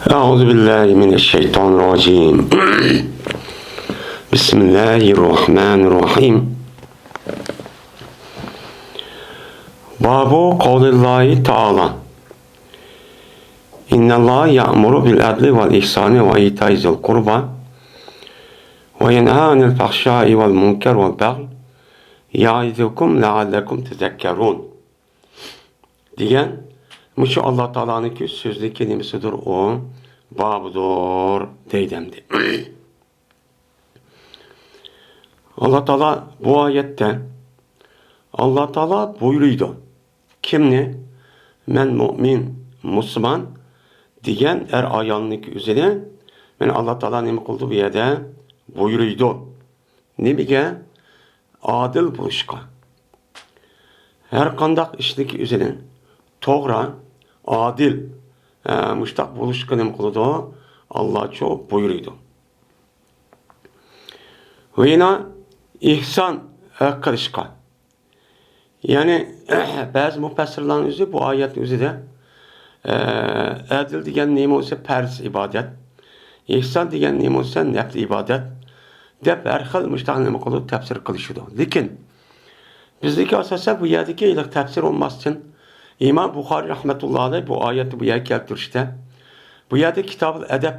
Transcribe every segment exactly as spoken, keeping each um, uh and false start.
أعوذ بالله من الشيطان الرجيم. بسم الله الرحمن الرحيم. باب قول الله تعالى: إن الله يأمر بالعدل والإحسان وإيتاء ذي القربى وينهى عن الفحشاء والمنكر والبغي يعظكم لعلكم تذكرون. دېگەن مۇشۇ ئاللا تائالانىڭكى سۆزىنىڭكى نېمىسىدۇر، ئۇ بابىدۇر دەيدۇ ئەمدى. ئاللا تائالا بۇ ئايەتتە، ئاللا تائالا بۇيرۇيدۇ. كىمنى؟ مەن مۇئمىن، مۇسۇلمان دېگەن ئەر ئايالنىڭكى ئۆزىنى، مەن ئاللا تائالا نېمە قىلدى بۇ يەردە؟ بۇيرۇيدۇ. نېمىگە؟ ئادىل بولۇشقا. ھەر قانداق ئىشنىڭكى ئۆزىنى توغرا، ئادىل، ئە، مۇشتاق بولۇشقا نېمە قىلىدۇ؟ ئاللاچۇ بۇيرۇيدۇ. ۋە يەنە ئېھسان، ئە، قىلىشقا. يەنى، بەزى مۇپەسسىرلارنىڭ ئۆزى بۇ ئايەتنىڭ ئۆزىدە، ئە، ئەدىل دېگەن نېمە بولسا پەرز ئىبادەت، ئېھسان دېگەن نېمە بولسا نەپلى ئىبادەت دەپ ھەر خىل مۇشتاق نېمە قىلىدۇ، تەپسىر قىلىشىدۇ. لېكىن بىزنىڭكى ئاساسەن بۇ يەردىكى ھېلىقى تەپسىر بولماستىن، ئىمام بۇخارىي رەھمەتۇللا ئەلەيھ بۇ ئايەتنى بۇ يەرگە كەلتۈرۈشتە، بۇ يەردە كىتابۇل ئەدەب،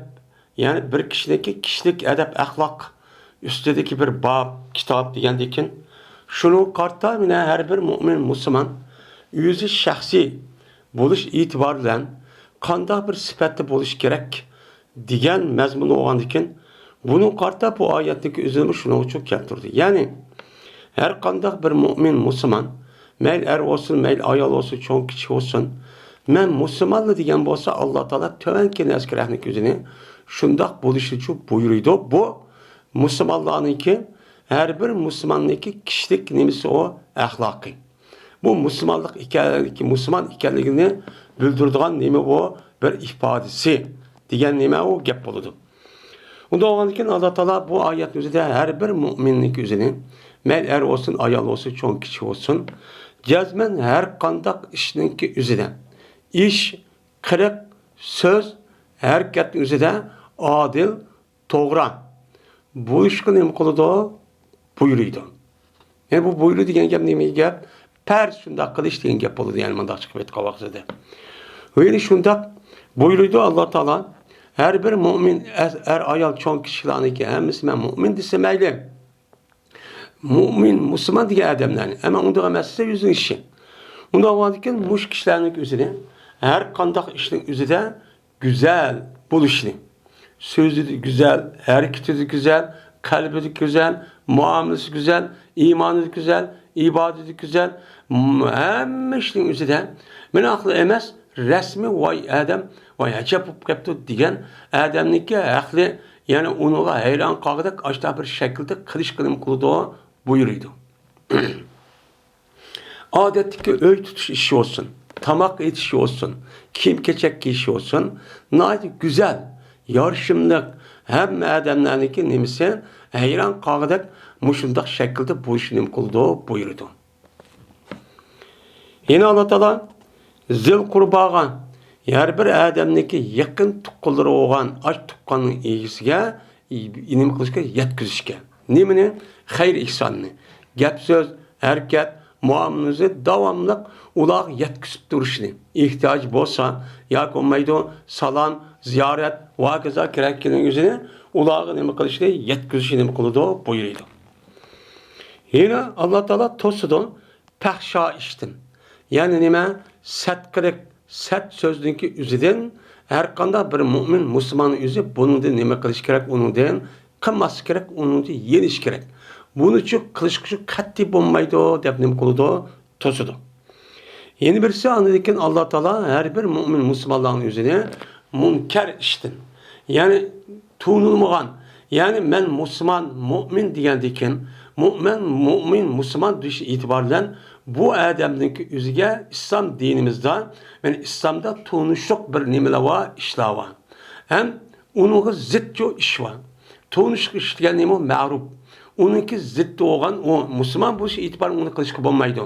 يەنى بىر كىشىنىڭكى كىشىلىك ئەدەپ ئەخلاق ئۈستىدىكى بىر باب، كىتاب دېگەندىكىن، شۇنىڭغا قارىتا مانا ھەر بىر مۇئمىن مۇسۇلمان ئۆزى شەخسىي بولۇش ئېتىبارى بىلەن قانداق بىر سۈپەتتە بولۇش كېرەك دېگەن مەزمۇن بولغاندىكىن، بۇنىڭغا قارىتا بۇ ئايەتنىڭكى ئۆزىنىمۇ شۇنىڭ ئۈچۈن كەلتۈردى. يەنى ھەر قانداق بىر مۇئمىن مۇسۇلمان، مەيلى ئەر بولسۇن، مەيلى ئايال بولسۇن، چوڭ كىچىك بولسۇن، مەن مۇسۇلمانلا دېگەن بولسا، ئاللا تائالا تۆۋەنكى نەزكىرەكنىڭ ئۆزىنى شۇنداق بولۇشىچۇ بۇيرۇيدۇ. بۇ مۇسۇلمانلارنىڭكى، ھەر بىر مۇسۇلماننىڭكى كىشىلىك نېمىسى ئۇ، ئەخلاقى. بۇ مۇسۇلمانلىق ئىكەنلىكى، مۇسۇلمان ئىكەنلىكىنى بىلدۈرىدىغان نېمە ئۇ؟ بىر ئىپادىسى دېگەن نېمە ئۇ گەپ بولىدۇ. ئۇنداق بولغاندىكىن، ئاللا تائالا بۇ ئايەتنىڭ ئۆزىدە ھەر بىر مۇئمىننىڭكى ئۆزىنى، مەيلى ئەر بولسۇن، ئايال بولسۇن، چوڭ كىچىك بولسۇن، جەزمەن ھەر قانداق ئىشنىڭكى ئۆزىدە، ئىش، قىلىق، سۆز، ھەرىكەتنىڭ ئۆزىدە ئادىل، توغرا بولۇشقا نېمە قىلىدۇ؟ بۇيرۇيدۇ. يەنى بۇ بۇيرۇ دېگەن گەپ نېمە گەپ؟ پەرز شۇنداق قىلىش دېگەن گەپ بولىدۇ، يەنى مۇنداق چىقىپ ئېيتقان ۋاقتىدا. ۋە يەنە شۇنداق بۇيرۇيدۇ ئاللا تائالا، ھەر بىر مۇئمىن، ئەر، ئايال، چوڭ كىشىلەرنىڭكى ھەممىسى مەن مۇئمىن دېسە مەيلى. مۇئمىن، مۇسۇلمان دېگەن ئادەملەرنى، ئەمما ئۇنداق ئەمەس دېسە ئۆزىنىڭ ئىشى. ئۇنداق بولغاندىكىن مۇشۇ كىشىلەرنىڭكى ئۆزىنى ھەر قانداق ئىشنىڭ ئۆزىدە گۈزەل بولۇشنى، سۆزىدە گۈزەل، ھەرىكىتىدە گۈزەل، قەلبىدە گۈزەل، مۇئامىلىسى گۈزەل، ئىمانىدا گۈزەل، ئىبادىتى گۈزەل، م-، ھەممە ئىشنىڭ ئۆزىدە مېنىڭ ئەقلىم ئەمەس، رەسمىي، ۋاي ئادەم، ۋاي ئەجەب بولۇپ كەپتۇ دېگەن ئادەمنىڭكى ئەقلى، يەنى ئۇنىڭغا ھەيران قالغۇدەك ئاشۇنداق بىر شەكىلدە قىلىشقا نېمە قىلىدۇ؟ بۇيرۇيدۇ. ئادەتتىكى ئۆي تۇتۇش ئىشى بولسۇن، تاماق ئېتىش بولسۇن، كىيىم-كېچەك كىيىش بولسۇن، ناھايىتى گۈزەل، يارىشىملىق، ھەممە ئادەملەرنىڭكى نېمىسى ھەيران قالغۇدەك مۇشۇنداق شەكىلدە بولۇشنى نېمە قىلىدۇ؟ بۇيرۇيدۇ. يەنە ئاللا تائالا زىل قۇرباغا، ھەر بىر ئادەمنىڭكى يېقىن تۇغقانلىرى بولغان ئاش تۇغقاننىڭ ئىگىسىگە نېمە قىلىشقا؟ يەتكۈزۈشكە. نېمىنى؟ خەير ئېھساننى. گەپ-سۆز، ھەرىكەت، مۇئامىلىسى داۋاملىق ئۇلارغا يەتكۈزۈپ تۇرۇشنى. ئېھتىياجى بولسا ياكى بولمايدۇ، سالام، زىيارەت ۋە ھاكازا كېرەككىنىڭ ئۆزىنى ئۇلارغا نېمە قىلىشنى؟ يەتكۈزۈشنى نېمە قىلىدۇ؟ بۇيرۇيدۇ. يەنە ئاللا تائالا توسىدۇ پەھشا ئىشتىن. يەنى نېمە؟ سەت قىلىق، سەت سۆزنىڭكى ئۆزىدىن ھەر قانداق بىر مۇئمىن مۇسۇلماننىڭ ئۆزى بۇنىڭدىن نېمە قىلىش كېرەك؟ ئۇنىڭدىن قىلماسلىق كېرەك، ئۇنىڭدىن يېنىش كېرەك. بۇنىچۇ قىلىشقىچۇ قەتئىي بولمايدۇ دەپ نېمە قىلىدۇ؟ توسىدۇ. يەنە بىرسى، ئاندىن كېيىن ئاللا تائالا ھەر بىر مۇئمىن مۇسۇلمانلارنىڭ ئۆزىنى مۇنكەر ئىشتىن، يەنى تونۇلمىغان، يەنى مەن مۇسۇلمان، مۇئمىن دېگەندىن كېيىن، مۇئمىن، مۇئمىن، مۇسۇلمان دېيىش ئېتىبارى بىلەن بۇ ئادەمنىڭكى ئۆزىگە ئىسلام دىنىمىزدا، يەنى ئىسلامدا تونۇشلۇق بىر نېمىلەر بار، ئىشلار بار. ھەم ئۇنىڭغا زىتچۇ ئىش بار. تونۇشلۇق ئىش دېگەن نېمە؟ مەرۇپ. ئۇنىڭكى زىتى بولغان، ئۇ مۇسۇلمان بولۇش ئېتىبارى ئۇنى قىلىشقا بولمايدۇ.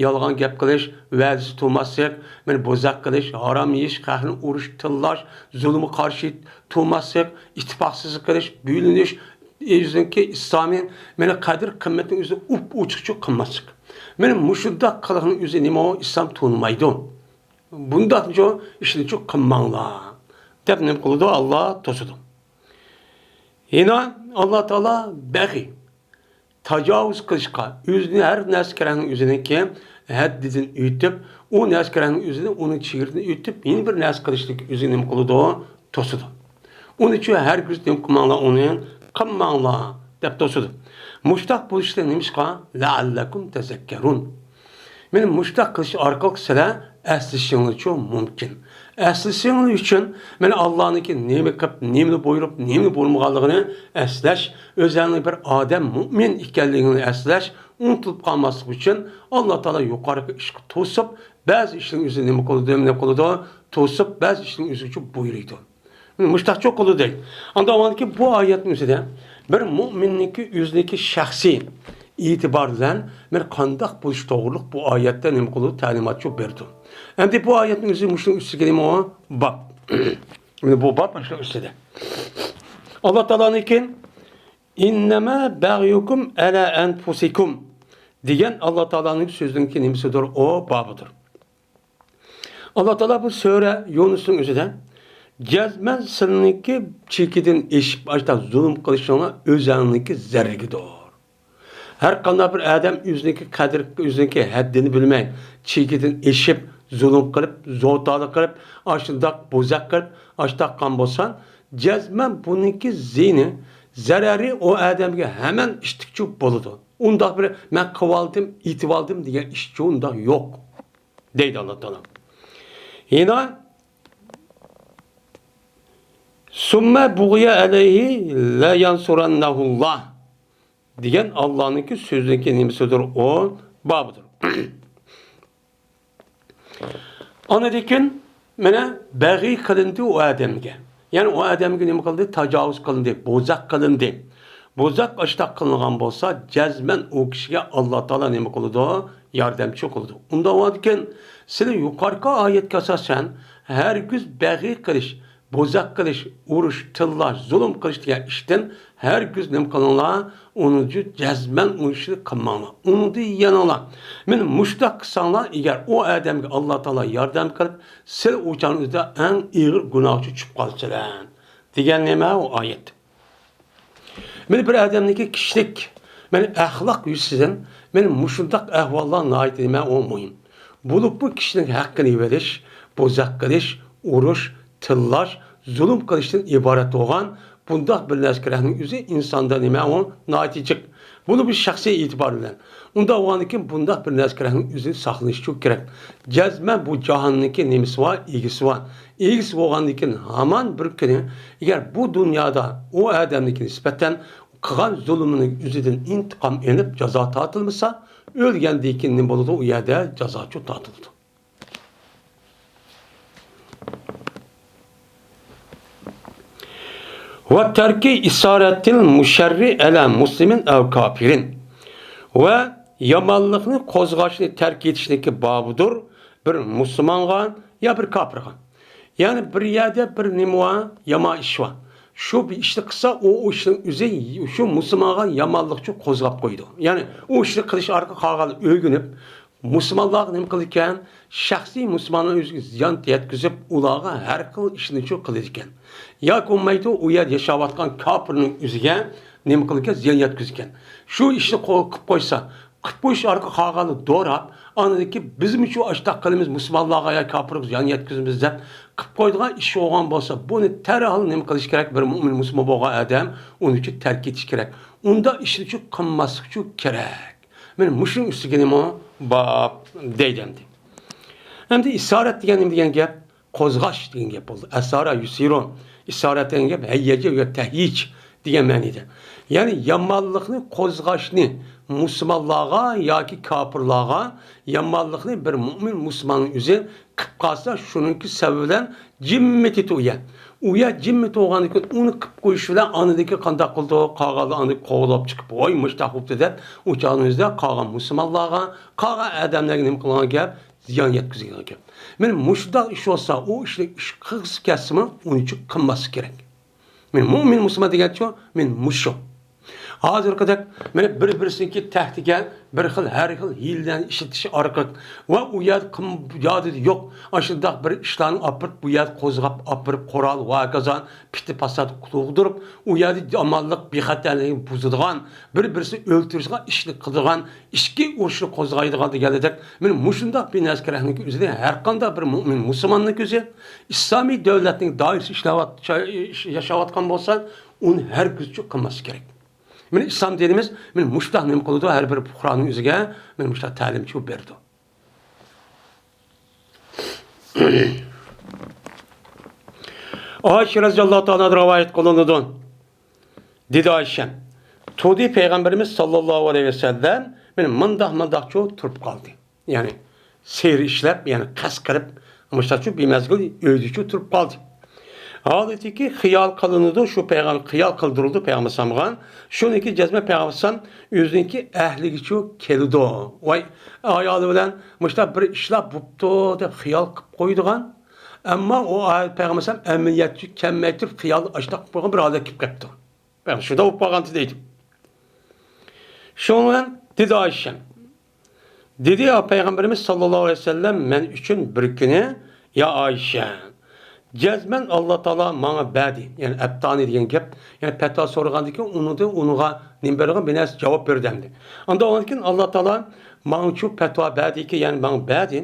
يالغان گەپ قىلىش، ۋەدىسى تۇرماسلىق، مەن بوزەك قىلىش، ھارام يېيىش، خەقنى ئۇرۇش، تىللاش، زۇلۇمغا قارشى تۇرماسلىق، ئىتتىپاقسىزلىق قىلىش، بۆلۈنۈش، ئۆزىنىڭكى ئىسلامىي مەنە قەدىر قىممىتىنى ئۆزى ئۇپ ئوچۇقچە قىلماسلىق. مەنە مۇشۇنداق قىلىقنىڭ ئۆزى نېمە ئۇ ئىسلام تونۇمايدۇ. بۇنداق ئىشنىچۇ قىلماڭلار دەپ نېمە قىلىدۇ؟ ئاللا توسىدۇ. يەنە ئاللا تائالا بەغىي، تاجاۋۇز قىلىشقا، ئۆزىنى ھەر نەرسە كېرەكنىڭ ئۆزىنىڭكى ھەددىدىن ئۆتۈپ، ئۇ نەرسە كېرەكنىڭ ئۆزىنى ئۇنىڭ چېگرىدىن ئۆتۈپ، يەنە بىر نەرسە قىلىشنىڭ ئۆزىنى نېمە قىلىدۇ؟ توسىدۇ. ئۇنىڭ ئۈچۈن ھەرگىز نېمە قىلماڭلار، ئۇنى قىلماڭلار دەپ توسىدۇ. مۇشتاق بولۇشتا نېمىشقا؟ لەئەللەكۇم تەزەككەرۇن. مەنە مۇشتاق قىلىش ئارقىلىق سىلەر ئەسلىشىڭلارچۇ مۇمكىن. ئەسلىشىڭلار ئۈچۈن مەنە ئاللانىڭكى نېمە قىلىپ، نېمىنى بۇيرۇپ، نېمىنى بۇيرۇمىغانلىقىنى ئەسلەش، ئۆزەڭنى بىر ئادەم مۇئمىن ئىكەنلىكىڭنى ئەسلەش، ئۇنتۇلۇپ قالماسلىق ئۈچۈن ئاللا تائالا يۇقىرىقى ئىشقا توسۇپ، بەزى ئىشنىڭ ئۆزىنى نېمە قىلىدۇ، نېمە قىلىدۇ، توسۇپ، بەزى ئىشنىڭ ئۆزىگىچۇ بۇيرۇيدۇ. مۇشتاقچۇ قىلىدۇ دەيدۇ. ئاندىن ئاۋۋالكى بۇ ئايەتنىڭ ئۆزىدە بىر مۇئمىننىڭكى ئۆزىنىڭكى شەخسىي ئېتىبار بىلەن بىر قانداق بولۇش توغرۇلۇق بۇ ئايەتتە نېمە قىلىدۇ؟ تەلىماتچۇ بېرىدۇ. ئەمدى بۇ ئايەتنىڭ ئۆزى مۇشۇنىڭ ئۈستىگە نېمە بار؟ مانا بۇ باب مۇشۇنىڭ ئۈستىدە. ئاللا تائالانىڭكى «ئىننەمە بەغيۇكۇم ئەلە ئەنفۇسىكۇم» دېگەن ئاللا تائالانىڭ سۆزىنىڭكى نېمىسىدۇر؟ ئۇ بابىدۇر. ئاللا تائالا بۇ سۈرە يۇنۇسنىڭ ئۆزىدە جەزمەن سىلىنىڭكى چېكىدىن ئېشىپ ئاشتا زۇلۇم قىلىشىڭلار ئۆزەڭنىڭكى زەرىرىگىدۇر. ھەر قانداق بىر ئادەم ئۆزىنىڭكى قەدرى، ئۆزىنىڭكى ھەددىنى بىلمەي، چېكىدىن ئېشىپ، زۇلۇم قىلىپ، زوتالىق قىلىپ، ئاشۇنداق بوزەك قىلىپ، ئاشتاق قىلغان بولسا، جەزمەن بۇنىڭكى زىيىنى، زەرەرى ئۇ ئادەمگە ھەمەن ئىشتىكچۇ بولىدۇ. ئۇنداق بىر «مەن قىلىۋالدىم، ئېتىۋالدىم» دېگەن ئىشچۇ ئۇنداق يوق. دەيدۇ ئاللا تائالا. يەنە «سۇممە بۇغيە ئەلەيھى لەيەنسۇرەننەھۇللا» دېگەن ئاللانىڭكى سۆزىنىڭكى نېمىسىدۇر؟ ئۇ بابىدۇر. ئاندىن كېيىن مانا بەغىي قىلىندى ئۇ ئادەمگە. يەنى ئۇ ئادەمگە نېمە قىلدى؟ تاجاۋۇز قىلىندى، بوزەك قىلىندى. بوزەك ئاشتاق قىلىنغان بولسا، جەزمەن ئۇ كىشىگە ئاللا تائالا نېمە قىلىدۇ؟ ياردەمچى قىلىدۇ. ئۇنداق بولىدىكەن، سىلى يۇقىرىقى ئايەتكە ئاساسەن، ھەرگىز بەغىي قىلىش، بوزەك قىلىش، ئۇرۇش، تىللاش، زۇلۇم قىلىش دېگەن ئىشتىن ھەرگىز نېمە قىلىڭلار؟ ئۇنى جەزمەن ئۇ ئىشنى قىلماڭلار. ئۇنى يېنىڭلار. مانا مۇشۇنداق قىلساڭلار، ئەگەر ئۇ ئادەمگە ئاللا تائالا ياردەم قىلىپ، سىلى ئۇ چاغنىڭ ئۆزىدە ئەڭ ئېغىر گۇناھقا چۈشۈپ قالىسىلەر. دېگەن نېمە ئۇ ئايەت؟ مانا بىر ئادەمنىڭكى كىشىلىك، مانا ئەخلاق يۈزىسىدىن، مانا مۇشۇنداق ئەھۋاللار ناھايىتى نېمە ئۇ مۇھىم. بولۇپ بۇ كىشىنىڭ ھەققىنى يېۋېلىش، بوزەك قىلىش، ئۇرۇش، تىللاش، زۇلۇم قىلىشتىن ئىبارەت بولغان بۇنداق بىر نەرسە كېرەكنىڭ ئۆزى ئىنساندا نېمە ئۇ ناھايىتى جىق. بۇنى بىر شەخسىي ئېتىبار بىلەن. ئۇنداق بولغاندىكىن بۇنداق بىر نەرسە كېرەكنىڭ ئۆزى ساقلىنىشى كېرەك. جەزمەن بۇ جاھاننىڭكى نېمىسى بار؟ ئىگىسى بار. ئىگىسى بولغاندىكىن ھامان بىر كۈنى، ئەگەر بۇ دۇنيادا ئۇ ئادەمنىڭكى نىسبەتەن قىلغان زۇلۇمىنىڭ ئۆزىدىن ئىنتىقام ئېلىپ جازا تارتىلمىسا، ئۆلگەندىن كېيىن نېمە بولىدۇ؟ ئۇ يەردە جازاچۇ تارتىلىدۇ. ۋە تەركى ئىسارەتىل مۇشەررى ئەلە مۇسلىمىن ئەۋ كاپىرىن. ۋە يامانلىقنى قوزغاشنى تەرك ئېتىشنىڭكى بابىدۇر بىر مۇسۇلمانغا يا بىر كاپىرغا. يەنى بىر يەردە بىر نېمە بار، يامان ئىش بار. شۇ بىر ئىشنى قىلسا، ئۇ، ئۇ ئىشنىڭ ئۆزى شۇ مۇسۇلمانغا يامانلىقچۇ قوزغاپ قويىدۇ. يەنى ئۇ ئىشنى قىلىش ئارقىلىق قالغان ئۆگىنىپ، مۇسۇلمانلارغا نېمە قىلىدىكەن؟ شەخسىي مۇسۇلمانلار ئۆزىگە زىيان يەتكۈزۈپ، ئۇلارغا ھەر خىل ئىشنىچۇ قىلىدىكەن. ياكى بولمايدۇ، ئۇ يەردە ياشاۋاتقان كاپىرنىڭ ئۆزىگە نېمە قىلىدىكەن؟ زىيان يەتكۈزىدىكەن. شۇ ئىشنى قو-، قىلىپ قويسا، قىلىپ قويۇش ئارقىلىق قالغاننى دوراپ، ئاندىن كېيىن بىزمۇ شۇ ئاشتاق قىلىمىز، مۇسۇلمانلارغا يا كاپىرغا زىيان يەتكۈزىمىز دەپ قىلىپ قويىدىغان ئىش بولغان بولسا، بۇنى تەرھال نېمە قىلىش كېرەك؟ بىر مۇئمىن مۇسۇلمان بولغان ئادەم ئۇنى ئۈچۈن تەرك ئېتىش كېرەك. ئۇنداق ئىشنىچۇ قىلماسلىقچۇ كېرەك. مانا مۇشۇنىڭ ئۈستىگە نېمە باب دەيدۇ ئەمدى. ئەمدى ئىسارەت دېگەن نېمە دېگەن گەپ؟ قوزغاش دېگەن گەپ بولدى. ئەسارە يۇسىرۇ. ئىسارەت دېگەن گەپ ھەييەجە ۋە تەھيىج دېگەن مەنىدە. يەنى يامانلىقنى قوزغاشنى مۇسۇلمانلارغا ياكى كاپىرلارغا، يامانلىقنى بىر مۇئمىن مۇسۇلماننىڭ ئۆزى قىپ قالسا، شۇنىڭكى سەۋەبى بىلەن جىممىتى ئۇ يەر. ئۇ يەر جىممىتى بولغاندىن كېيىن ئۇنى قىپ قويۇش بىلەن ئاندىن كېيىن قانداق قىلىدۇ؟ قالغانلار ئاندىن قوغلاپ چىقىپ، ۋاي مۇشتاق بوپتۇ دەپ، ئۇ چاغنىڭ ئۆزىدە قالغان مۇسۇلمانلارغا، قالغان ئادەملەرگە نېمە قىلغان گەپ؟ زىيان يەتكۈزگەن گەپ. مانا مۇشۇنداق ئىش بولسا، ئۇ ئىشنى ئىش قىلغۇسى كەلسىمۇ، ئۇنى چۈ قىلماسلىق كېرەك. مانا مۇئمىن مۇسۇلمان دېگەنچۇ، مانا مۇشۇ. ھازىرقىدەك مانا بىر-بىرسىنىڭكى تەھدىتىگە بىر خىل، ھەر خىل ھىيلىلەرنى ئىشلىتىش ئارقىلىق ۋە ئۇ يەردە قىم-، يادىدا يوق ئاشۇنداق بىر ئىشلارنى ئاپىرىپ، بۇ يەردە قوزغاپ ئاپىرىپ، قورال ۋە ھاكازا پىتنە-پاسات تۇغدۇرۇپ، ئۇ يەردە ئامانلىق، بىخەتەرلىكنى بۇزىدىغان، بىر-بىرسىنى ئۆلتۈرىدىغان ئىشنى قىلىدىغان، ئىچكى ئۇرۇشنى قوزغايدىغان دېگەندەك، مانا مۇشۇنداق بىر نەرسە كېرەكلىكى ئۆزىنى ھەر قانداق بىر مۇئمىن مۇسۇلماننىڭ كۆزى ئىسلامىي دۆلەتنىڭ دائىرىسى ئىشلەۋات-، ياشاۋاتقان بولسا، ئۇنى ھەرگىزچۇ قىلماسلىق كېرەك. مانا ئىسلام دىنىمىز مانا مۇشۇنداق نېمە قىلىدۇ، ھەر بىر پۇقرانىڭ ئۆزىگە مانا مۇشۇنداق تەلىمچۇ بېرىدۇ. ئائىشە رەزىياللاھۇ تائالا ئانھا رىۋايەت قىلىنىدۇ. دېدى ئائىشە، تۇردى پەيغەمبىرىمىز ساللاللاھۇ ئەلەيھى ۋەسەللەم مانا مۇنداق مۇنداقچۇ تۇرۇپ قالدى. يەنى سېھىر ئىشلەپ، يەنى قەست قىلىپ، مۇشتاقچۇ بىمەزگىل ئۆيدىچۇ تۇرۇپ قالدى. ھالىتىكى خىيال قىلىنىدۇ، شۇ پەيغەمبەر خىيال قىلدۇرۇلدى پەيغەمبەر ئەلەيھىسسالامغا. شۇنىڭكى جەزمەن پەيغەمبەر ئەلەيھىسسالام ئۆزىنىڭكى ئەھلىگىچۇ كېلىدۇ. ۋاي، ئايالى بىلەن مۇشۇنداق بىر ئىشلار بوپتۇ دەپ خىيال قىلىپ قويىدىغان. ئەمما ئۇ ئايال پەيغەمبەر ئەلەيھىسسالام ئەمەلىيەتچۇ كەلمەي تۇرۇپ خىيال ئاشۇنداق بولغان بىر ھالەتكە كېلىپ قاپتۇ. شۇنداق بولۇپ قالغانتى دەيدۇ. شۇنىڭ بىلەن دېدى ئائىشە، دېدى پەيغەمبىرىمىز ساللاللاھۇ ئەلەيھى ۋەسەللەم مەن ئۈچۈن بىر كۈنى، يا ئائىشە، جەزمەن ئاللا تائالا ماڭا بەردى، يەنى ئەپتانى دېگەن گەپ، يەنى پەتىۋا سورىغاندىكىن ئۇنىڭدىن ئۇنىڭغا نېمە بېرىدىغان بىر نەرسە جاۋاب بېرىدۇ ئەمدى. ئاندا ئۇنىڭدىن كېيىن ئاللا تائالا ماڭىچۇ پەتىۋا بەردىكى، يەنى ماڭا بەردى.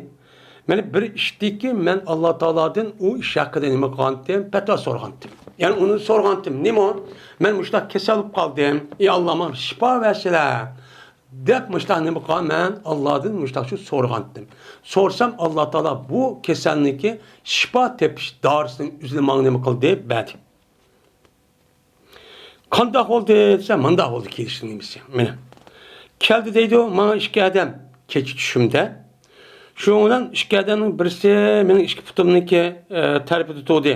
مانا بىر ئىشتىكى مەن ئاللا تائالادىن ئۇ ئىش ھەققىدە نېمە قىلغانتىم؟ پەتىۋا سورىغانتىم. يەنى ئۇنى سورىغانتىم، نېمە؟ مەن مۇشۇنداق كېسەل بولۇپ قالدىم. ئى ئاللا، ماڭا شىپا بەرسىلە. دەپ مۇشۇنداق نېمە قىلغان؟ مەن ئاللادىن مۇشۇنداقچۇ سورىغانتىم. سورىسام ئاللا تائالا بۇ كېسەلنىڭكى شىپا تېپىش دارىسىنىڭ ئۆزىنى ماڭا نېمە قىلدى؟ بەردى. قانداق بولدى دېسە، مۇنداق بولدى كېلىشنىڭ نېمىسى. مانا. كەلدى دەيدۇ، ماڭا ئىككى ئادەم كېچە چۈشۈمدە. شۇنىڭ بىلەن ئىككى ئادەمنىڭ بىرسى مېنىڭ ئىككى پۇتۇمنىڭكى، ئە، تەرىپىدە تۇردى.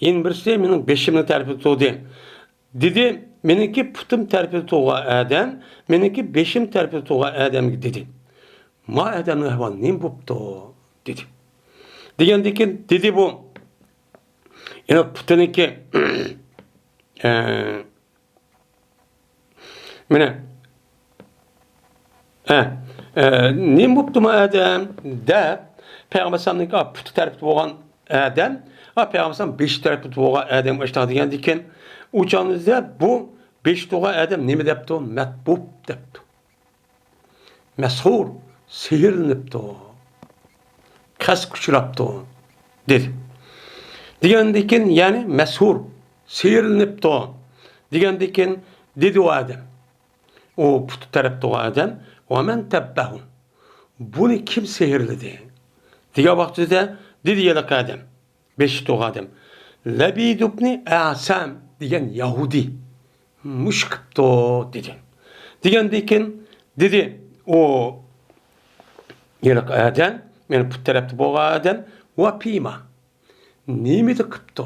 يەنە بىرسى مېنىڭ بېشىمنىڭ تەرىپىدە تۇردى. دېدى، مېنىڭكى پۇتۇم تەرىپىدە تۇرغان ئادەم، مېنىڭكى بېشىم تەرىپىدە تۇرغان ئادەمگە دېدى. ما ئادەمنىڭ ئەھۋالى نېمە بوپتۇ؟ دېدى. دېگەندىكىن دېدى بۇ، يەنى پۇتىنىڭكى، ئە، مانا، ئە، ئە، نېمە بوپتۇ ما ئادەم دەپ، پەيغەمبەر ئەلەيھىسسالامنىڭكى پۇتى تەرىپىدە بولغان ئادەم، ئا، پەيغەمبەر ئەلەيھىسسالام بېشى تەرىپىدە بولغان ئادەم ئاشۇنداق دېگەندىكىن، ئۇ چاغدا بۇ بېشى تۇرغان ئادەم نېمە دەپتۇ؟ مەتبۇب دەپتۇ. مەسھۇر، سېھىرلىنىپتۇ. قەستكە ئۇچراپتۇ، دېدى. دېگەندىكىن، يەنى مەسھۇر، سېھىرلىنىپتۇ. دېگەندىكىن، دېدى ئۇ ئادەم. ئۇ پۇتى تەرەپتە ئۇ ئادەم، ۋە مەن تەببەھۇ. بۇنى كىم سېھىرلىدى؟ دېگەن ۋاقتىدا دېدى ھېلىقى ئادەم. بېشى تۇرغان ئادەم. لەبىد ئىبنى ئەسەم دېگەن يەھۇدىي. مۇشۇ قىپتۇ دېدى. دېگەندىكىن دېدى ئۇ ھېلىقى ئادەم، يەنى پۇت تەرەپتە بولغان ئادەم، ۋە پىما. نېمىدە قىپتۇ؟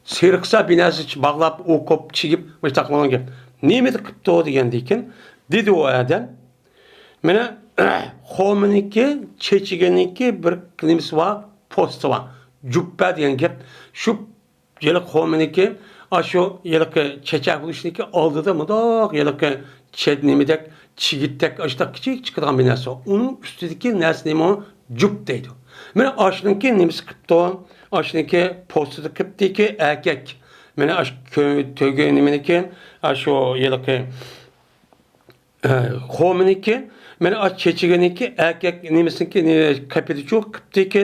سېرىقسا بىناسى باغلاپ، ئوقۇپ، چىگىپ، مۇشۇنداق قىلغان گەپ. نېمىدە قىپتۇ دېگەندىكىن، دېدى ئۇ ئادەم، مانا، خورمىنىڭكى، چېچىگىنىڭكى بىر نېمىسى بار، پوستى بار. جۈپپە دېگەن گەپ. شۇ ھېلىقى خورمىنىڭكى، ئاشۇ ھېلىقى چېچەك بولۇشنىڭكى ئالدىدا مۇنداق ھېلىقى چە-، نېمىدەك، چىگىتتەك، ئاشۇنداق كىچىك چىقىدىغان بىر نەرسە. ئۇنىڭ ئۈستىدىكى نەرسە نېمە؟ جۈپ دەيدۇ. مانا ئاشۇنىڭكى نېمىسى قىپتۇ؟ ئاشۇنىڭكى پوستىدا قىپتىكى ئەركەك. مانا ئاشۇ كۆ-، تۆگە نېمىنىكى، ئاشۇ ھېلىقى، ئە، خورمىنىكى، مانا ئاشۇ چېچىگىنىكى ئەركەك نېمىسىنىكى، نې-، قېپىدىچۇ قىپتىكى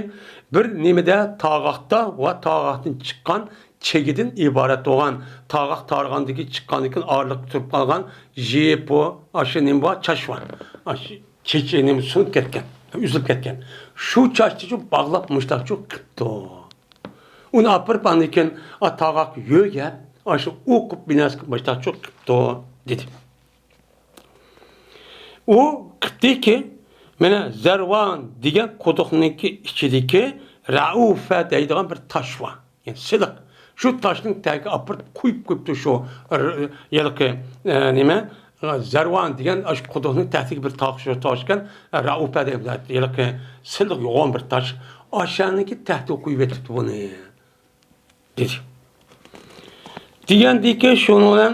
بىر نېمىدە تاغاقتا ۋە تاغاقتىن چىققان چېگىدىن ئىبارەت بولغان، تاغاق تارىغاندىكى چىققاندىكىن ئارىلىقتا تۇرۇپ قالغان جىپ بۇ، ئاشۇ نېمە بار؟ چاچ بار. ئاشۇ چېچى نېمە سۇنۇپ كەتكەن، ئۈزۈلۈپ كەتكەن. شۇ چاچنىچۇ باغلاپ مۇشتاقچۇ قىپتۇ. ئۇنى ئاپىرىپ، ئاندىن كېيىن، ئا، تاغاق يۆگەپ، ئاشۇ ئوقۇپ بىناسى مۇشتاقچۇ قىپتۇ، دېدى. ئۇ قىپتىكى، مانا زەرۋان دېگەن قۇدۇقنىڭكى ئىچىدىكى رەئۇفە دەيدىغان بىر تاش بار. يەنى سىلىق. شۇ تاشنىڭ تەگىگە ئاپىرىپ قويۇپ قويۇپتۇ شۇ ر-، ھېلىقى، ئە، نېمە، زەرۋان دېگەن ئاشۇ قۇدۇقنىڭ تەكتىگە بىر تاش، شۇ تاش ئىكەن، رەئۇفە دېگەن يېلىقى سىلىق يوغان بىر تاش. ئاشۇنىڭكى تەكتىگە قويۇۋېتىپتۇ بۇنى، دېدى. دېگەندىكى شۇنىڭ بىلەن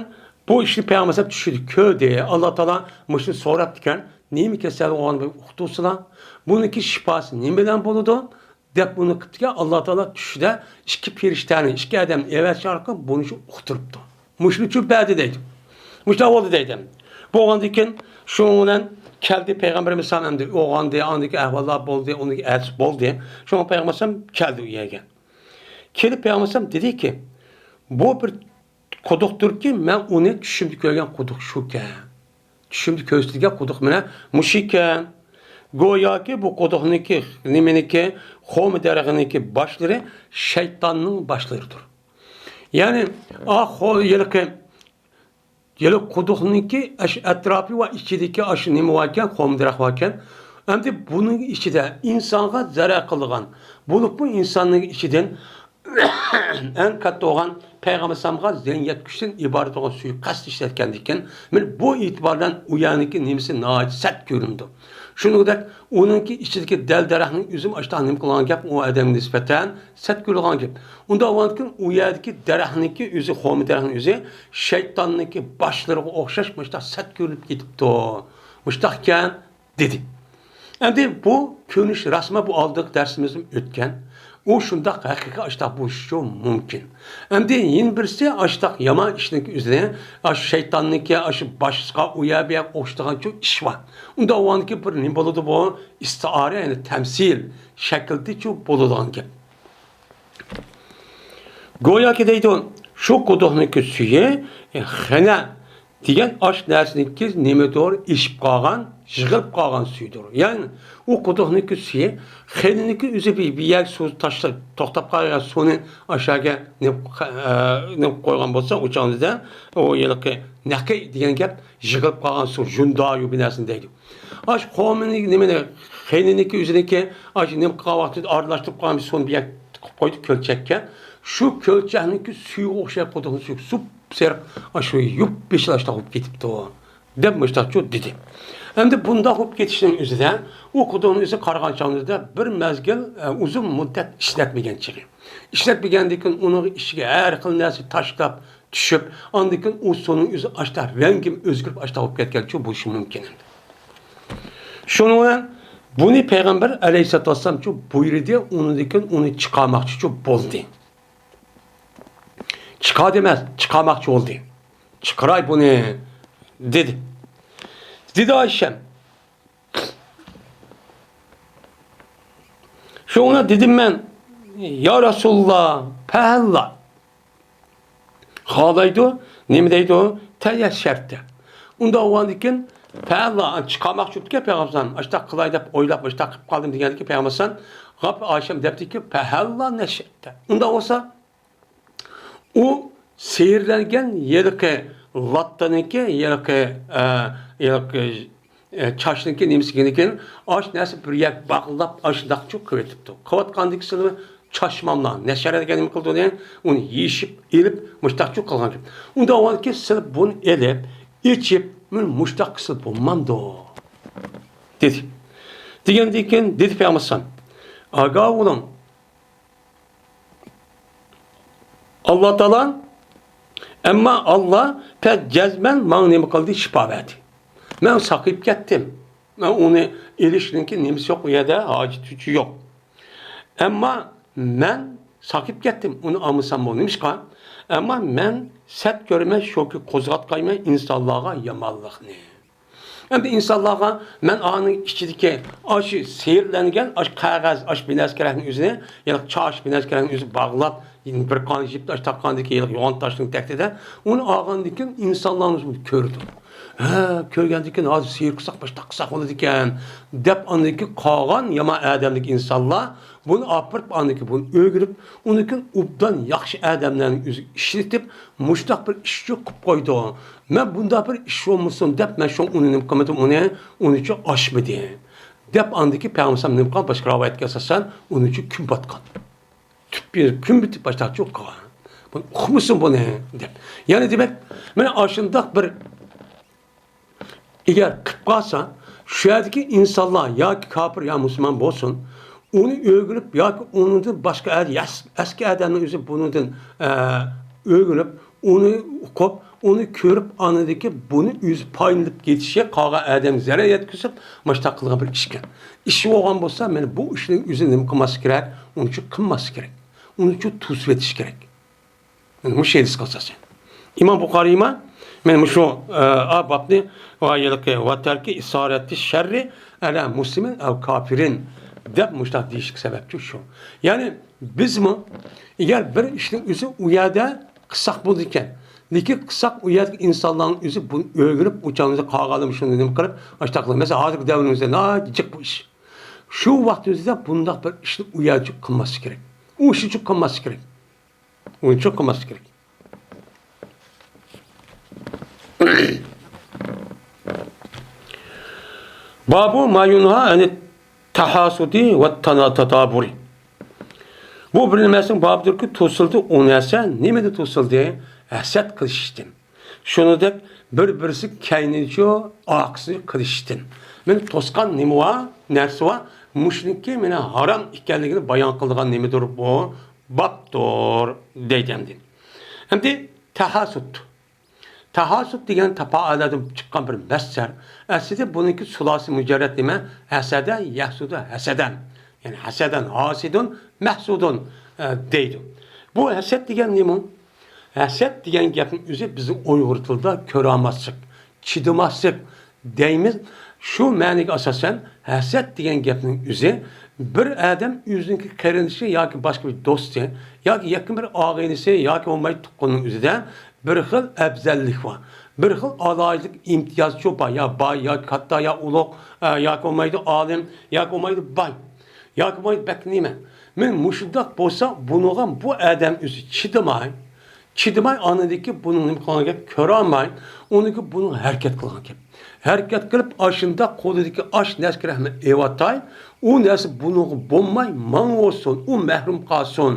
بۇ ئىشنى پەيغەمبەر ئەلەيھىسسالام چۈشىدە كۆردى. ئاللا تائالا مۇشۇنى سوراپتىكەن، نېمە كېسەل بولغانلىقىنى ئۇقتۇرسىلا، بۇنىڭكى شىپاسى نېمە بىلەن بولىدۇ؟ دەپ ئۇنى قىپتىكەن، ئاللا تائالا چۈشىدە ئىككى پېرىشتەنى، ئىككى ئادەمنى ئەۋەتىش ئارقىلىق بۇنى شۇ ئۇقتۇرۇپتۇ. مۇشۇنى چۈشۈپ بەردى دەيدۇ. مۇشۇنداق بولدى دەيدۇ. بولغاندىن كېيىن شۇنىڭ بىلەن كەلدى پەيغەمبىرىمىز ئەلەيھىسسالام ئەمدى ئويغاندى، ئاندىكى ئەھۋاللار بولدى، ئۇنىڭ ئەتىسى بولدى. شۇڭا پەيغەمبەر ئەلەيھىسسالام كەلدى ئۇ يەرگە. كېلىپ پەيغەمبەر ئەلەيھىسسالام دېدىكى، بۇ بىر قۇدۇقتۇركى، مەن ئۇنى چۈشۈمدە كۆرگەن قۇدۇق شۇكەن. چۈشۈمدە كۆرسىتىلگەن قۇدۇق مانا مۇشۇكەن. گوياكى بۇ قۇدۇقنىڭكى، نېمىنىڭكى، خورما دەرىخىنىڭكى باشلىرى شەيتاننىڭ باشلىرىدۇر. يەنى، ئا، خو-، ھېلىقى، ھېلىقى قۇدۇقنىڭكى ئاشۇ ئەتراپى ۋە ئىچىدىكى ئاشۇ نېمە باركەن، خورما دەرەخ باركەن. ئەمدى بۇنىڭ ئىچىدە ئىنسانغا زەرەر قىلىدىغان، بولۇپمۇ ئىنساننىڭ ئىچىدىن ئەڭ كاتتا بولغان پەيغەمبەر ئەلەيھىسسالامغا زىيان يەتكۈزۈشتىن ئىبارەت بولغان سۇيىقەست ئىشلەتكەندىكىن، مانا بۇ ئېتىبار بىلەن ئۇ يەرنىڭكى نېمىسى ناھايىتى سەت كۆرۈنىدۇ. شۇنىڭدەك ئۇنىڭكى ئىچىدىكى دەل دەرەخنىڭ ئۆزىمۇ ئاشۇنداق نېمە قىلغان گەپ، ئۇ ئادەمگە نىسبەتەن سەت كۆرۈلغان گەپ. ئۇنداق بولغاندىكىن ئۇ يەردىكى دەرەخنىڭكى ئۆزى، خورما دەرەخنىڭ ئۆزى شەيتاننىڭكى باشلىرىغا ئوخشاش مۇشۇنداق سەت كۆرۈنۈپ كېتىپتۇ. مۇشۇنداقكەن، دېدى. ئەمدى بۇ كۆرۈنۈش راستمۇ؟ بۇ ئالدىنقى دەرسىمىزدىمۇ ئۆتكەن. ئۇ شۇنداق ھەقىقىي ئاشتاق بولۇشىچۇ مۇمكىن. ئەمدى يەنە بىرسى ئاشتاق يامان ئىشنىڭكى ئۆزىنى، ئاشۇ شەيتاننىڭكى، ئاشۇ باشقا ئۇ يەر بۇ يەرگە ئوخشىتىدىغانچۇ ئىش بار. ئۇنداق بولغاندىكىن بىر نېمە بولىدۇ بۇ؟ ئىستىئارە، يەنى تەمسىل شەكلىدىچۇ بولىدىغان گەپ. گوياكى دەيدۇ، شۇ قۇدۇقنىڭكى سۈيى، خېنە دېگەن ئاش نەرسىنىڭكى نېمىدۇر ئېشىپ قالغان، يىغىلىپ قالغان سۈيىدۇر. يەنى ئۇ قۇدۇقنىڭكى سۈيى، خېنىنىڭكى ئۆزى بىر، بىر يەرگە سۇ تاشلاپ، توختاپ قالغان سۇنى ئاشۇ يەرگە نېمە، ئە، نېمە قويغان بولسا، ئۇ چاغدا ئۇ ھېلىقى نەقىي دېگەن گەپ، يىغىلىپ قالغان سۇ، جۇندايۇ بىر نەرسىنى دەيدۇ. ئاشۇ قومىنىڭ نېمىنى، خېنىنىڭكى ئۆزىنىڭكى، ئاشۇ نېمە قىلغان ۋاقتىدا ئارىلاشتۇرۇپ قالغان بىر سۇنى بىر يەرگە قىلىپ قويدى، كۆلچەككە. شۇ كۆلچەكنىڭكى سۈيىگە ئوخشاپ قۇدۇقنىڭ سۈيى سۇپسېرىق، ئاشۇ يۇپ يېشىل ئاشتاق بولۇپ كېتىپتۇ، دەپ مۇشتاقچۇ دېدى. ئەمدى بۇنداق بولۇپ كېتىشنىڭ ئۆزىدە ئۇ قۇدۇقنىڭ ئۆزى قارىغان چاغدا بىر مەزگىل، ئە، ئۇزۇن مۇددەت ئىشلەتمىگەن چېغى. ئىشلەتمىگەندىن كېيىن ئۇنىڭ ئىچىگە ھەر خىل نەرسە تاشلاپ، چۈشۈپ، ئاندىن كېيىن ئۇ سۇنىڭ ئۆزى ئاشتاق رەڭگىمۇ ئۆزگىرىپ ئاشتاق بولۇپ كەتكەنچۇ بولۇشى مۇمكىن ئەمدى. شۇنىڭ بىلەن بۇنى پەيغەمبەر ئەلەيھىسسالاتۇ ۋەسسالامچۇ بۇيرۇدى، ئۇنىڭدىن كېيىن ئۇنى چىقارماقچىچۇ بولدى. چىقار دېمەس، چىقارماقچى بولدى. چىقىراي بۇنى، دېدى. دېدى ئايشەم. شۇڭا دېدىم مەن، يا رەسۇلاللا، پەھەللا. خالايدۇ، نېمە دەيدۇ؟ تەييەس شەرتتە. ئۇنداق بولغاندىكىن، پەلا، چىقارماقچى بوپتىكەن پەيغەمبەر ئەلەيھىسسالام. ئاشتاق قىلاي دەپ ئويلاپ، ئاشتاق قىلىپ قالدىم دېگەندىكىن پەيغەمبەر ئەلەيھىسسالام، غاپ ئايشەم دەپتىكى، پەھەللا نەشەتتە. ئۇنداق بولسا، ئۇ سېھىرلەنگەن ھېلىقى لاتتىنىڭكى، ھېلىقى، ئە، ھېلىقى ئە، چاچنىڭكى نېمىسى ئىكەنكىن، ئاش نەرسە بىر يەرگە باغلاپ، ئاشۇنداقچۇ قىلىۋېتىپتۇ. قىلىۋاتقاندىكىسىلا چاچماملا، نەشەرە دېگەن نېمە قىلىدۇ ئۇنى؟ ئۇنى يېشىپ ئېلىپ، مۇشتاقچۇ قىلغان گەپ. ئۇنداق بولغاندىكىن، سىلە بۇنى ئېلىپ، ئېچىپ، مۇشتاق قىلسا بولمامدۇ؟ دېدى. دېگەندىن كېيىن، دېدى پەيغەمبەر ئەلەيھىسسالام، ئاگاھ بولۇڭ. ئاللا تائالا، ئەمما ئاللا پەقەت جەزمەن ماڭا نېمە قىلدى؟ شىپا بەردى. مەن ساقىيىپ كەتتىم. مەن ئۇنى ئېلىشنىڭكى نېمىسى يوق، ئۇ يەردە ھاجىتى يوق. ئەمما مەن ساقىيىپ كەتتىم، ئۇنى ئالمىسام بولدى. نېمىشقا؟ ئەمما مەن سەت كۆرىمەن شۇكى، قوزغاتقايمەن ئىنسانلارغا يامانلىقنى. ئەمدى ئىنسانلارغا مەن ئانىڭ ئىچىدىكى ئاشۇ سېھىرلەنگەن ئاشۇ قەغەز، ئاشۇ بىنەس كېرەكنىڭ ئۆزىنى، يەنى چاش بىنەس كېرەكنىڭ ئۆزى باغلاپ، بىر قان يىپ تاش تاققاندىكى يوغان تاشنىڭ تەكتىدە، ئۇنى ئالغاندىن كېيىن ئىنسانلارنى كۆرىدۇ. ھە، كۆرگەندىن كېيىن ھازىر سېھىر قىلساق، باشتا قىلساق بولىدىكەن، دەپ ئاندىن كېيىن قالغان يامان ئادەمدىكى ئىنسانلار بۇنى ئاپىرىپ، ئاندىن كېيىن بۇنى ئۆگىنىپ، ئۇنىڭ كېيىن ئوبدان ياخشى ئادەملەرنى ئۆزىگە ئىشلىتىپ، مۇشۇنداق بىر ئىش قىلىپ قويدۇڭ. مەن بۇنداق بىر ئىش بولمىسۇن دەپ، مەن شۇ ئۇنى نېمە قىلمىدىم، ئۇنى، ئۇنىڭ ئۈچۈن ئاچمىدىم. دەپ ئاندىن كېيىن پەيغەمبەر نېمە قىلغان؟ باشقا رىۋايەتكە ئاساسەن، ئۇنىڭ ئۈچۈن كۈن پاتقان. تۈپ يېرى كۈن پېتىپ باشلاپ چوققىغان. بۇنى ئۇقمىسۇن بۇنى، دەپ. يەنى دېمەك، مانا ئاشۇنداق بىر، ئەگەر قىلىپ قالسا، شۇ يەردىكى ئىنسانلار ياكى كاپىر يا مۇسۇلمان بولسۇن، ئۇنى ئۆگىنىپ ياكى ئۇنىڭدىن باشقا ئەر-، يەس-، ئەسكى ئادەمنىڭ ئۆزى بۇنىڭدىن، ئە، ئۆگىنىپ، ئۇنى ئوقۇپ، ئۇنى كۆرۈپ، ئاندىن كېيىن بۇنى ئۆزى پايدىلىنىپ كېتىشى، قالغان ئادەمگە زەرەر يەتكۈزۈپ، مۇشۇنداق قىلغان بىر ئىشكەن. ئىش بولغان بولسا، مانا بۇ ئىشنىڭ ئۆزىنى نېمە قىلماسلىق كېرەك؟ ئۇنىڭ ئۈچۈن قىلماسلىق كېرەك. ئۇنىڭ ئۈچۈن توسۇۋېتىش كېرەك. مانا مۇشۇ ھەدىسكە ئاساسەن. ئىمام بۇخارىيمۇ مانا مۇشۇ، ئە، ئا بابنى ۋە يىلقى ۋە تەركى ئىسارەتى شەررى ئەلە مۇسلىمىن ئەۋ كافىرىن دەپ مۇشۇنداق دېيىشكە سەۋەبچى شۇ. يەنى بىزمۇ ئەگەر بىر ئىشنىڭ ئۆزى ئۇ يەردە قىلساق بولىدىكەن. لېكىن قىلساق ئۇ يەردىكى ئىنسانلارنىڭ ئۆزى بۇنى ئۆگىنىپ، ئۇ چاغدا قالغانلىرى شۇنى نېمە قىلىپ، ئاشۇنداق قىلىپ. مەسىلەن، ھازىرقى دەۋرىمىزدە ناھايىتى جىق بۇ ئىش. شۇ ۋاقتىمىزدا بۇنداق بىر ئىشنى ئۇ يەرچە قىلماسلىق كېرەك. ئۇ ئىشنى قىلماسلىق كېرەك. ئۇنچە قىلماسلىق كېرەك. بابۇ ما يۇنھا ئەنىت تەھاسۇدى ۋە تانا-، تاتابۇرى. بۇ بىر نەرسىنىڭ بابىدۇركى، توسۇلدى ئۇ نەرسە. نېمىدىن توسۇلدى؟ ھەسەت قىلىشتىن. شۇنىڭدەك بىر-بىرسى كەينىچۇ ئارقىسىنى قىلىشتىن. مېنى توسقان نېمە ۋار؟ نەرسە ۋار؟ مۇشۇنىڭكى مېنى ھارام ئىكەنلىكىنى بايان قىلىدىغان نېمىدۇر بۇ؟ بابتۇر، دەيدۇ ئەمدى. ئەمدى تەھاسۇد. تەھاسۇد دېگەن تاپائەلدىن چىققان بىر مەسدەر. ئەسلىدە بۇنىڭكى سۇلاسى مۇجەررەد نېمە؟ ھەسەدە يەھسۇدۇ ھەسەدەن. يەنى ھەسەدەن ھاسىدۇن مەھسۇدۇن، ئە، دەيدۇ. بۇ ھەسەت دېگەن نېمە؟ ھەسەت دېگەن گەپنىڭ ئۆزى بىزنىڭ ئۇيغۇر تىلىدا كۆرەلمەسلىك، چىدىماسلىق، دەيمىز. شۇ مەنىگە ئاساسەن، ھەسەت دېگەن گەپنىڭ ئۆزى بىر ئادەم ئۆزىنىڭكى قېرىندىشى ياكى باشقا بىر دوستى ياكى يېقىن بىر ئاغىنىسى ياكى بولمايدۇ تۇغقىنىنىڭ ئۆزىدە بىر خىل ئەۋزەللىك بار. بىر خىل ئالاھىدىلىك، ئىمتىيازچۇ بار. يا باي، يا كاتتا، يا ئۇلۇغ، ئە، ياكى بولمايدۇ ئالىم، ياكى بولمايدۇ باي. ياكى بولمايدۇ بەك نېمە. مېنى مۇشۇنداق بولسا، بۇنىڭغا بۇ ئادەم ئۆزى چىدىماي، چىدىماي، ئاندىن كېيىن بۇنىڭ نېمە قىلغان گەپ كۆرەلمەي، ئۇنىڭكى بۇنىڭ ھەرىكەت قىلغان گەپ. ھەرىكەت قىلىپ، ئاشۇنداق قولىدىكى ئاش نەرسىگە رەھمەت ئېيتىۋاتاي، ئۇ نەرسە بۇنىڭغا بولماي، ماڭا بولسۇن، ئۇ مەھرۇم قالسۇن،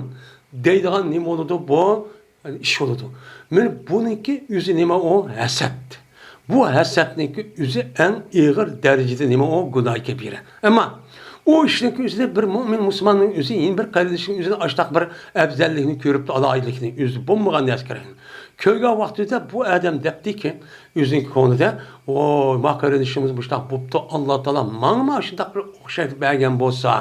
دەيدىغان نېمە بولىدۇ بۇ؟ ئىش بولىدۇ. مانا بۇنىڭكى ئۆزى نېمە ئۇ؟ ھەسەت. بۇ ھەسەتنىڭكى ئۆزى ئەڭ ئېغىر دەرىجىدە نېمە ئۇ؟ گۇناھى كەبىرە. ئەمما ئۇ ئىشنىڭكى ئۆزىدە بىر مۆمىن مۇسۇلماننىڭ ئۆزى يەنە بىر قېرىندىشىنىڭ ئۆزىدە ئاشۇنداق بىر ئەۋزەللىكنى كۆرۈپتۇ، ئالاھىدىلىكنى، ئۆزىدە بولمىغان نەرسە كېرەك. كۆرگەن ۋاقتىدا بۇ ئادەم دەپتىكى، ئۆزىنىڭ كۆڭلىدە، ۋوي، ما قېرىندىشىمىز مۇشۇنداق بوپتۇ، ئاللا تائالا ماڭىمۇ ئاشۇنداق بىر ئوخشاش بەرگەن بولسا،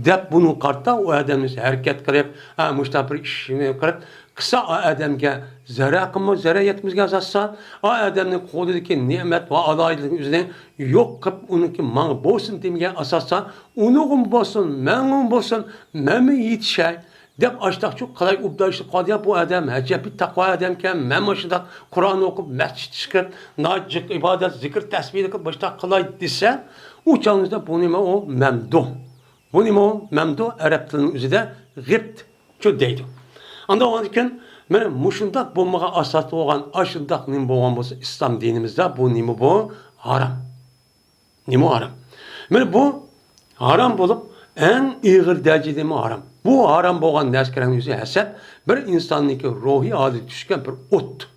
دەپ بۇنىڭغا قارىتا ئۇ ئادەمنى ھەرىكەت قىلىپ، ھە، مۇشۇنداق بىر ئىشنى قىلىپ، قىلسا، ئۇ ئادەمگە زەرەر قىلماي، زەرەر يەتكۈزگەن ئاساستا، ئۇ ئادەمنىڭ قولىدىكى نېمەت ۋە ئالاھىدىلىكنى ئۆزىنى يوق قىلىپ، ئۇنىڭكى ماڭا بولسۇن دېمىگەن ئاساستا، ئۇنىڭغىمۇ بولسۇن، ماڭىمۇ بولسۇن، مەنمۇ يېتىشەي، دەپ ئاشتاقچۇ قالاي ئوبدان ئىشلىق قالدى يا، بۇ ئادەم ئەجەب بىر تەقۋا ئادەمكەن، مەنمۇ شۇنداق قۇرئان ئوقۇپ، مەسچىتكە چىقىپ، ناھايىتى جىق ئىبادەت، زىكىر، تەسبىھلىك قىلىپ، مۇشۇنداق قىلاي دېسە، ئۇ چاغنىڭدا بۇ نېمە ئۇ؟ مەمدۇھ. بۇ نېمە ئۇ؟ مەمدۇھ ئەرەب تىلىنىڭ ئۆزىدە غىبت شۇ دەيدۇ. ئاندىن ئاندىن كېيىن مانا مۇشۇنداق بولمىغان ئاساستا بولغان، ئاشۇنداق نېمە بولغان بولسا، ئىسلام دىنىمىزدا بۇ نېمە بۇ؟ ھارام. نېمە ھارام؟ مانا بۇ ھارام بولۇپ، ئەڭ ئېغىر دەرىجىدە نېمە ھارام؟ بۇ ھارام بولغان نەرسىگە ئۆزى ھەسەت، بىر ئىنساننىڭكى روھىي ھالىتى چۈشكەن بىر ئوت.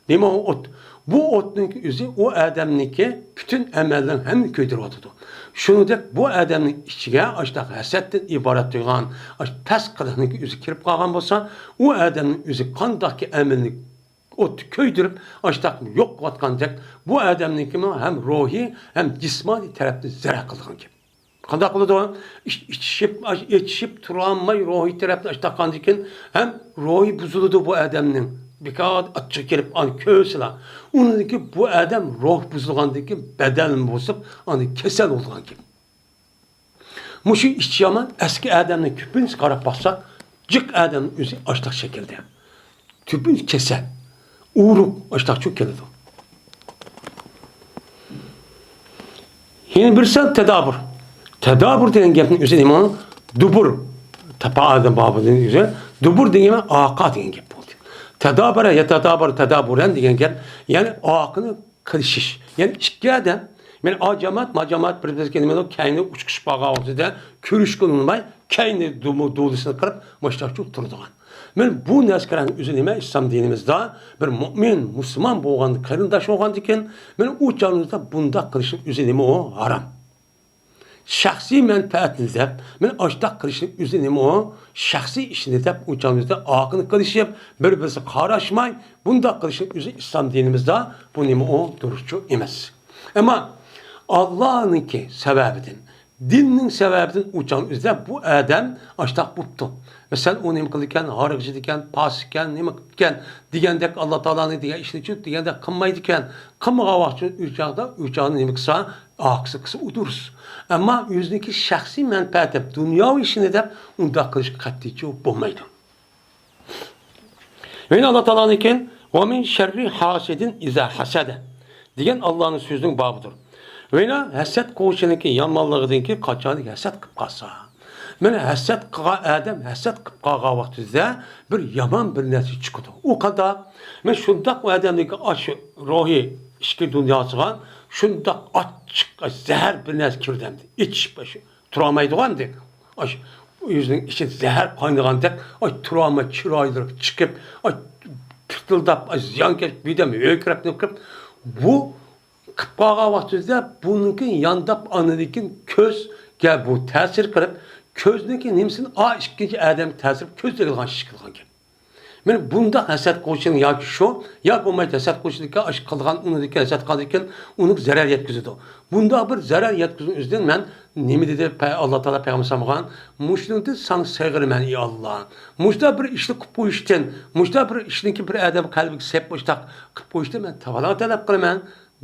نېمە ئۇ ئوت؟ بۇ ئوتنىڭكى ئۆزى ئۇ ئادەمنىڭكى پۈتۈن ئەمەللىرىنى ھەممە كۆيدۈرۈۋاتىدۇ. شۇنىڭدەك بۇ ئادەمنىڭ ئىچىگە ئاشتاق ھەسەتتىن ئىبارەت تۇيغان ئاش پەس قىلىقنىڭكى ئۆزى كىرىپ قالغان بولسا، ئۇ ئادەمنىڭ ئۆزى قانداقكى ئەمىلىنى ئوتتا كۆيدۈرۈپ، ئاشتاق يوق قىلىۋاتقاندەك، بۇ ئادەمنىڭكىمۇ ھەم روھىي، ھەم جىسمانىي تەرەپتىن زەرەر قىلىدىغان گەپ. قانداق قىلىدۇ؟ ئىچ-، ئىچىشىپ، ئاش-، ئىچىشىپ تۇرالماي روھىي تەرەپتىن ئاشتاق قاندىكىن ھەم روھى بۇزۇلىدۇ بۇ ئادەمنىڭ. بىكار ئاچچىقى كېلىپ، ئانا كۆرسىلا. ئۇنىڭدىن كېيىن بۇ ئادەم روھ بۇزۇلغاندىن كېيىن بەدەن بۇزۇپ، ئانا كېسەل بولىدىغان گەپ. مۇشۇ ئىچى يامان ئەسكى ئادەمنى كۆپىنچە قاراپ باقساق، جىق ئادەمنىڭ ئۆزى ئاشتاق شەكىلدە. كۆپىنچە كېسەل، ئورۇق، ئاشتاقچۇ كېلىدۇ. كېيىن بىرسى تەدابۇر. تەدابۇر دېگەن گەپنىڭ ئۆزى نېمە؟ دۇبۇر. تاپائالدىن بابىدىن ئۆزى. دۇبۇر دېگەن ئارقا دېگەن گەپ بولدى. تەدابەرە، يەتەدابەر، تەدابۇرەن دېگەن گەپ، يەنى ئارقىنى قىلىشىش. يەنى ئىككى ئادەم، مەن ئا جامائەت، ما جامائەت بىر-بىرىگە نېمە، كەينى ئۇچۇقۇشۇپ قالغان ۋاقتىدا كۆرۈشكىلى بولماي، كەينى دۇمۇ-، دۇلىسىنى قىلىپ، مۇشۇنداق تۇرىدىغان. مەن بۇ نەرسىلەرنىڭ ئۆزى نېمە؟ ئىسلام دىنىمىزدا بىر مۇئمىن، مۇسۇلمان بولغان، قېرىنداش بولغاندىكىن، مەن ئۇ چاغىمىزدا بۇنداق قىلىشنىڭ ئۆزى نېمە ئۇ؟ ھارام. شەخسىي مەنپەئەتنى دەپ، مەن ئاشتاق قىلىشنىڭ ئۆزى نېمە ئۇ؟ شەخسىي ئىشنى دەپ، ئۇ چاغىمىزدا ئارقىنى قىلىشىپ، بىر-بىرسىگە قاراشماي، بۇنداق قىلىشنىڭ ئۆزى ئىسلام دىنىمىزدا بۇ نېمە ئۇ؟ دۇرۇسچۇ ئەمەس. ئەمما ئاللانىڭكى سەۋەبىدىن، دىننىڭ سەۋەبىدىن ئۇ چاغنىڭ ئۆزىدە بۇ ئادەم ئاشتاق بوپتۇ. مەسىلەن، ئۇ نېمە قىلىدىكەن، ھاراق ئىچىدىكەن، پاسىقكەن، نېمە قىپتىكەن دېگەندەك، ئاللا تائالانىڭ دېگەن ئىشىنى چۈ دېگەندەك قىلمايدىكەن. قىلمىغان ۋاقتى ئۈچۈن ئۇ چاغدا، ئۇ چاغدا نېمە قىلسا، ئارقىسى قىلسا ئۇ دۇرۇس. ئەمما ئۆزىنىڭكى شەخسىي مەنپەئەت دەپ، دۇنياۋى ئىشىنى دەپ ئۇنداق قىلىشقا قەتئىيچە بولمايدۇ. يەنە ئاللا تائالانىڭكى، «ۋە مىن شەررى ھاسىدىن ئىزا ھەسەدە» دېگەن ئاللانىڭ سۆزىنىڭ بابىدۇر. ۋە يەنە ھەسەت قىلغۇچىنىڭكى يامانلىقىدىنكى قاچانكى ھەسەت قىلىپ قالسا. مانا ھەسەت قىلغان ئادەم ھەسەت قىلىپ قالغان ۋاقتىدا بىر يامان بىر نەرسە چىقىدۇ. ئۇ قانداق؟ مەن شۇنداق ئۇ ئادەمنىڭكى ئاشۇ روھى ئىچكى دۇنياسىغا شۇنداق ئاچچىق، زەھەر بىر نەرسە كىردى ئەمدى. ئېچىشىپ ئاشۇ تۇرالمايدىغان ئەمدى. ئاشۇ ئۆزىنىڭ ئىچىدە زەھەر قاينىغاندەك، ئاي، تۇرالماي چىرايلىرى چىقىپ، ئاي، پىتىلداپ، ئاي، زىيانكەش بىردەم ھۆركىرەپ نېمە قىلىپ، بۇ قىپ قالغان ۋاقتىدا بۇنىڭكى يانداپ ئاندىن كېيىن كۆزگە بۇ تەسىر قىلىپ، كۆزنىڭكى نېمىسىنى ئا ئىككىنچى ئادەمگە تەسىر قىلىپ كۆز تېگىدىغان ئىش قىلغان گەپ. مانا بۇنداق ھەسەت قىلغۇچىنىڭ ياكى شۇ، يا بولمايدۇ ھەسەت قىلغۇچىنىڭكى ئاشۇ قىلغان ئۇنىڭدىكى ھەسەت قىلغاندىكىن ئۇنىڭغا زەرەر يەتكۈزىدۇ. بۇنداق بىر زەرەر يەتكۈزگەن ئۆزىدىن مەن نېمە دېدى پە-، ئاللا تائالا پەيغەمبەر ساللاللاھۇ ئەلەيھى ۋەسەللەمغا؟ مۇشۇنىڭدىن ساڭا سېغىنىمەن، ئى ئاللا. مۇشۇنداق بىر ئىشنى قىلىپ قويۇشتىن، مۇشۇنداق بىر ئىشنىڭكى بىر ئادەم قەلبىگە سېلىپ مۇشۇنداق قىلىپ قويۇشتىن مەن پالاھ تەلەپ قىلىمەن،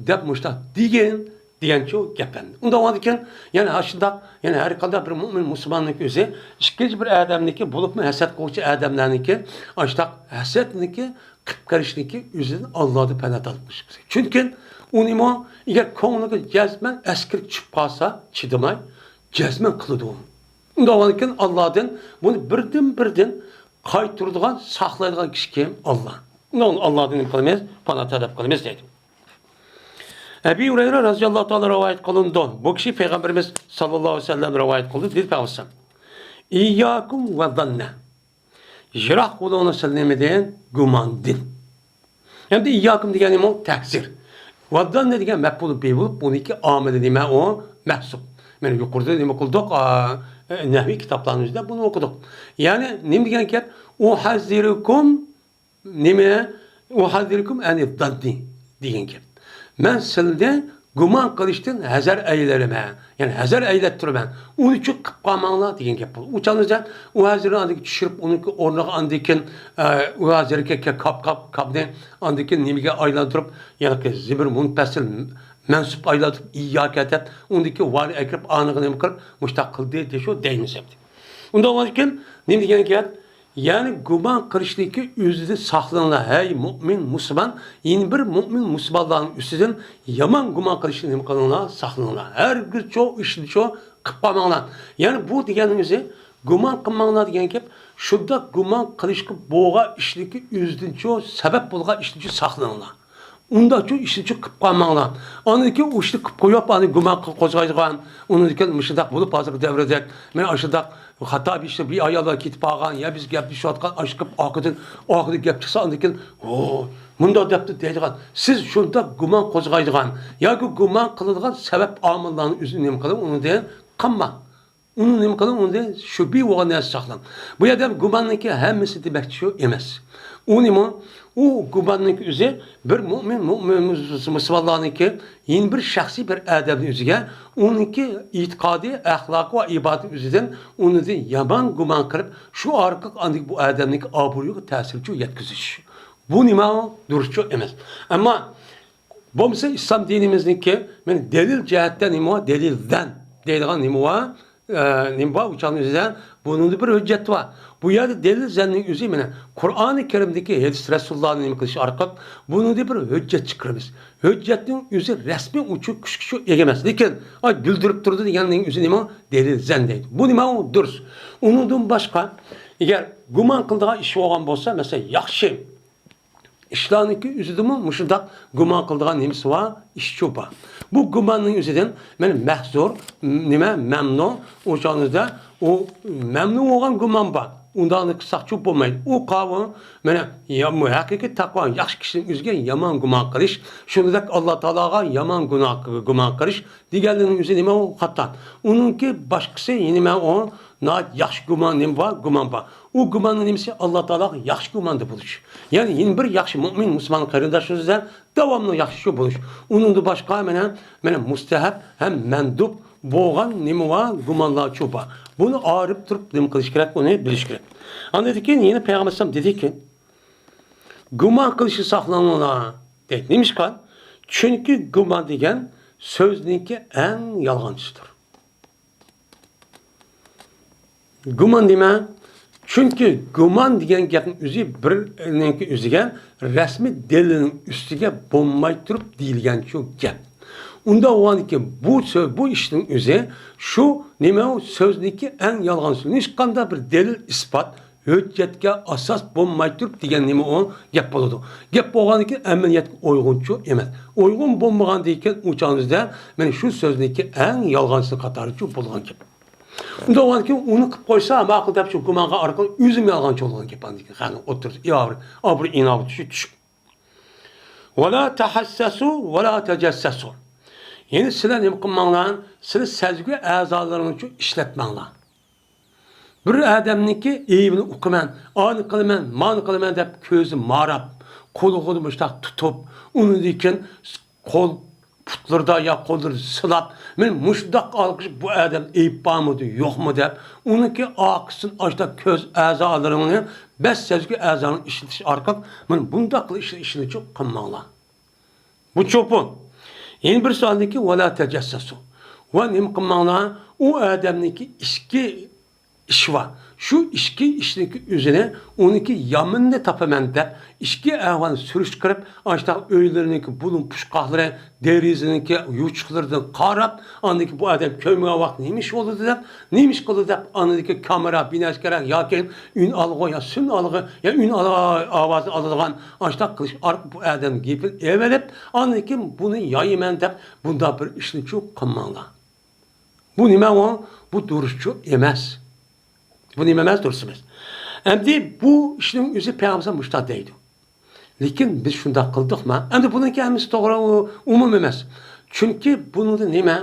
دەپ مۇشۇنداق دېگىن. دېگەنچۇ گەپ ئەمدى. ئۇنداق بولغاندىكىن، يەنە ئاشۇنداق، يەنە ھەر قانداق بىر مۇئمىن مۇسۇلماننىڭ ئۆزى ئىككىنچى بىر ئادەمنىڭكى، بولۇپمۇ ھەسەت قىلغۇچى ئادەملەرنىڭكى ئاشۇنداق ھەسەتنىڭكى قىپ قېرىشنىڭكى ئۆزىدىن ئاللادا پەنا تالىپ قېلىش كېرەك. چۈنكى ئۇنىمۇ ئەگەر كۆڭلىگە جەزمەن ئەسكىرىپ چۈشۈپ قالسا، چىدىماي جەزمەن قىلىدۇ. ئۇنداق بولغاندىكىن ئاللادىن بۇنى بىردىن بىردىن قايتۇرىدىغان، ساقلايدىغان كىشى كىم؟ ئاللا. ئۇنىڭ ئاللادىن نېمە قىلىمىز؟ پانا تەلەپ قىلىمىز دەيدۇ. ئەبى ھۇرەيرە رەزىياللاھۇ تائالا رىۋايەت قىلىنىدۇ. بۇ كىشى پەيغەمبىرىمىز ساللاللاھۇ ئەلەيھى ۋەسەللەم رىۋايەت قىلدى، دېدى پەيغەمبەر: «ئىيياكۇم ۋەززاننە.» يىراق بولۇڭلار سىلەر نېمىدىن؟ گۇماندىن. ئەمدى ئىيياكۇم دېگەن نېمە؟ تەھزىر. ۋەززاننە دېگەن مەپئۇلى بى بولۇپ، ئۇنىڭكى ئامىلى نېمە؟ ئۇ مەھسۇپ. مانا يۇقىرىدا نېمە قىلدۇق؟ ئا، نەھۋىي كىتابلارنىڭ ئۆزىدە بۇنى ئوقۇدۇق. يەنى نېمە دېگەن گەپ؟ ئۇھەززىرۇكۇم نېمە؟ «ئۇھەززىرۇكۇم ئەنىز زاننى» دېگەن گەپ. مەن سىلىنى گۇمان قىلىشتىن ھەزەر ئەيلەيمەن، يەنى ھەزەر ئەيلەپ تۇرىمەن. ئۇنى چۈ قىپ قالماڭلار دېگەن گەپ بولدى. ئۇ چاغدا ئۇھەززىرنى ئاندىن چۈشۈرۈپ، ئۇنىڭكى ئورنىغا ئاندىن كېيىن، ئە، ئۇھەززىركە كاپ، كاپ، كاپنى ئاندىن كېيىن نېمىگە ئايلاندۇرۇپ، يەنى زىمىر مۇنپەسىل مەنسۇپ ئايلاندۇرۇپ، ئىيياكە دەپ، ئۇندىن كېيىن ۋانى ئەكىرىپ، ئانىغا نېمە قىلىپ، مۇشتاق قىلدى دېشۇ دەيمىز ئەمدى. ئۇنداق بولغاندىكىن نېمە دېگەن گەپ؟ يەنى گۇمان قىلىشنىڭكى ئۆزىدىن ساقلىنىڭلار، ھەي مۇئمىن، مۇسۇلمان، يەنە بىر مۇئمىن، مۇسۇلمانلارنىڭ ئۈستىدىن يامان گۇمان قىلىشنى نېمە قىلىڭلار؟ ساقلىنىڭلار. ھەرگىزچۇ ئىشنىچۇ قىپ قالماڭلار. يەنى بۇ دېگەننىڭ ئۆزى گۇمان قىلماڭلار دېگەن گەپ، شۇنداق گۇمان قىلىشقا بولغان ئىشنىڭكى ئۆزىدىنچۇ، سەۋەب بولغان ئىشنىچۇ ساقلىنىڭلار. ئۇنداقچۇ ئىشنىچۇ قىپ قالماڭلار. ئاندىن كېيىن ئۇ ئىشنى قىپ قويۇپ، ئاندىن گۇمان قىل-، قوزغايدىغان، ئۇنىڭدىن كېيىن مۇشۇنداق بولۇپ، ھازىرقى دەۋردەك، مانا ئاشۇنداق خاتا بىر ئىشنى بىر ئاياللار كېتىپ قالغان، يا بىز گەپلىشىۋاتقان، ئاشۇ قىپ ئارقىدىن، ئارقىدىن گەپ چىقسا، ئاندىن كېيىن، ھو، مۇنداق دەپتۇ دەيدىغان، سىز شۇنداق گۇمان قوزغايدىغان ياكى گۇمان قىلىدىغان سەۋەب ئامىللارنى ئۆزىنى نېمە قىلىڭ، ئۇنىڭدىن قالماڭ. ئۇنى نېمە قىلىڭ، ئۇنى شۈبھە بولغان نەرسە ساقلاڭ. بۇ يەردە گۇماننىڭكى ھەممىسى دېمەكچى شۇ ئەمەس. ئۇ نېمە؟ ئۇ گۇماننىڭكى ئۆزى بىر مۇئمىن، مۇئمىن مۇسۇلمانلارنىڭكى يەنە بىر شەخسىي بىر ئادەمنىڭ ئۆزىگە، ئۇنىڭكى ئېتىقادى، ئەخلاقى ۋە ئىبادىتى ئۆزىدىن ئۇنىڭدىن يامان گۇمان قىلىپ، شۇ ئارقىلىق ئاندىن بۇ ئادەمنىڭكى ئابرۇيىغا تەسىرچۇ يەتكۈزۈش. بۇ نېمە؟ دۇرۇسچۇ ئەمەس. ئەمما بولمىسا ئىسلام دىنىمىزنىڭكى، مانا، دەلىل جەھەتتە نېمە بار؟ دەلىل زەن دەيدىغان نېمە بار؟ ئە، نېمە بار؟ ئۇ چاغنىڭ ئۆزىدە بۇنىڭدا بىر ھۆججەت بار. بۇ يەردە دەلىل زەننىڭ ئۆزى مانا قۇرئانى كەرىمدىكى ھەدىس رەسۇلۇللانى نېمە قىلىش ئارقىلىق بۇنىڭدىن بىر ھۆججەت چىقىرىمىز. ھۆججەتنىڭ ئۆزى رەسمىي ئۇچۇر كۈچكە ئىگە ئەمەس. لېكىن ئاي گۈلدۈرۈپ تۇرىدۇ دېگەننىڭ ئۆزى نېمە؟ دەلىل زەن دەيدۇ. بۇ نېمە؟ ئۇ دۇرۇس. ئۇنىڭدىن باشقا ئەگەر گۇمان قىلىدىغان ئىش بولغان بولسا، مەسىلەن، ياخشى ئىشلارنىڭكى ئۆزىدىمۇ مۇشۇنداق گۇمان قىلىدىغان نېمىسى بار؟ ئىشچۇ بار. بۇ گۇماننىڭ ئۆزىدىن مانا مەھزۇر، نېمە، مەمنۇ، ئۇ چاغىمىزدا ئۇ مەمنۇ بولغان گۇمان بار. ئۇنداقنى قىلساقچۇ بولمايدۇ. ئۇ قاۋۇ، مانا، يا-، ھەقىقىي تەقۋا، ياخشى كىشىنىڭ ئۆزىگە يامان گۇمان قىلىش، شۇنداق ئاللا تائالاغا يامان گۇناھ، گۇمان قىلىش دېگەنلىرىنىڭ ئۆزى نېمە؟ ئۇ خاتا. ئۇنىڭكى باشقىسى نېمە؟ ئۇ ناھايىتى ياخشى گۇمان نېمە بار؟ گۇمان بار. ئۇ گۇماننىڭ نېمىسى؟ ئاللا تائالاغا ياخشى گۇماندا بولۇش. يەنى يەنە بىر ياخشى مۆمىن مۇسۇلمان قېرىنداشلىرىمىز بىلەن داۋاملىق ياخشى بولۇش. ئۇنىڭدىن باشقا مانا، مانا مۇستەھەب ھەم مەندۇب بولغان نېمە بار؟ گۇمانلارچۇ بار. بۇنى ئايرىپ تۇرۇپ نېمە قىلىش كېرەك؟ ئۇنى بىلىش كېرەك. ئاندىن كېيىن يەنە پەيغەمبەر ئەلەيھىسسالام دېدىكى، گۇمان قىلىشنى ساقلىنىڭلار دەيدۇ. نېمىشقا؟ چۈنكى گۇمان دېگەن سۆزنىڭكى ئەڭ يالغانچىسىدۇر. گۇمان نېمە؟ چۈنكى گۇمان دېگەن گەپنىڭ ئۆزى بىرنىڭكى ئۆزىگە رەسمىي دەلىلنىڭ ئۈستىگە بولماي تۇرۇپ دېيىلگەنچۇ گەپ. ئۇنداق بولغاندىكىن بۇ سۆز، بۇ ئىشنىڭ ئۆزى شۇ نېمە؟ ئۇ سۆزنىڭكى ئەڭ يالغان سۆز. ھېچقانداق بىر دەلىل، ئىسپات، ھۆججەتكە ئاساس بولماي تۇرۇپ دېگەن نېمە ئۇ؟ گەپ بولىدۇ. گەپ بولغاندىكىن ئەمەلىيەتكە ئۇيغۇنچۇ ئەمەس. ئۇيغۇن بولمىغاندىكىن ئۇ چاغىمىزدا مانا شۇ سۆزنىڭكى ئەڭ يالغانچىسى قاتارىچۇ بولغان گەپ. ئۇنداق بولغاندىكىن ئۇنى قىلىپ قويسا ماقۇل دەپ شۇ گۇمانغا ئارقىلىق ئۆزىمۇ يالغانچى بولغان گەپ ئاندىن كېيىن خەقنىڭ ئوتتۇرىسى ئابرۇ، ئىناۋىتى چۈشۈپ. ۋەلا تەھەسسەسۇ ۋەلا تەجەسسەسۇ. يەنى سىلەر نېمە قىلماڭلار؟ سىلەر سەزگۈ ئەزالىرىڭلارچۇ ئىشلەتمەڭلار. بىر ئادەمنىڭكى ئەيىبىنى ئۇقىمەن، ئانى قىلىمەن، مانى قىلىمەن دەپ كۆزى ماراپ، قولىغا مۇشتاق تۇتۇپ، ئۇنىڭدىن كېيىن قول پۇتلىرىدا يا قوللىرىدا سىلاپ، مانا مۇشۇنداق ئالغىچ بۇ ئادەم ئەيىب بارمىدى، يوقمۇ دەپ، ئۇنىڭكى ئارقىسىدىن ئاشۇنداق كۆز ئەزالىرىڭنى، بەش سەزگۈ ئەزالىرىڭنى ئىشلىتىش ئارقىلىق مانا بۇنداق قىلىش ئىشنىچۇ قىلماڭلار. بۇ چوپۇن. يەنە بىر سوئالدىكى ۋەلا تەجەسسەسۇ. ۋە نېمە قىلماڭلار؟ ئۇ ئادەمنىڭكى ئىچكى ئىشى بار. شۇ ئىچكى ئىشنىڭكى ئۆزىنى، ئۇنىڭكى يامىنىنى تاپىمەن دەپ، ئىچكى ئەھۋالنى سۈرۈشتۈرۈپ، ئاشۇنداق ئۆيلىرىنىڭكى بۇلۇڭ پۇچقاقلىرى، دېرىزىنىڭكى يوچۇقلىرىدىن قاراپ، ئاندىن كېيىن بۇ ئادەم كۆرمىگەن ۋاقىت نېمە ئىش بولىدۇ دەپ، نېمە ئىش قىلىدۇ دەپ، ئاندىن كېيىن كامېرا، بىنەشكەرەك ياكى ئۈن ئالغۇ يا سۈن ئالغۇ يا ئۈن ئالغۇ ئاۋازىنى ئالىدىغان ئاشۇنداق قىلىش ئارقىلىق بۇ ئادەمنىڭ گېپىنى ئېلىۋېلىپ، ئاندىن كېيىن بۇنى يايىمەن دەپ بۇنداق بىر ئىشنىچۇ قىلماڭلار. بۇ نېمە ئۇ؟ بۇ دۇرۇسچۇ ئەمەس. بۇ نېمە ئەمەس؟ دۇرۇس ئەمەس. ئەمدى بۇ ئىشنىڭ ئۆزى پەيغەمبەر مۇشۇنداق دەيدۇ. لېكىن بىز شۇنداق قىلدۇقما؟ ئەمدى بۇنىڭكى ھەممىسى توغرا، ئۇ ئومۇم ئەمەس. چۈنكى بۇنىڭدا نېمە؟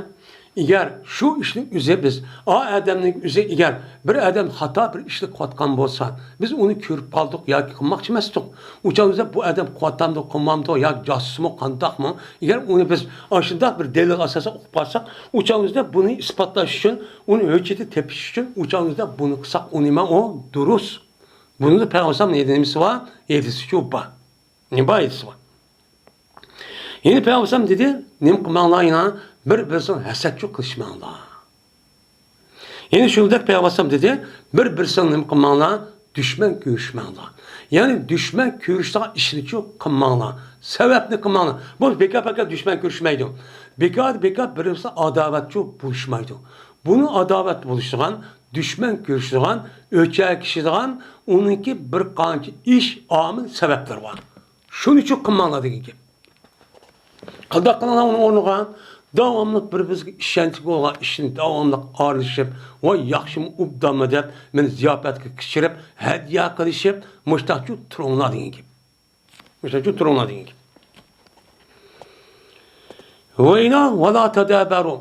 ئەگەر شۇ ئىشنىڭ ئۆزى بىز، ئا ئادەمنىڭ ئۆزى ئەگەر بىر ئادەم خاتا بىر ئىشنى قىلىۋاتقان بولسا، بىز ئۇنى كۆرۈپ قالدۇق ياكى قىلماقچى ئەمەستۇق. ئۇ چاغدا بۇ ئادەم قىلىۋاتامدۇ، قىلمامدۇ ياكى جاسۇسمۇ، قانداقمۇ؟ ئەگەر ئۇنى بىز ئاشۇنداق بىر دەلىلگە ئاساسەن ئۇقۇپ قالساق، ئۇ چاغدا بۇنى ئىسپاتلاش ئۈچۈن، ئۇنى ھۆججىتى تېپىش ئۈچۈن ئۇ چاغدا بۇنى قىلساق، ئۇ نېمە؟ ئۇ دۇرۇس. بۇنىڭدا پەيغەمبەر ئەلەيھىسسالام نېمىسى بار؟ ھەدىسىچۇ بار. نېمە بار؟ ھەدىسى بار. يەنە پەيغەمبەر ئەلەيھىسسالام دېدى، نېمە قىلماڭلار يەنە؟ بىر-بىرسىنى ھەسەتچۇ قىلىشماڭلار. يەنە شۇنداق پەيغەمبەر ئەلەيھىسسالام دېدى، بىر-بىرسىنى نېمە قىلماڭلار؟ دۈشمەن كۆرۈشمەڭلار. يەنى دۈشمەن كۆرۈشىدىغان ئىشنىچۇ قىلماڭلار. سەۋەبنى قىلماڭلار. بۇ بىكار-بىكار دۈشمەن كۆرۈشمەيدۇ. بىكار-بىكار بىر-بىرسى ئاداۋەتچۇ بولۇشمايدۇ. بۇنى ئاداۋەت بولۇشىدىغان، دۈشمەن كۆرۈشىدىغان، ئۆچەكىشىدىغان ئۇنىڭكى بىر قانچە ئىش، ئامىل، سەۋەبلىرى بار. شۇنىچۇ قىلماڭلار دېگەن گەپ. قانداق قىلىڭلار ئۇنىڭ ئورنىغا؟ داۋاملىق بىر-بىرىگە ئىشەنچلىك بولغان ئىشنى داۋاملىق ئارىلىشىپ، ۋاي ياخشىمۇ، ئوبدانمۇ دەپ، مېنى زىياپەتكە كىرىشتۈرۈپ، ھەدىيە قىلىشىپ، مۇشتاقچۇ تۇرۇڭلار دېگەن گەپ. مۇشۇنىڭ ئۈچۈن تۇرۇڭلار دېگەن گەپ. ۋەيلا ۋالا تەدەبەرۇ.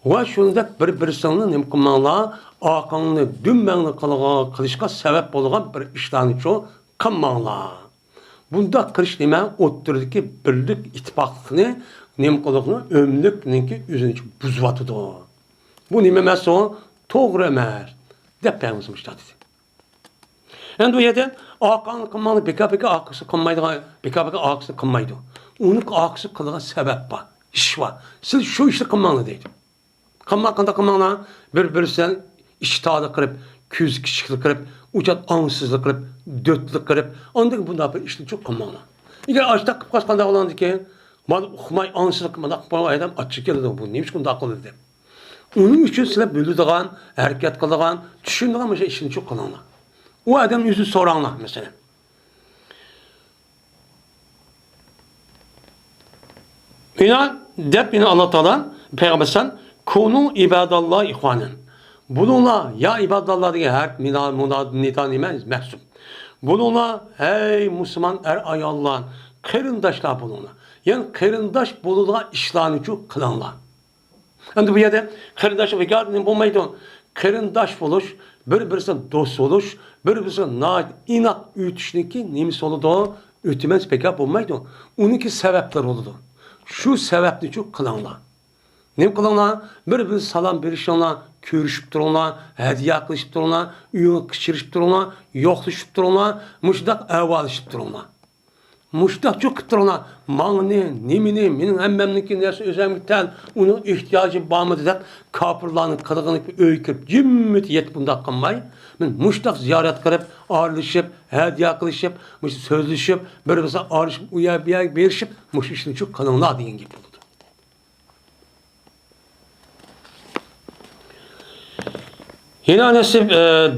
ۋە شۇنداق بىر-بىرسىڭلارنى نېمە قىلماڭلار، ئارقاڭلارنى دۈمبەڭلار قىلغا-، قىلىشقا سەۋەب بولغان بىر ئىشلارنىچۇ قىلماڭلار. بۇنداق قىلىش نېمە؟ ئوتتۇرىدىكى بىرلىك، ئىتتىپاقلىقنى نېمە قىلىدۇ؟ ئۆملۈكنىڭكى ئۆزىنىچۇ بۇزۇۋاتىدۇ. بۇ نېمە ئەمەس ئۇ؟ توغرا ئەمەس، دەپ پەيغەمبىرىمىز مۇشۇنداق دېدى. ئەمدى بۇ يەردە ئارقاڭنى قىلماڭلار، بىكار-بىكار ئارقىسى قىلمايدىغان، بىكار-بىكار ئارقىسى قىلمايدۇ. ئۇنىڭ ئارقىسى قىلىدىغان سەۋەب بار، ئىش بار. سىز شۇ ئىشنى قىلماڭلار دەيدۇ. قىلماڭ، قانداق قىلماڭلار؟ بىر-بىرسىدىن ئىشتىھالى قىلىپ، كۆزى كىچىكلىك قىلىپ، ئۇچات ئاڭسىزلىق قىلىپ، دۆتلۈك قىلىپ، ئاندىن بۇنداق بىر ئىشنى چوق قىلماڭلار. ئەگەر ئاشۇنداق قىلىپ قالسا قانداق بولغاندىكىن، مانا ئۇقماي ئاڭسىزلىق قىلىپ مانداق قىلىپ قالغان ئادەم ئاچچىقى كېلىدۇ، بۇ نېمە ئۈچۈن بۇنداق قىلدى دەپ. ئۇنىڭ ئۈچۈن سىلەر بىلىدىغان، ھەرىكەت قىلىدىغان، چۈشىنىدىغان مۇشۇ ئىشنى چوق قىلىڭلار. ئۇ ئادەمنى ئۆزىدىن سوراڭلار، مەسىلەن. ئىنا دەپ، يەنە ئاللا تائالا پەيغەمبەر ئەلەيھىسسالام، كونۇ ئىباداللا ئىخۋانەن. بولۇڭلار، يا ئىباداللا دېگەن ھەرپ مۇنا-، مۇنا-، نىدا نېمە؟ مەھسۇپ. بولۇڭلار، ھەي مۇسۇلمان ئەر-ئاياللار، قېرىنداشلار بولۇڭلار. يەنى قېرىنداش بولىدىغان ئىشلارنىچۇ قىلىڭلار. ئەمدى بۇ يەردە قېرىنداشلىق بىكار نېمە بولمايدۇ. قېرىنداش بولۇش، بىر-بىرسىگە دوست بولۇش، بىر-بىرسىگە ناھايىتى ئىناق ئۆتۈشنىڭكى نېمىسى بولىدۇ؟ ئۆتىمەس بىكار بولمايدۇ. ئۇنىڭكى سەۋەبلىرى بولىدۇ. شۇ سەۋەبنىچۇ قىلىڭلار. نېمە قىلىڭلار؟ بىر-بىرىگە سالام بېرىشىڭلار، كۆرۈشۈپ تۇرۇڭلار، ھەدىيە قىلىشىپ تۇرۇڭلار، ئۆيىڭىزگە كىرىشىپ تۇرۇڭلار، يوقلىشىپ تۇرۇڭلار، مۇشۇنداق ئەھۋاللىشىپ تۇرۇڭلار. مۇشۇنداق چوق قىلىپ تۇرۇڭلار. ماڭىنى، نېمىنى، مېنىڭ ھەممەمنىڭكى نەرسە ئۆزۈمگە تەن، ئۇنىڭ ئېھتىياجى بارمىدى دەپ، كاپىرلارنىڭ قىلىغىنى ئۆيگە كىرىپ، جىممىتى يېتىپ بۇنداق قىلماي، مەن مۇشۇنداق زىيارەت قىلىپ، ئارىلىشىپ، ھەدىيە قىلىشىپ، مۇشۇ سۆزلىشىپ، بىر-بىرسىگە ئارىلىشىپ، ئۇ يەر بۇ يەرگە بېرىشىپ، مۇشۇ ئىشنى چوق قىلىڭلار دېگەن گەپ بولىدۇ. يەنە ئەنەس، ئە،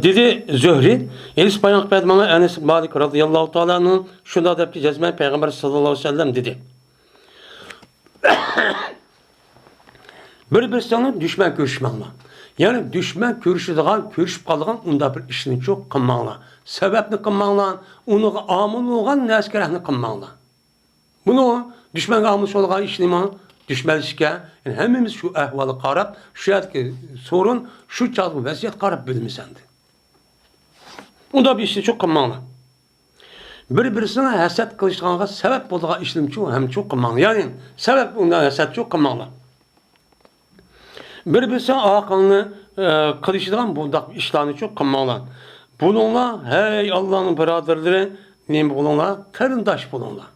دېدى زۆھرى، ھەدىس بايان قىلىپ بەردى ماڭا ئەنەس ئىبن مالىك رازىياللاھۇ تائالا ئەنھۇ شۇنداق دەپتۇ، جەزمەن پەيغەمبەر ساللاللاھۇ ئەلەيھى ۋەسەللەم دېدى. بىر-بىرسىڭلار دۈشمەن كۆرۈشمەڭلار. يەنى دۈشمەن كۆرۈشىدىغان، كۆرۈشۈپ قالىدىغان ئۇنداق بىر ئىشنىچۇ قىلماڭلار. سەۋەبنى قىلماڭلار، ئۇنىڭغا ئامىل بولغان نەرسىگە رەھنە قىلماڭلار. بۇنى دۈشمەنگە ئامىل بولغان ئىش نېمە؟ دۈشمەنلىشىشكە. يەنى ھەممىمىز شۇ ئەھۋالغا قاراپ، شۇ يەردىكى سورۇن، شۇ چاغدىكى ۋەزىيەتكە قاراپ بىلىمىز ئەمدى. ئۇنداق بىر ئىشنىچۇ قىلماڭلار. بىر-بىرسىنى ھەسەت قىلىشىدىغانغا سەۋەب بولىدىغان ئىشنىچۇ ھەمچۇ قىلماڭلار. يەنى سەۋەب ئۇنداق ھەسەتچۇ قىلماڭلار. بىر-بىرسىنىڭ ئاقىلىنى، ئە، قىلىشىدىغان بۇنداق ئىشلارنىچۇ قىلماڭلار. بولۇڭلار، ھەي ئاللانىڭ بۇرادەرلىرى، نېمە بولۇڭلار؟ قېرىنداش بولۇڭلار.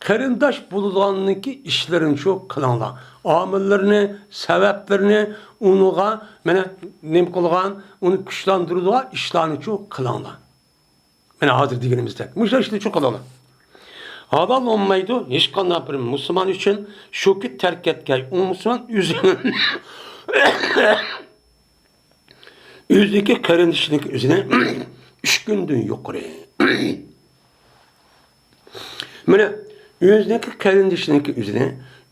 قېرىنداش بولىدىغاننىڭكى ئىشلىرىنىچۇ قىلىڭلار. ئامىللىرىنى، سەۋەبلىرىنى، ئۇنىڭغا، مانا، نېمە قىلغان، ئۇنى كۈچلەندۈرىدىغان ئىشلارنىچۇ قىلىڭلار. مانا ھازىر دېگىنىمىزدەك، مۇشۇ ئىشنى چوقۇم قىلىڭلار. ھالال بولمايدۇ ھېچقانداق بىر مۇسۇلمان ئۈچۈن، شۇكى تەرك ئەتكەي ئۇ مۇسۇلمان ئۆزىنىڭ، ئۆزىنىڭكى قېرىندىشىنىڭكى ئۆزىنى ئۈچ كۈندىن يۇقىرى. مانا، ئۆزىنىڭكى قېرىندىشىنىڭكى ئۆزىنى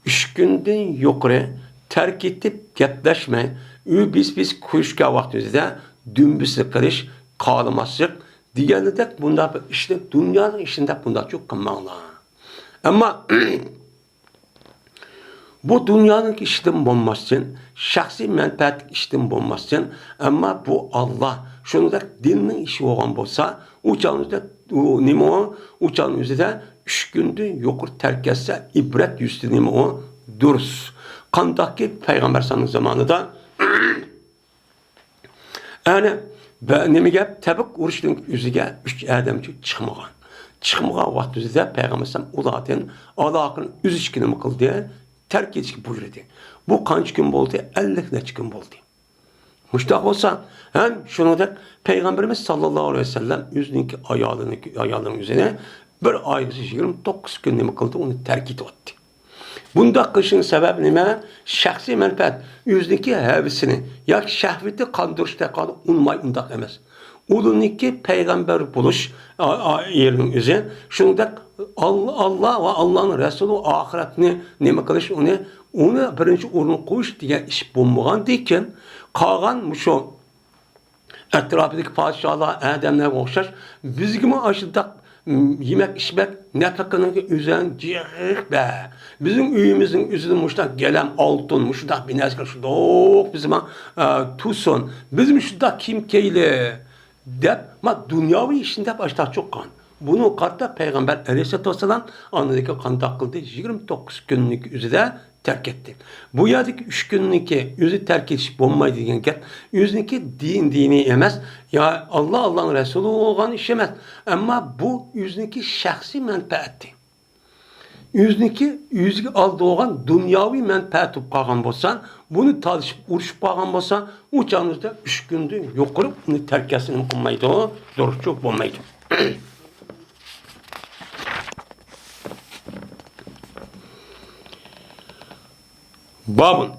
ئۈچ كۈندىن يۇقىرى تەرك ئېتىپ گەپلەشمەي، ئۆي بىس-بىس كۆرۈشكەن ۋاقتىمىزدا دۈمبىسىنى قىلىش، قالىماسلىق دېگەندەك بۇنداق بىر ئىشنى دۇنيانىڭ ئىشىنى دەپ بۇنداقچۇ قىلماڭلار. ئەمما بۇ دۇنيانىڭ ئىشىدىن بولماستىن، شەخسىي مەنپەئەتلىك ئىشىدىن بولماستىن، ئەمما بۇ ئاللا، شۇنىڭدەك دىننىڭ ئىشى بولغان بولسا، ئۇ چاغنىڭ ئۆزىدە، ئۇ نېمە ئۇ؟ ئۇ چاغنىڭ ئۆزىدە ئۈچ كۈندىن يۇقىرى تەرك ئەتسە، ئىبرەت يۈزىسىدىن نېمە ئۇ؟ دۇرۇس. قانداقكى پەيغەمبەر ئەلەيھىسسالامنىڭ زامانىدا ئەنە، بە-، نېمە گەپ؟ تەبۇك ئۇرۇشىنىڭ ئۆزىگە ئۈچ ئادەمچۇ چىقمىغان. چىقمىغان ۋاقتىمىزدا پەيغەمبەر ئەلەيھىسسالام ئۇلاردىن ئالاقىنى ئۈزۈشكە نېمە قىلدى؟ تەرك ئېتىشكە بۇيرۇدى. بۇ قانچە كۈن بولدى؟ ئەللىك نەچچە كۈن بولدى. مۇشۇنداق بولسا، ھەم شۇنىڭدەك پەيغەمبىرىمىز ساللاللاھۇ ئەلەيھى ۋەسەللەم ئۆزىنىڭكى ئايالىنى، ئايالىنىڭ ئۆزىنى بىر ئايغىچە يىگىرمە توققۇز كۈن نېمە قىلدى؟ ئۇنى تەرك ئېتىۋەتتى. بۇنداق قىلىشنىڭ سەۋەبى نېمە؟ شەخسىي مەنپەئەت، ئۆزىنىڭكى ھەۋىسىنى ياكى شەھۋىتى قاندۇرۇش تەقەززا ئۇنىماي ئۇنداق ئەمەس. ئۇلىنىڭكى پەيغەمبەر بولۇش، ئا-، ئا-، يېرىنىڭ ئۆزى، شۇنىڭدەك ئال-، ئاللا ۋە ئاللانىڭ رەسۇلى ئاخىرەتنى نېمە قىلىش، ئۇنى، ئۇنى بىرىنچى ئورۇنغا قويۇش دېگەن ئىش بولمىغاندىكىن، قالغان مۇشۇ ئەتراپىدىكى پادىشاھلار، ئادەملەرگە ئوخشاش، بىزگىمۇ ئاشۇنداق، م، يېمەك، ئىچمەك، نەپىقىنىڭكى ئۆزەڭ جىق بە. بىزنىڭ ئۆيىمىزنىڭ ئۆزىدە مۇشۇنداق گىلەم ئالتۇن، مۇشۇنداق بىر نەرسە شۇنداق بىزمۇ، ئە، تۇرسۇن. بىزمۇ شۇنداق كىيىم كىيەيلى، دەپ، ما، دۇنياۋى ئىشنى دەپ ئاشۇنداق چوققان. بۇنىڭغا قارىتا پەيغەمبەر ئەلەيھىسسالاتۇ ۋەسسالام ئاندىن كېيىن قانداق قىلدى؟ يىگىرمە توققۇز كۈننىڭ ئۆزىدە تەرك ئەتتى. بۇ يەردىكى ئۈچ كۈننىڭكى ئۆزى تەرك ئېتىش بولمايدۇ دېگەن گەپ ئۆزىنىڭكى دىن، دىنى ئەمەس، يا ئاللا، ئاللانىڭ رەسۇلى بولغان ئىش ئەمەس. ئەمما بۇ ئۆزىنىڭكى شەخسىي مەنپەئەتى. ئۆزىنىڭكى ئۆزىگە ئالدى بولغان دۇنياۋى مەنپەئەت بولۇپ قالغان بولسا، بۇنى تالىشىپ ئۇرۇشۇپ قالغان بولسا، ئۇ چاغنىڭدا ئۈچ كۈندىن يۇقىرى ئۇنى تەركەسى نېمە قىلمايدۇ، دۇرۇسچۇ بولمايدۇ. بابۇن.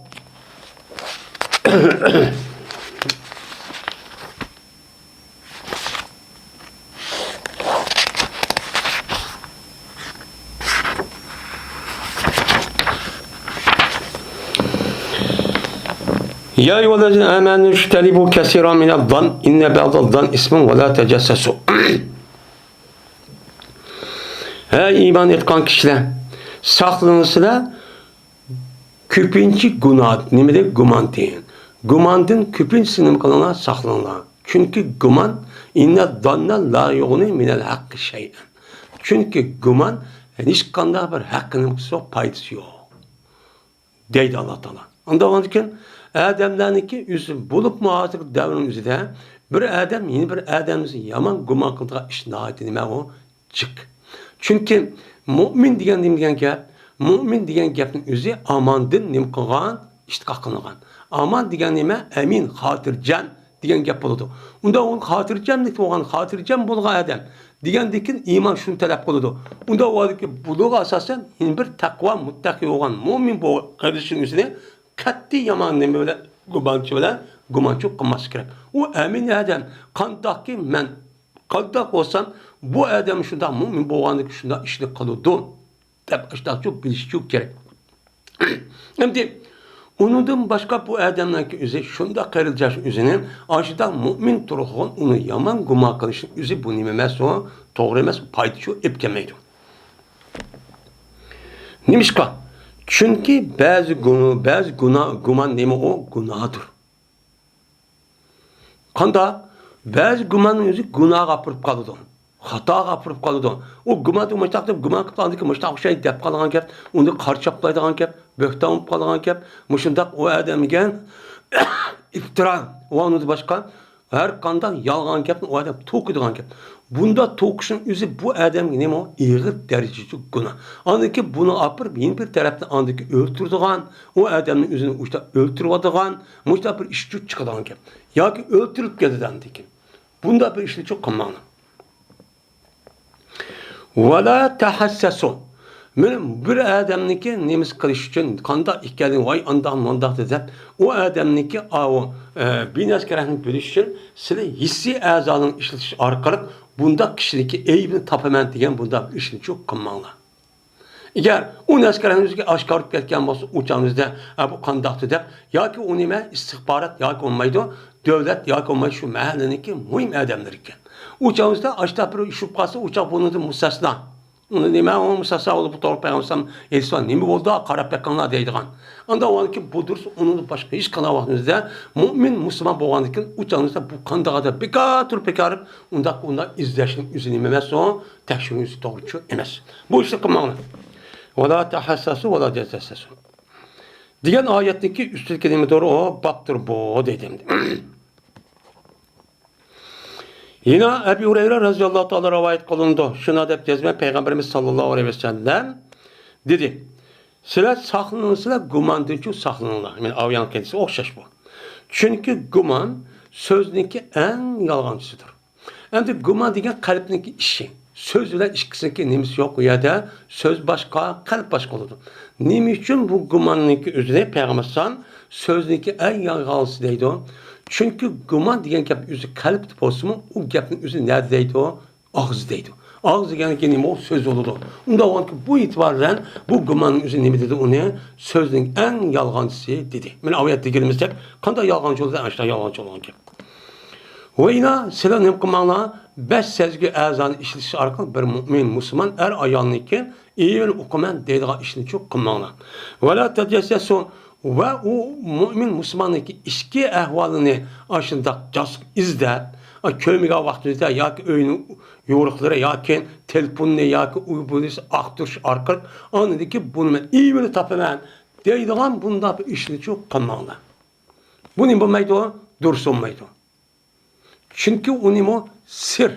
يا أيها الذين آمنوا اجتنبوا كثيرا من الظن إن بعض الظن إثم ولا تجسسوا. ھەي ئىمان ئېيتقان كىشىلەر، ساقلىنىڭلار كۆپىنچە گۇناھ، نېمىدىن؟ گۇماندىن. گۇماندىن كۆپىنچىسى نېمە قىلىڭلار؟ ساقلىنىڭلار. چۈنكى گۇمان، إن الظن لا يغني من الحق شيئا. چۈنكى گۇمان ھېچقانداق بىر ھەققە نېمە قىلسا پايدىسى يوق، دەيدۇ ئاللا تائالا. ئاندىن كېيىن ئادەملەرنىڭكى ئۆزى بولۇپمۇ ھازىرقى دەۋرنىڭ ئۆزىدە بىر ئادەم يەنە بىر ئادەمنى يامان گۇمان قىلىدىغان ئىش ناھايىتى نېمە ئۇ؟ جىق. چۈنكى مۇئمىن دېگەن نېمە دېگەن گەپ؟ مۇئمىن دېگەن گەپنىڭ ئۆزى ئاماندىن نېمە قىلغان؟ ئېتىقاد قىلىنغان. ئامان دېگەن نېمە؟ ئەمىن، خاتىرجەم دېگەن گەپ بولىدۇ. ئۇندا ئۇ خاتىرجەملىك بولغان، خاتىرجەم بولغان ئادەم دېگەندىكىن ئىمان شۇنى تەلەپ قىلىدۇ. ئۇندا ئۇ بۇلۇغا ئاساسەن يەنە بىر تەقۋا، مۇتتەقى بولغان مۇئمىن بولغان قېرىندىشىنىڭ ئۆزىنى قەتئىي يامان نېمە بىلەن، گۇمانچى بىلەن گۇمانچۇ قىلماسلىق كېرەك. ئۇ ئەمىن ئادەم، قانداقكى مەن قانداق بولسام، بۇ ئادەم شۇنداق مۇئمىن بولغاندىكىن شۇنداق ئىشنى قىلىدۇ، دەپ ئاشۇنداقچۇ بىلىشچۇ كېرەك. ئەمدى ئۇنىڭدىن باشقا بۇ ئادەمنىڭكى ئۆزى شۇنداق قېرىنداش ئۆزىنى ئاشۇنداق مۇئمىن تۇرغۇن ئۇنى يامان گۇمان قىلىشنىڭ ئۆزى بۇ نېمە ئەمەس ئۇ؟ توغرا ئەمەس، پايدىچۇ ئېلىپ كەلمەيدۇ. نېمىشقا؟ چۈنكى بەزى گۇ-، بەزى گۇنا-، گۇمان نېمە ئۇ؟ گۇناھدۇر. قانداق؟ بەزى گۇماننىڭ ئۆزى گۇناھقا ئاپىرىپ قالىدۇ. خاتاغا ئاپىرىپ قالىدۇ. ئۇ گۇمان مۇشۇنداق دەپ گۇمان قىلىپ، ئاندىن كېيىن مۇشۇنداق ئوخشايدۇ دەپ قالغان گەپ، ئۇنى قارا چاپلايدىغان گەپ، بۆھتان بولۇپ قالىدىغان گەپ، مۇشۇنداق ئۇ ئادەمگە ئىپتىرا ۋە ئۇنىڭدىن باشقا ھەر قانداق يالغان گەپنى ئۇ ئادەم توقۇيدىغان گەپ. بۇنداق توقۇشنىڭ ئۆزى بۇ ئادەمگە نېمە ئۇ؟ ئېغىر دەرىجىدە گۇناھ. ئاندىن كېيىن بۇنى ئاپىرىپ يەنە بىر تەرەپتىن ئاندىن كېيىن ئۆلتۈرىدىغان، ئۇ ئادەمنى ئۆزىنى ئۇشتا ئۆلتۈرۈۋاتىدىغان، مۇشۇنداق بىر ئىش چىقىدىغان گەپ. ياكى ئۆلتۈرۈپ كېتىدۇ ئاندىن كېيىن. بۇنداق بىر ئىشنى چوق قىلماڭلار. ۋەلا تەھەسسەسۇ. مانا بىر ئادەمنىڭكى نېمىسى قىلىش ئۈچۈن، قانداق ئىكەنلىكىنى، ۋاي ئانداق مۇنداق دەپ، ئۇ ئادەمنىڭكى ئاۋۇ، ئە، بىنەس كەرەكنى بىلىش ئۈچۈن سىلى ھېسسىي ئەزانىڭ ئىشلىتىش ئارقىلىق بۇنداق كىشىلىكى ئەيىبىنى تاپىمەن دېگەن بۇنداق بىر ئىشنى چوق قىلماڭلار. ئەگەر ئۇ نەسكەرنىڭ ئۆزىگە ئاشكارا بولۇپ كەتكەن بولسا، ئۇ چاغنىڭىزدا، ئە، بۇ قانداقتۇ دەپ، ياكى ئۇ نېمە، ئىستىخبارات ياكى بولمايدۇ، دۆلەت ياكى بولمايدۇ، شۇ مەھەللىنىڭكى مۇھىم ئادەملىرى ئىكەن. ئۇ چاغنىڭىزدا ئاشتا بىر ئىش بولۇپ قالسا، ئۇ چاغ بۇنىڭدىن مۇستەسنا. ئۇنى نېمە، ئۇ مۇستەسنا بولۇپ، توغرا پەيغەمبەر ئەلەيھىسسالام نېمە بولدى، قاراپ بېقىڭلار دەيدىغان. ئاندا ئۇنىڭكى بۇ دۇرۇس، ئۇنىڭدىن باشقا ھېچقانداق ۋاقتىمىزدا مۇئمىن مۇسۇلمان بولغاندىكىن، ئۇ چاغنىڭىزدا بۇ قانداق ئادەم، بىكار تۇرۇپ بىكار ئۇنداق، ئۇنداق ئىزدەشنىڭ ئۆزى نېمە ئەمەس ئۇ؟ تەكشۈرۈش توغرا ئىش ئەمەس. بۇ ئىشنى قىلماڭلار. ۋەلا تەھەسسەسۇ ۋەلا تەجەسسەسۇ دېگەن ئايەتنىڭكى ئۈستىدىكى نېمىدۇر ئۇ؟ بابتۇر بۇ دەيدۇ ئەمدى. يەنە ئەبۇ ھۇرەيرە رەزىياللاھۇ تائالا رىۋايەت قىلىنىدۇ. شۇنداق دەپ يازماي پەيغەمبىرىمىز ساللاللاھۇ ئەلەيھى ۋەسەللەم دېدى، سىلەر ساقلىنىڭلار، سىلەر گۇماندىنچۇ ساقلىنىڭلار. مانا ئاۋۇ يەنە قېيتىسى ئوخشاش بۇ. چۈنكى گۇمان سۆزنىڭكى ئەڭ يالغانچىسىدۇر. ئەمدى گۇمان دېگەن قەلبنىڭكى ئىشى. سۆز بىلەن ئىككىسىنىڭكى نېمىسى يوق ئۇ يەردە؟ سۆز باشقا، قەلب باشقا بولىدۇ. نېمە ئۈچۈن بۇ گۇماننىڭكى ئۆزىنى پەيغەمبەر ئەلەيھىسسالام سۆزنىڭكى ئەڭ يالغانچىسى دەيدۇ؟ چۈنكى گۇمان دېگەن گەپ ئۆزى قەلبتە بولسىمۇ، ئۇ گەپنىڭ ئۆزى نەدە دەيدۇ؟ ئاغزى دەيدۇ. ئاغزى دېگەن نېمە ئۇ؟ سۆز بولىدۇ. ئۇنداق بولغانكى بۇ ئېتىبار بىلەن بۇ گۇماننىڭ ئۆزى نېمە دېدى ئۇنى؟ سۆزنىڭ ئەڭ يالغانچىسى دېدى. مانا ئاۋۇ يەردە دېگىنىمىزدەك قانداق يالغانچى بولىدۇ؟ ئاشۇنداق يالغانچى بولغان گەپ. ۋە يەنە سىلەر نېمە قىلماڭلار؟ بەش سەزگۈ ئەزانى ئىشلىتىش ئارقىلىق بىر مۇئمىن، مۇسۇلمان ئەر ئايالنىڭكى ئېيىبىنى ئوقۇيمەن دەيدىغان ئىشنى چوق قىلماڭلار. ۋەلا تەجەسسەسۇ، ۋە ئۇ مۇئمىن، مۇسۇلماننىڭكى ئىچكى ئەھۋالىنى ئاشۇنداق جاسۇس ئىزدەپ، ئا، كۆرمىگەن ۋاقتىمىزدا ياكى ئۆينىڭ يورۇقلىرى ياكى تېلېفوننى ياكى ئۇ بۇنى ئاختۇرۇش ئارقىلىق ئاندىن كېيىن بۇنى مەن ئېيىبىنى تاپىمەن دەيدىغان بۇنداق بىر ئىشنى چوق قىلماڭلار. بۇ نېمە بولمايدۇ؟ دۇرۇس بولمايدۇ. چۈنكى ئۇ نېمە ئۇ؟ سىر.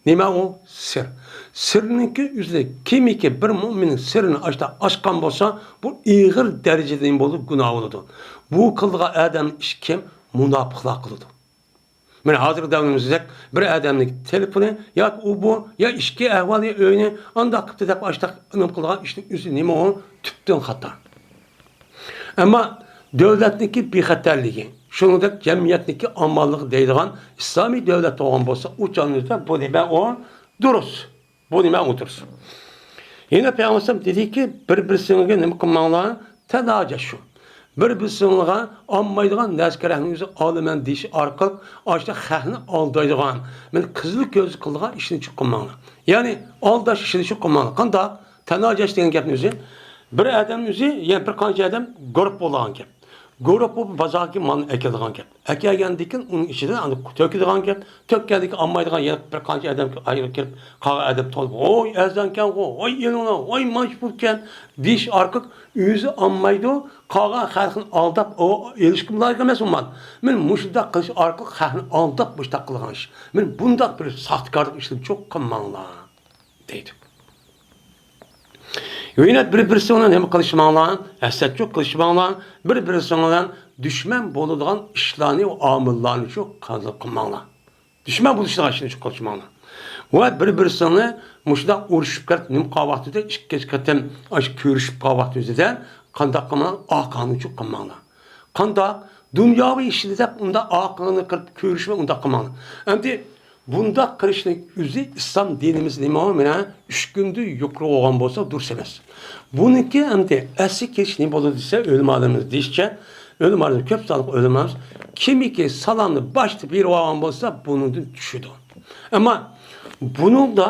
نېمە ئۇ؟ سىر. سىرنىڭكى ئۆزى، كىمكى بىر مۆمىننىڭ سىرىنى ئاشتا ئاچقان بولسا، بۇ ئېغىر دەرىجىدە نېمە بولىدۇ؟ گۇناھ بولىدۇ. بۇ قىلىدىغان ئادەم ئىش كىم؟ مۇناپىقلار قىلىدۇ. مانا ھازىرقى دەۋرىمىزدەك بىر ئادەمنىڭ تېلېفونى ياكى ئۇ بۇ، يا ئىچكى ئەھۋال، يا ئۆينى ئانداق قىپتۇ دەپ ئاشتا نېمە قىلغان ئىشنىڭ ئۆزى نېمە ئۇ؟ تۈپتىن خاتا. ئەمما دۆلەتنىڭكى بىخەتەرلىكى، شۇنىڭدەك جەمئىيەتنىڭكى ئامانلىقى دەيدىغان ئىسلامىي دۆلەت بولغان بولسا، ئۇ چاغدا بۇ نېمە ئۇ؟ دۇرۇس. بۇ نېمە ئۇ دۇرۇس. يەنە پەيغەمبەر ئەلەيھىسسالام دېدىكى، بىر-بىرسىڭىزگە نېمە قىلماڭلار؟ تەناجەشۇ. بىر-بىرسىڭىزغا ئالمايدىغان نەرسە-كېرەكنى ئۆزى ئالىمەن دېيىش ئارقىلىق ئاشۇنداق خەقنى ئالدايدىغان، مانا قىزىل كۆز قىلىدىغان ئىشنى چوقۇم قىلماڭلار. يەنى ئالداش ئىشىنى چوقۇم قىلماڭلار. قانداق؟ تەناجەش دېگەن گەپنىڭ ئۆزى، بىر ئادەم ئۆزى يەنە بىر قانچە ئادەم گۇرۇپ بولىدىغان گەپ. گۇرۇپ بولۇپ بازارغا مالنى ئەكېلىدىغان گەپ. ئەكەلگەندىن كېيىن ئۇنىڭ ئىچىدىن ئاندىن تۆكىدىغان گەپ. تۆككەندىن كېيىن ئالمايدىغان يەنە بىر قانچە ئادەم ئايرىلىپ كىرىپ، قالغان ئادەم تولۇپ، ۋوي ئەرزانكەنغۇ، ۋوي ئېلىڭلار، ۋوي مانچە پۇلكەن دېيىش ئارقىلىق ئۆزى ئالمايدۇ، قالغان خەلقنى ئالداپ، ئۇ ئېلىشقىمۇ لايىق ئەمەس ئۇ مال. مانا مۇشۇنداق قىلىش ئارقىلىق خەقنى ئالداپ مۇشۇنداق قىلغان ئىش. مانا بۇنداق بىر ساختىكارلىق ئىشلىرىنى چوقۇم قىلماڭلار دەيدۇ. يەنە بىر-بىرسى بىلەن نېمە قىلىشماڭلار، ھەسەتچۇ قىلىشماڭلار، بىر-بىرسى بىلەن دۈشمەن بولىدىغان ئىشلارنى ۋە ئامىللارنى شۇ قىلماڭلار. دۈشمەن بولۇشىدىغان ئىشنى شۇ قىلىشماڭلار. ۋە بىر-بىرسىنى مۇشۇنداق ئۇرۇشۇپ كەتتى، نېمە قىلغان ۋاقتىدا، ئىككى قېتىم ئاشۇ كۆرۈشۈپ قالغان ۋاقتىدا قانداق قىلماڭلار؟ ئاقىنى چوقۇم قىلماڭلار. قانداق؟ دۇنياۋى ئىشىدا دەپ ئۇنداق ئاقىنى قىلىپ كۆرۈشمەي ئۇنداق قىلماڭلار. ئەمدى بۇنداق قىلىشنىڭ ئۆزى ئىسلام دىنىمىزدا نېمە مانا ئۈچ كۈندىن يۇقىرى بولغان بولسا دۇرۇس ئەمەس. بۇنىڭكى ئەمدى ئەسلى كېلىش نېمە بولىدۇ دېسە، ئۆلىمالىرىمىز دېيىشىچە، ئۆلىمالىرىمىز كۆپ سانلىق ئۆلىمالىرىمىز كىمكى سالامنى باشتا بېرىپ ئالغان بولسا بۇنىڭدىن چۈشىدۇ. ئەمما بۇنىڭدا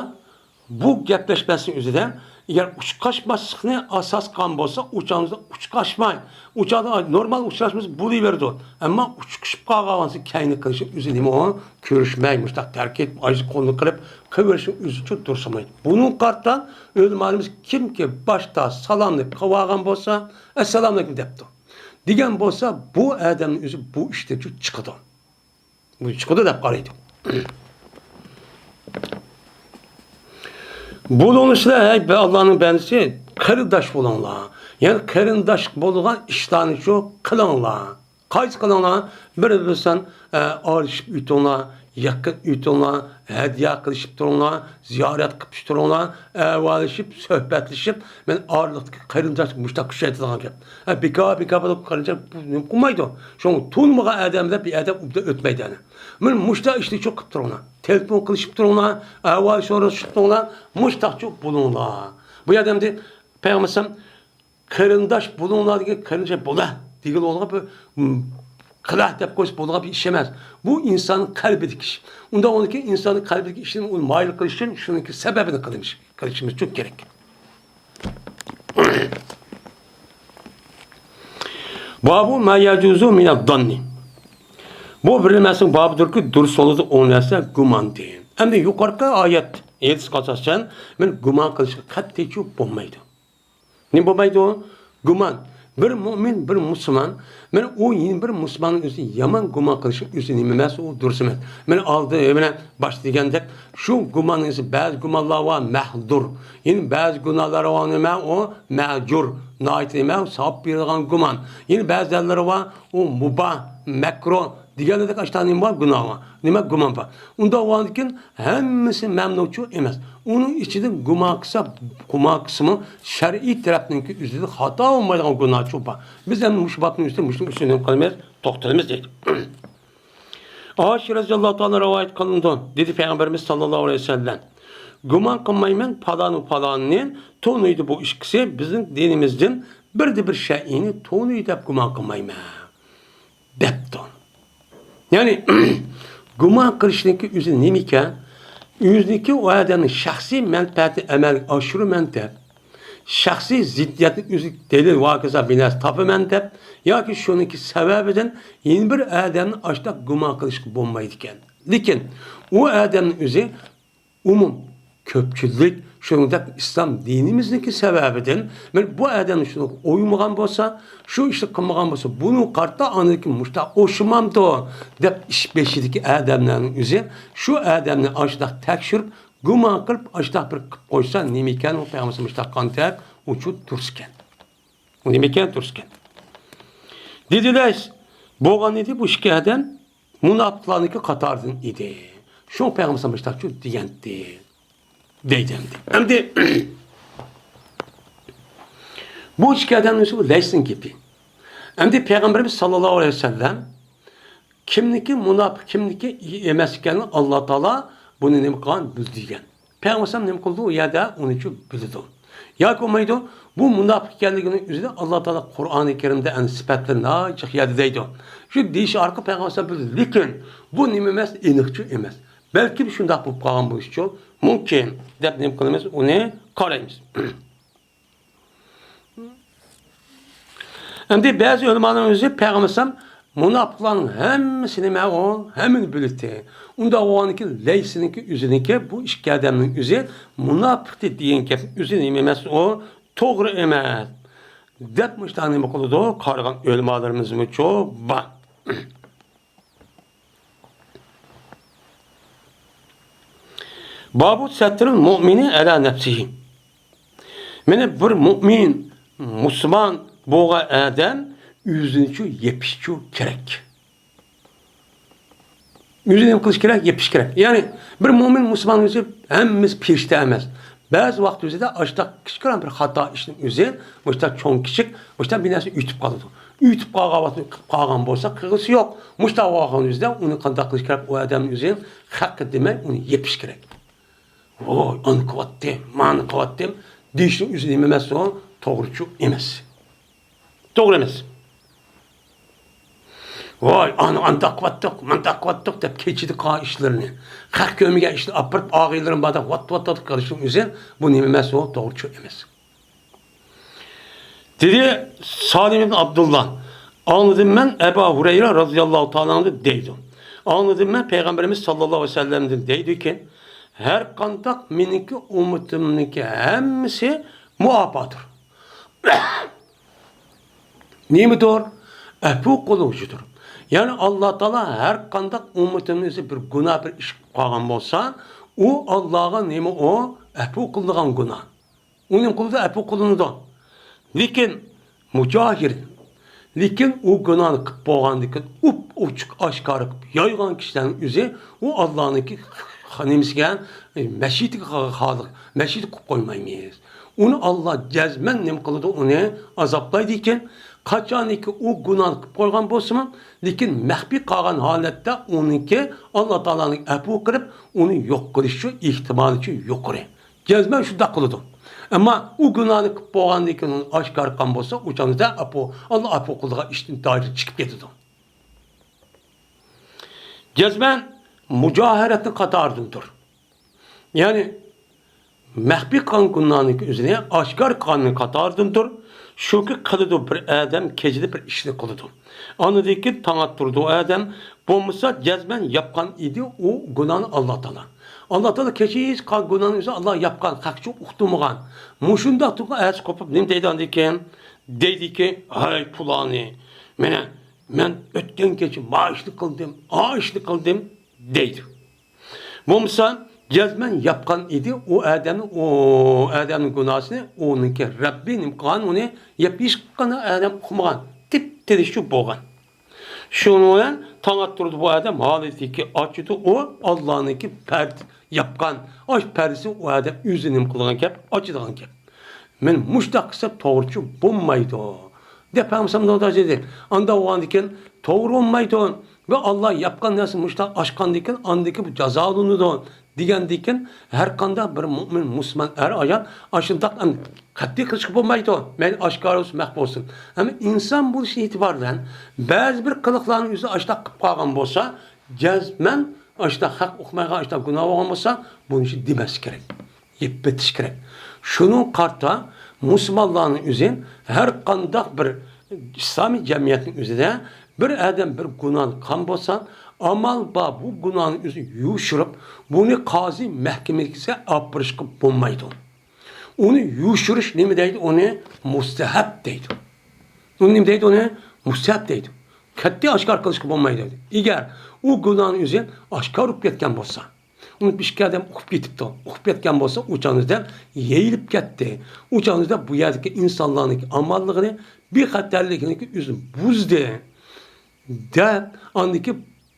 بۇ گەپلەشمەسنىڭ ئۆزىدە ئەگەر ئۇچقاشماسلىقنى ئاساس قىلغان بولسا، ئۇ چاغدا ئۇچقاشماي، ئۇ چاغدا نورمال ئۇچراشمىسا بولۇۋېرىدۇ. ئەمما ئۇچقىشىپ قالغان بولسا كەينى قىلىشنىڭ ئۆزى نېمە ئۇ؟ كۆرۈشمەي، مۇشۇنداق تەركىپ، ئاجىز قولنى قىلىپ قىلىۋېرىشنىڭ ئۆزىچۇ دۇرۇس بولمايدۇ. بۇنىڭغا قارىتا ئۆلىمالىرىمىز كىمكى باشتا سالامنى قىلىۋالغان بولسا، ئەسسالامۇئەلەيكۇم دەپتۇ دېگەن بولسا، بۇ ئادەمنىڭ ئۆزى بۇ ئىشتىن چىقىدۇ. بۇ چىقىدۇ دەپ قارايدۇ. بولۇڭلار سىلەر، ھەي، ئاللانىڭ بەندىسى، قېرىنداش بولۇڭلار. يەنى قېرىنداش بولغان ئىشلارنى شۇ قىلىڭلار. قايسى قىلىڭلار؟ بىر-بىرسىدىن، ئە، ئارىلىشىپ ئۆتۈڭلار، يېقىن ئۆتۈڭلار، ھەدىيە قىلىشىپ تۇرۇڭلار، زىيارەت قىلىپ تۇرۇڭلار، ئەھۋاللىشىپ، سۆھبەتلىشىپ، مانا ئارىلىقتىكى قېرىنداشلىق مۇشۇنداق كۈچەيتىدىغان گەپ. ھە، بىكار، بىكار بولۇپ قېرىنداش بۇ نېمە قىلمايدۇ. شۇڭا تونۇمىغان ئادەم بىلەن بىر ئادەم ئوبدان ئۆتمەيدۇ يەنە. مانا مۇشۇنداق ئىشنى شۇ قىلىپ تۇرۇڭلار. تېلېفون قىلىشىپ تۇرۇڭلار، ئەھۋال سورىشىپ تۇرۇڭلار، مۇشۇنداقچۇ بولۇڭلار. بۇ يەردە ئەمدى پەيغەمبەر قېرىنداش بولۇڭلار دېگەن، قېرىنداش بولا دېگىلى بولغان بىر، م، قىلا دەپ قويسا بولىدىغان بىر ئىش ئەمەس. بۇ ئىنساننىڭ قەلبىدىكى ئىش. ئۇنداق بولغاندىكىن ئىنساننىڭ قەلبىدىكى ئىشنى ئۇنى مايىل قىلىش ئۈچۈن شۇنىڭكى سەۋەبىنى قىلىمىز، قىلىشىمىز چوڭ كېرەك. بابۇ ما يەجۇزۇ مىنەز زاننى. بۇ بىر نەرسىنىڭ بابىدۇركى، دۇرۇس بولىدۇ ئۇ نەرسە گۇماندىن. ئەمدى يۇقىرىقى ئايەت، ھەدىسكە ئاساسەن، مەن گۇمان قىلىشقا قەتئىيچۇ بولمايدۇ. نېمە بولمايدۇ؟ گۇمان. بىر مۆمىن، بىر مۇسۇلمان، مەن ئۇ يەنە بىر مۇسۇلماننىڭ ئۆزى يامان گۇمان قىلىشنىڭ ئۆزى نېمە ئەمەس، ئۇ دۇرۇس ئەمەس. مەن ئالدى، مەن باشتا دېگەندەك، شۇ گۇماننىڭ ئۆزى، بەزى گۇمانلار بار مەھدۇر. يەنە بەزى گۇناھلار بار نېمە، ئۇ مەجۇر. ناھايىتى نېمە، ساۋاب بېرىدىغان گۇمان. يەنە بەزىلەر بار، ئۇ مۇباھ، مەكرۇھ دېگەندەك ئاشتا نېمە بار؟ گۇناھ بار. نېمە؟ گۇمان بار. ئۇنداق بولغاندىكىن ھەممىسى مەمنۇچۇ ئەمەس. ئۇنىڭ ئىچىدىن گۇمان قىلسا، گۇمان قىلسىمۇ شەرئىي تەرەپنىڭكى ئۆزىدە خاتا بولمايدىغان گۇناھچۇ بار. بىز ئەمدى مۇشۇ بابنىڭ ئۈستىدە مۇشۇنىڭ ئۈستىدە نېمە قىلىمىز؟ توختىلىمىز دەيدۇ. ئائىشە رەزىياللاھۇ تائالا رىۋايەت قىلىنىدۇ. دېدى پەيغەمبىرىمىز ساللاللاھۇ ئەلەيھى ۋەسەللەم، گۇمان قىلمايمەن، پالانى پالانىنى تونۇيدۇ بۇ ئىككىسى، بىزنىڭ دىنىمىزدىن بىردە بىر شەيئىنى تونۇيدۇ دەپ گۇمان قىلمايمەن. دەپتۇ. يەنى، گۇمان قىلىشنىڭكى ئۆزى نېمىكەن؟ ئۆزىنىڭكى ئۇ ئادەمنىڭ شەخسىي مەنپەئەتىنى ئەمەلگە ئاشۇرىمەن دەپ، شەخسىي زىددىيەتنى ئۆزى دەلىل ۋە ھاكازا بىناسى تاپىمەن دەپ، ياكى شۇنىڭكى سەۋەبىدىن يەنە بىر ئادەمنى ئاشۇنداق گۇمان قىلىشقا بولمايدىكەن. لېكىن ئۇ ئادەمنىڭ ئۆزى ئومۇم، كۆپچىلىك، شۇنىڭدەك ئىسلام دىنىمىزنىڭكى سەۋەبىدىن، مانا بۇ ئادەم شۇنى ئويلىمىغان بولسا، شۇ ئىشنى قىلمىغان بولسا، بۇنىڭغا قارىتا ئاندىن كېيىن مۇشۇنداق ئوخشىمامدۇ دەپ ئىش بېشىدىكى ئادەملەرنىڭ ئۆزى شۇ ئادەمنى ئاشۇنداق تەكشۈرۈپ، گۇمان قىلىپ، ئاشتاق بىر قىلىپ قويسا، نېمىكەن ئۇ پەيغەمبەر ئاشتاق قانتەك، ئۇچۇ تۇرسىكەن. ئۇ نېمىكەن تۇرسىكەن. دېدى لەيس، بولغان ئىدى بۇ ئىككى ئادەم مۇناپىقلارنىڭكى قاتارىدىن ئىدى. شۇڭا پەيغەمبەر ئاشتاقچۇ دېگەنتى. دەيدۇ ئەمدى. ئەمدى بۇ ئىككى ئادەمنىڭ ئىچىدە لەيسنىڭ گېپى. ئەمدى پەيغەمبىرىمىز ساللاللاھۇ ئەلەيھى ۋەسەللەم كىمنىكى مۇناپىق، كىمنىكى ئەمەس ئىكەنلىكىنى ئاللا تائالا بۇنى نېمە قىلغان؟ بىلدۈرگەن. پەيغەمبەر نېمە قىلىدۇ؟ ئۇ يەردە ئۇنى بىلىدۇ. ياكى بولمايدۇ، بۇ مۇناپىق ئىكەنلىكىنىڭ ئۆزىنى ئاللا تائالا قۇرئانى كەرىمدە ئەنە سۈپەتلىرى ناھايىتى جىق يەردە دەيدۇ. شۇ دېيىش ئارقىلىق پەيغەمبەر بىلدى. لېكىن بۇ نېمە ئەمەس؟ ئېنىقچۇ ئەمەس. بەلكىم شۇنداق بولۇپ قالغان بولۇشىچۇ مۇمكىن دەپ نېمە قىلىمىز؟ ئۇنى قارايمىز. ئەمدى بەزى ئۆلىمالارنىڭ ئۆزى پەيغەمبەر ئەلەيھىسسالام مۇناپىقلارنىڭ ھەممىسى نېمە ئۇ؟ ھەممىنى بىلدى. ئۇنداق بولغاندىكىن لەيسنىڭكى ئۆزىنىڭكى بۇ ئىككى ئادەمنىڭ ئۆزى مۇناپىقتى دېگەن گەپنىڭ ئۆزى نېمە ئەمەس ئۇ؟ توغرا ئەمەس. دەپ مۇشۇنداق نېمە قىلىدۇ؟ قارىغان ئۆلىمالىرىمىزمۇچۇ بار. بابۇ سەترىل مۇئمىنى ئەلا نەپسىھى. مانا بىر مۇئمىن، مۇسۇلمان بولغان ئادەم ئۆزىنىچۇ يېپىشچۇ كېرەك. ئۆزىنى نېمە قىلىش كېرەك؟ يېپىش كېرەك. يەنى بىر مۇئمىن مۇسۇلمان ئۆزى ھەممىسى پېرىشتە ئەمەس. بەزى ۋاقىت ئۆزىدە ئاشتاق كىچىككىنە بىر خاتا ئىشنىڭ ئۆزى مۇشتا چوڭ كىچىك، مۇشتا بىر نەرسە ئۆتۈپ قالىدۇ. ئۆتۈپ قالغان ۋاقىت قىلىپ قالغان بولسا قىلغۇسى يوق. مۇشتا بولغان ئۆزىدە ئۇنى قانداق قىلىش كېرەك؟ ئۇ ئادەمنىڭ ئۆزى ھەققى دېمەي ئۇنى يېپىش كېرەك. ۋوي، ئانى قىلىۋەتتىم، مانى قىلىۋەتتىم دېيىشنىڭ ئۆزى نېمە ئەمەس ئۇ؟ توغرىچۇ ئەمەس. توغرا ئەمەس. ۋاي، ئانا ئانداق قىلىۋاتتۇق، مانداق قىلىۋاتتۇق دەپ كېچىدە قىلغان ئىشلىرىنى، خەق كۆرمىگەن ئىشنى ئاپىرىپ ئاغىنىلىرىم بار دەپ ۋات ۋات ۋات قىلىشنىڭ ئۆزى بۇ نېمە ئەمەس ئۇ؟ توغرىچۇ ئەمەس. دېدى سالىم ئىبن ئابدۇللا، ئاڭلىدىم مەن ئەبا ھۇرەيرە رازىياللاھۇ تائالا ئەنھۇدىن دەيدۇ. ئاڭلىدىم مەن پەيغەمبىرىمىز ساللاللاھۇ ئەلەيھى ۋەسەللەمدىن دەيدۇكى، ھەر قانداق مېنىڭكى ئۈممىتىمنىڭكى ھەممىسى مۇئاپادۇر. نېمىدۇر؟ ئەپۇ قىلغۇچىدۇر. يەنى ئاللا تائالا ھەر قانداق ئۈممىتىمنىڭ ئۆزى بىر گۇناھ، بىر ئىش قىلىپ قالغان بولسا، ئۇ ئاللاغا نېمە ئۇ؟ ئەپۇ قىلىدىغان گۇناھ. ئۇ نېمە قىلىدۇ؟ ئەپۇ قىلىنىدۇ. لېكىن مۇجاھىر، لېكىن ئۇ گۇناھنى قىلىپ بولغاندىن كېيىن ئوپئوچۇق ئاشكارا قىلىپ يايغان كىشىلەرنىڭ ئۆزى ئۇ ئاللانىڭكى نېمىسىگە، مەشىئىتىگە خالىق، مەشىئىتى قىلىپ قويمايمىز. ئۇنى ئاللا جەزمەن نېمە قىلىدۇ؟ ئۇنى ئازابلايدىكەن. قاچانكى ئۇ گۇناھنى قىلىپ قويغان بولسىمۇ، لېكىن مەخپىي قالغان ھالەتتە ئۇنىڭكى ئاللا تائالانىڭ ئەپۇ قىلىپ، ئۇنى يوق قىلىشى ئېھتىمالى يۇقىرى. جەزمەن شۇنداق قىلىدۇ. ئەمما ئۇ گۇناھنى قىلىپ بولغاندىن كېيىن ئۇنى ئاشكارا قىلغان بولسا، ئۇ چاغدا ئەپۇ، ئاللا ئەپۇ قىلىدىغان ئىشتىن دائىرىدىن چىقىپ كېتىدۇ. جەزمەن مۇجاھىرەتنىڭ قاتارىدىندۇر. يەنى مەخپىي قىلغان گۇناھنىڭ ئۆزىنى ئاشكارا قىلغاننىڭ قاتارىدىندۇر. شۇكى قىلىدۇ بىر ئادەم، كېچىدە بىر ئىشنى قىلىدۇ. ئاندىن كېيىن تاڭ ئاتتۇرىدۇ ئادەم. بولمىسا جەزمەن ياپقان ئىدى ئۇ گۇناھنى ئاللا تائالا. ئاللا تائالا كېچە ھېچ قىلغان گۇناھنى ئۆزى ئاللا ياپقان، خەقچە ئۇقتۇرمىغان. مۇشۇنداق تۇرغان ئەتىسى قوپۇپ نېمە دەيدۇ ئاندىن كېيىن؟ دەيدىكى، ھەي پۇلانى، مانا مەن ئۆتكەن كېچە ما ئىشنى قىلدىم، ئا ئىشنى قىلدىم دەيدۇ. بولمىسا جەزمەن ياپقان ئىدى ئۇ ئادەمنى، ئۇ ئادەمنىڭ گۇناھىنى، ئۇنىڭكى رەببى نېمە قىلغان، ئۇنى يەپ ھېچقانداق ئادەم ئۇقمىغان، تىپتىنچ بولغان. شۇنىڭ بىلەن تاڭ ئاتتۇرىدۇ بۇ ئادەم، ھالىتىكى ئاچىدۇ ئۇ، ئاللانىڭكى پەردە ياپقان، ئاچ پەردىسى ئۇ ئادەم ئۆزى نېمە قىلىدىغان گەپ، ئاچىدىغان گەپ. مەن مۇشۇنداق قىلسام توغرىچۇ بولمايدۇ دەپ پەيغەمبەر دېدى. ئانداق بولغاندىكىن توغرا بولمايدۇ. ۋە ئاللا ياپقان نەرسە مۇشۇنداق ئاچقاندىكىن ئاندىكى بۇ جازالىنىدۇ دېگەندىكىن ھەر قانداق بىر مۆمىن مۇسۇلمان ئەر ئايال ئاشۇنداق قەتئىي قىلىشقا بولمايدۇ. مەيلى ئاشكارا بولسۇن، مەخپىي بولسۇن. ئەمما ئىنسان بولۇشى ئېتىبارى بىلەن بەزى بىر قىلىقلارنى ئۆزى ئاشۇنداق قىلىپ قالغان بولسا، جەزمەن ئاشۇنداق خەق ئۇقمايدىغان ئاشۇنداق گۇناھ بولغان بولسا، بۇنى دېمەسلىك كېرەك. يېپىۋېتىش كېرەك. شۇنىڭغا قارىتا مۇسۇلمانلارنىڭ ئۆزى ھەر قانداق بىر ئىسلامىي جەمئىيەتنىڭ ئۆزىدە بىر ئادەم بىر گۇناھنى قىلغان بولسا، ئامال بار بۇ گۇناھنى ئۆزى يوشۇرۇپ، بۇنى قازى مەھكىمىسىگە ئاپىرىشقا بولمايدۇ. ئۇنى يوشۇرۇش نېمە دەيدۇ؟ ئۇنى مۇستەھەب دەيدۇ. ئۇنى نېمە دەيدۇ؟ ئۇنى مۇستەھەب دەيدۇ. قەتئىي ئاشكارا قىلىشقا بولمايدۇ. ئەگەر ئۇ گۇناھنى ئۆزى ئاشكارا بولۇپ كەتكەن بولسا، ئىككى ئادەم ئۇقۇپ كېتىپتۇ. ئۇقۇپ كەتكەن بولسا، ئۇ چاغدا يېيىلىپ كەتتى. ئۇ چاغدا بۇ يەردىكى ئىنسانلارنىڭكى ئامانلىقىنى، بىخەتەرلىكىنى ئۆزى بۇزدى. دەپ، ئاندىكى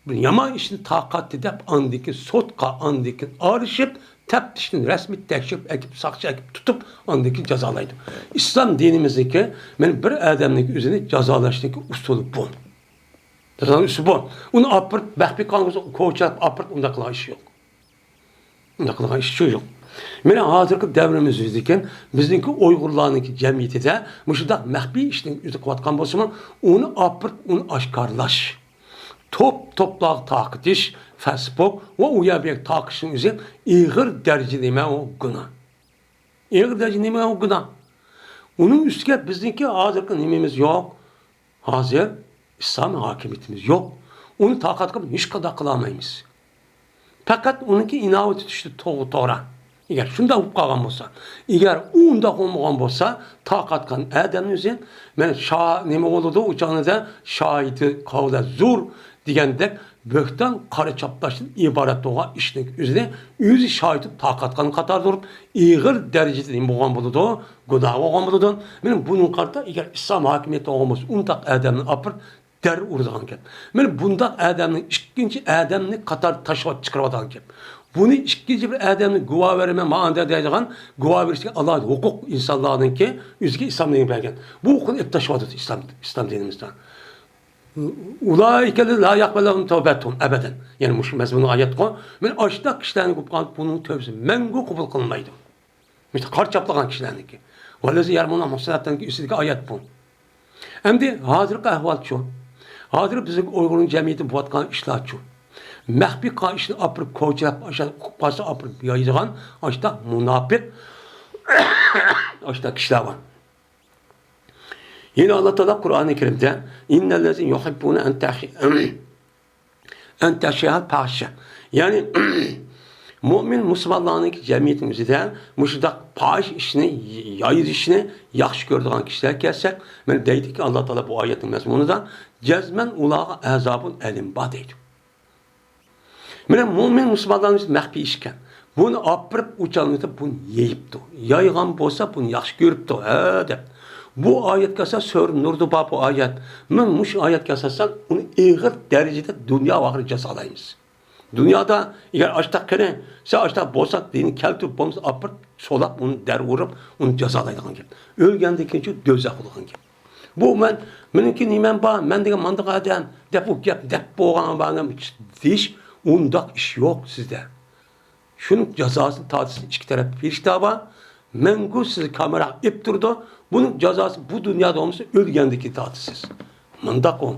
بىر يامان ئىشنى تارقاتتى دەپ، ئاندىكى سوتقا، ئاندىكى ئارىشىپ، تەپتىشتىن رەسمىي تەكشۈرۈپ ئەكىپ، ساقچى ئەكىپ تۇتۇپ، ئاندىكى جازالايدۇ. ئىسلام دىنىمىزدىكى، مانا، بىر ئادەمنىڭ ئۆزىنى جازالاشنىڭكى ئۇسۇلى بۇ. جازانىڭ ئۇسۇلى بۇ. ئۇنى ئاپىرىپ، مەخپىي قالغۇسى كوچىلاپ ئاپىرىپ، ئۇنداق قىلغان ئىش يوق. ئۇنداق قىلغان ئىش شۇ يوق. مانا ھازىرقى دەۋرىمىز يۈزىدىكى بىزنىڭكى ئۇيغۇرلارنىڭكى جەمئىيىتىدە مۇشۇنداق مەخپىي ئىشنى ئۆزى قىلىۋاتقان بولسىمۇ، ئۇنى ئاپىرىپ، ئۇنى ئاشكارىلاش، توپ-توپلارغا تارقىتىش، فەيسبۇك ۋە ئۇ يەر بۇ يەرگە تارقىتىشنىڭ ئۆزى ئېغىر دەرىجىدە نېمە ئۇ؟ گۇناھ. ئېغىر دەرىجىدە نېمە ئۇ؟ گۇناھ. ئۇنىڭ ئۈستىگە بىزنىڭكى ھازىرقى نېمىمىز يوق؟ ھازىر ئىسلام ھاكىمىيىتىمىز يوق. ئۇنى تارقاتقان ھېچقانداق قىلالمايمىز. پەقەت ئۇنىڭكى ئىناۋىتى چۈشتى، توغرا، توغرا. ئەگەر شۇنداق بولۇپ قالغان بولسا، ئەگەر ئۇ ئۇنداق بولمىغان بولسا، تارقاتقان ئادەمنى ئۆزى، مانا شا-، نېمە بولىدۇ، ئۇ چاغدا شاھىدى قەۋلە زۇر دېگەندەك، بۆھتان، قارا چاپلاشتىن ئىبارەت بولغان ئىشنىڭ ئۆزىنى ئۆزى شاھىت تارقاتقان قاتاردا تۇرۇپ، ئېغىر دەرىجىدە نېمە بولغان بولىدۇ؟ گۇناھ بولغان بولىدۇ. مانا بۇنىڭغا قارىتا، ئەگەر ئىسلام ھاكىمىيىتى بولغان بولسا، ئۇنداق ئادەمنى ئاپىرىپ، دەر ئۇرىدىغان گەپ. مانا بۇنداق ئادەمنى ئىككىنچى ئادەمنى قاتار تاشلاپ چىقىرىۋاتىدىغان گەپ. بۇنى ئىككىنچى بىر ئادەمنى گۇۋاھ بېرىمەن، مانا ئانداق دەيدىغان گۇۋاھ بېرىشكە ئالاھىدە ھوقۇق ئىنسانلارنىڭكى ئۆزىگە ئىسلام دىنى بەرگەن. بۇ ھوقۇقنى ئېلىپ تاشلاۋاتىدۇ ئىسلام، ئىسلام دىنىمىزدا. ئۇلائىكە لا يەقبەلۇ تەۋبەتۇھۇم ئەبەدەن. يەنى مۇشۇ مەزمۇنلۇق ئايەتقۇ، مانا ئاشۇنداق كىشىلەرنى قوپقان بۇنىڭ تۆۋبىسى مەڭگۈ قوبۇل قىلىنمايدۇ. مۇشۇ قارا چاپلىغان كىشىلەرنىڭكى. ۋەللەزى يەرمۇنە مۇھسىناتنىڭكى ئۈستىدىكى ئايەت بۇ. ئەمدى ھازىرقى ئەھۋالچۇ؟ ھازىر بىزنىڭ ئۇيغۇرنىڭ جەمئىيىتىدە بولۇۋاتقان ئىشلارچۇ؟ مەخپىي قىلغان ئىشنى ئاپىرىپ كوچىلاپ، ئاشۇ قوپقانسا ئاپىرىپ يايىدىغان ئاشۇنداق مۇناپىق، ئاشۇنداق كىشىلەر بار. يەنە ئاللا تائالا قۇرئانى كەرىمدە، «ئىننەللەزىنە يۇھىببۇنە ئەن تەشىئەل پاھىشە.» يەنى، مۆمىن مۇسۇلمانلارنىڭ جەمئىيىتىنىڭ ئۆزىدە مۇشۇنداق پاھىشە ئىشنى يايىشنى ياخشى كۆرىدىغان كىشىلەر كەلسە، مانا دەيدىكى، ئاللا تائالا بۇ ئايەتنىڭ مەزمۇنىدا، جەزمەن ئۇلارغا ئازابۇن ئەلىم بار دەيدۇ. مانا مۆمىن مۇسۇلمانلارنىڭ مەخپىي ئىشكەن. بۇنى ئاپىرىپ ئۇچالمىتىپ بۇنى يېيىپتۇ. يايغان بولسا بۇنى ياخشى كۆرۈپتۇ، ھە دەپ. بۇ ئايەتكە ئاساس، سۈرە نۇردا بار بۇ ئايەت. مەن مۇشۇ ئايەتكە ئاساسەن ئۇنى ئېغىر دەرىجىدە دۇنيا ۋە ئاخىرەت جازالايمىز. دۇنيادا ئەگەر ئاشتاق قېنى، سەن ئاشتاق بولساق دىنى كەلتۈرۈپ بولمىسا ئاپىرىپ سولاپ ئۇنى دەر ئۇرۇپ ئۇنى جازالايدىغان گەپ. ئۆلگەندىن كېيىنچۇ دوزاخ بولىدىغان گەپ. بۇ مەن، مېنىڭكى نېمەم بار، مەن دېگەن مانداق ئادەم دەپ ئۇ گەپ دەپ بولغان بارغان دېيىش، ئۇنداق ئىش يوق سىزدە. شۇنىڭ جازاسىنى تارتىسىز، ئىككى تەرەپ پېرىشتە بار. مەڭگۈ سىزنى كامېراغا ئېلىپ تۇرىدۇ. بۇنىڭ جازاسى بۇ دۇنيادا بولمىسا ئۆلگەندىن كېيىن تارتىسىز. مانداق ئۇ.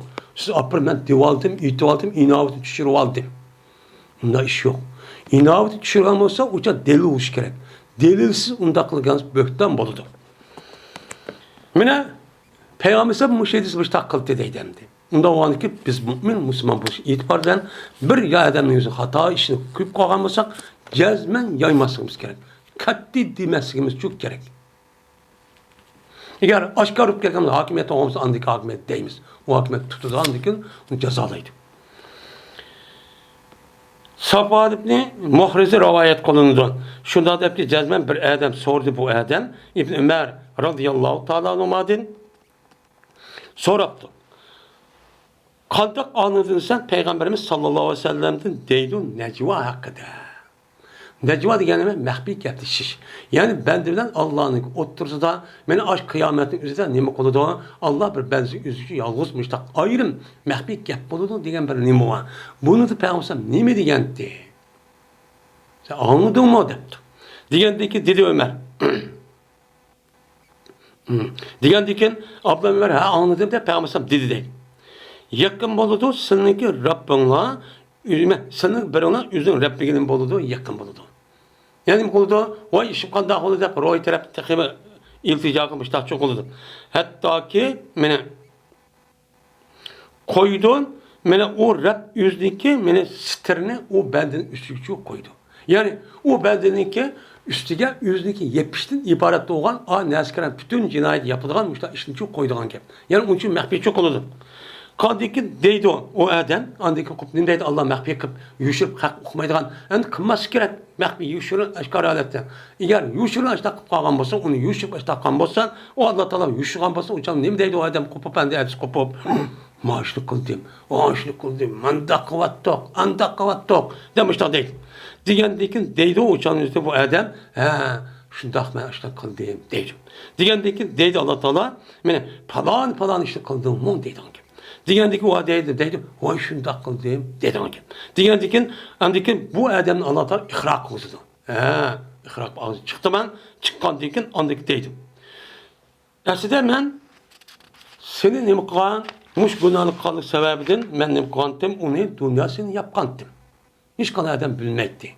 سىز ئاپىرىپ مەن دېۋالدىم، ئېيتىۋالدىم، ئىناۋىتىنى چۈشۈرۈۋالدىم. ئۇنداق ئىش يوق. ئىناۋىتى چۈشۈرگەن بولسا، ئۇچا دەلىل بولۇشى كېرەك. دەلىلسىز ئۇنداق قىلغان بۆھتان بولىدۇ. مانا، پەيغەمبەر مۇشۇ ھەدىس مۇشۇنداق قىلدى دەيدۇ ئەمدى. ئۇنداق بولغاندىكىن، بىز مۆمىن مۇسۇلمان بولۇش ئېتىبارى بىلەن بىر يا ئادەمنىڭ ئۆزى خاتا ئىشنى كۆرۈپ قالغان بولساق، جەزمەن يايماسلىقىمىز كېرەك. قەتئىي دېمەسلىكىمىز كېرەك. ئەگەر ئاشكارا بولۇپ كەتكەن ھاكىمىيەت بولغان بولسا، ئاندىكى ھاكىمىيەت دەيمىز. ئۇ ھاكىمىيەت تۇتىدۇ، ئاندىن كېيىن ئۇنى جازالايدۇ. سافۋان ئىبنى مۇھرىزى رىۋايەت قىلىنىدۇ. شۇنداق دەپتۇ، جەزمەن بىر ئادەم سورىدى، بۇ ئادەم ئىبن ئۆمەر رازىياللاھۇ تائالا ئەنھۇمادىن سوراپتۇ. قانداق ئاڭلىدىڭ سەن پەيغەمبىرىمىز ساللاللاھۇ ئەلەيھى ۋەسەللەمدىن دەيدۇ نەجۋا ھەققىدە. نەجۋا دېگەن نېمە؟ مەخپىي گەپلىشىش. يەنى بەندە بىلەن ئاللانىڭ ئوتتۇرىسىدا، مانا ئاشۇ قىيامەتنىڭ ئۆزىدە نېمە قىلىدۇ؟ ئاللا بىر بەندىسى ئۆزى ئۈچۈن يالغۇز مۇشۇنداق ئايرىم مەخپىي گەپ بولىدۇ دېگەن بىر نېمە بار. بۇنىدا پەيغەمبەر نېمە دېگەنتى؟ سەن ئاڭلىدىڭمۇ؟ دەپتۇ. دېگەندىكىن دېدى ئۆمەر. دېگەندىكىن ئابدۇللا ئۆمەر، ھە، ئاڭلىدىم دەپ پەيغەمبەر دېدى دەيدۇ. يېقىن بولىدۇ سىلىنىڭكى رەببىڭلار، ئۆزۈمە، سىلىنىڭ بىرىڭلار ئۆزىنىڭ رەببىگە نېمە بولىدۇ؟ يېقىن بولىدۇ. يەنى نېمە قىلىدۇ؟ ۋاي، ئىشىم قانداق بولدى دەپ روھىي تەرەپتىن تېخىمۇ ئىلتىجا قىلىپ مۇشتاقچۇ قىلىدۇ. ھەتتاكى مېنى قويىدۇ، مانا ئۇ رەب ئۆزىنىڭكى مانا ستىرىنى ئۇ بەندىنىڭ ئۈستىگىچۇ قويىدۇ. يەنى ئۇ بەندىنىڭكى ئۈستىگە ئۆزىنىڭكى يېپىشتىن ئىبارەت بولغان ئا نەرسىگە پۈتۈن جىنايەت ياپىدىغان مۇشۇنداق ئىشنىچۇ قويىدىغان گەپ. يەنى ئۇنىڭ ئۈچۈن مەخپىيچۇ قىلىدۇ. قاندىكىن دەيدۇ ئۇ ئادەم، ئاندىن كېيىن قوپۇپ نېمە دەيدۇ؟ ئاللا مەخپىي قىلىپ، يوشۇرۇپ خەق ئۇقمايدىغان، ئەمدى قىلماسلىق كېرەك. مەخپىي، يوشۇرۇن، ئاشكارا ھالەتتە. ئەگەر يوشۇرۇن ئاشۇنداق قىلىپ قالغان بولسا، ئۇنى يوشۇرۇپ ئاشۇنداق قىلغان بولسا، ئۇ ئاللا تائالا يوشۇرغان بولسا، ئۇ چاغ نېمە دەيدۇ ئۇ ئادەم؟ قوپۇپ، ئەمدى ئەتىسى قوپۇپ، مانا شۇنى قىلدىم، ئانا شۇنى قىلدىم، مانداق قىلىۋاتتۇق، ئانداق قىلىۋاتتۇق، دەپ مۇشۇنداق دەيدۇ. دېگەندىن كېيىن دەيدۇ ئۇ چاغنىڭ ئۆزىدە بۇ ئادەم، ھە، شۇنداق، مەن ئاشۇنداق قىلدىم، دەيدۇ. دېگەندىن كېيىن دەيدۇ ئاللا تائالا، مانا پالان، پالان ئىشنى قىلدىڭمۇ؟ دەيدىغان گەپ. دېگەندىكىن ئۇ دەيدۇ، دەيدۇ، ۋاي شۇنداق قىلدىم، دەيدىغان گەپ. دېگەندىكىن، ئاندىكىن بۇ ئادەمنى ئاللا تائالا ئىقرار قىلغۇزىدۇ. ھە، ئىقرار قىلىپ ئاغزىدىن چىقتىمەن، چىققاندىن كېيىن ئاندىكى دەيدۇ. ئەسلىدە مەن سېنى نېمە قىلغان، مۇشۇ گۇناھنى قىلغانلىق سەۋەبىدىن مەن نېمە قىلغانتىم، ئۇنى دۇنيا سېنى ياپقانتىم. ھېچقانداق ئادەم بىلمەيتتى.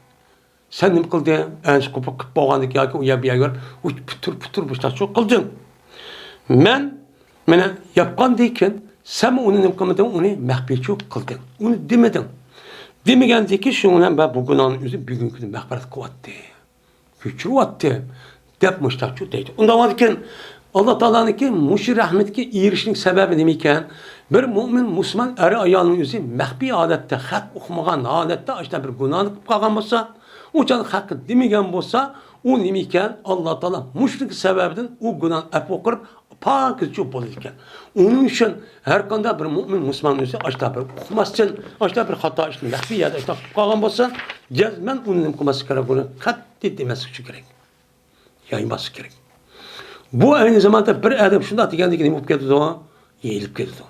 سەن نېمە قىلدىڭ؟ ئەنە شۇ قوپۇپ قىلىپ بولغاندىن كېيىن ياكى ئۇ يەر بۇ يەرگە بېرىپ، ئۇ پۇتۇر، پۇتۇر مۇشتاق شۇ قىلدىڭ. مەن، مانا ياپقاندىن كېيىن، سەنمۇ ئۇنى نېمە قىلمىدىڭ؟ ئۇنى مەخپىيچۇ قىلدىڭ. ئۇنى دېمىدىڭ. دېمىگەندىكىن شۇنىڭ بىلەن مەن بۇ گۇناھنىڭ ئۆزى بۈگۈنكى كۈندە مەغپىرەت قىلىۋاتتى. كۆچۈرۈۋاتتى، دەپ مۇشتاقچۇ دەيدۇ. ئۇنداق بولغاندىكىن، ئاللا تائالانىڭكى مۇشۇ رەھمىتىگە ئېرىشىشنىڭ سەۋەبى نېمە ئىكەن؟ بىر مۆمىن مۇسۇلمان ئەر ئايالنىڭ ئۆزى مەخپىي ھالەتتە، خەق ئۇقمىغان ھالەتتە ئاشۇنداق بىر گۇناھنى قىلىپ قالغان بولسا، ئۇ چاغدا خەققە دېمىگەن بولسا، ئۇ نېمە ئىكەن؟ ئاللا تائالا مۇشۇنىڭكى سەۋەبىدىن ئۇ گۇناھنى ئەپۇ قىلىپ، پاكىز چوپ بولىدىكەن. ئۇنىڭ ئۈچۈن ھەرقانداق بىر مۆمىن مۇسۇلمان ئۆزى ئاشۇنداق بىر ئۇقماستىن، ئاشۇنداق بىر خاتا ئىشنى مەخپىي يەردە ئاشۇنداق قىلىپ قالغان بولسا، جەزمەن ئۇنى نېمە قىلماسلىق كېرەك؟ بۇنى قەتئىي دېمەسلىك ئۈچۈن كېرەك. يايماسلىق كېرەك. بۇ ئەينى زاماندا بىر ئادەم شۇنداق دېگەندىن كېيىن نېمە بولۇپ كېتىدۇ؟ يېيىلىپ كېتىدۇ.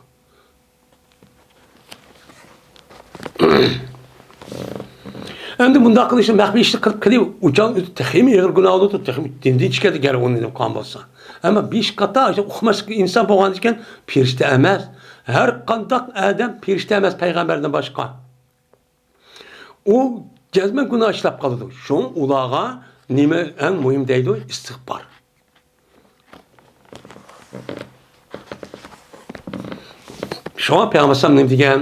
ئەمدى مۇنداق قىلىشنى مەخپىي ئىشنى قىلىپ قېلىپ، ئۇ چاغ ئۆزى تېخىمۇ ئېغىر گۇناھ بولىدۇ، تېخىمۇ دىندىن چىقىدۇ، گەر ئۇنى قىلغان بولسا. ئەمما بىر ئىش خاتا، ئۇقماسلىق ئىنسان بولغاندىكىن پەرىشتە ئەمەس. ھەر قانداق ئادەم پەرىشتە ئەمەس پەيغەمبەردىن باشقا. ئۇ جەزمەن گۇناھ ئىشلەپ قالىدۇ. شۇڭا ئۇلارغا نېمە ئەڭ مۇھىم دەيدۇ؟ ئىستىغپار. شۇڭا پەيغەمبەر ئەلەيھىسسالام نېمە دېگەن؟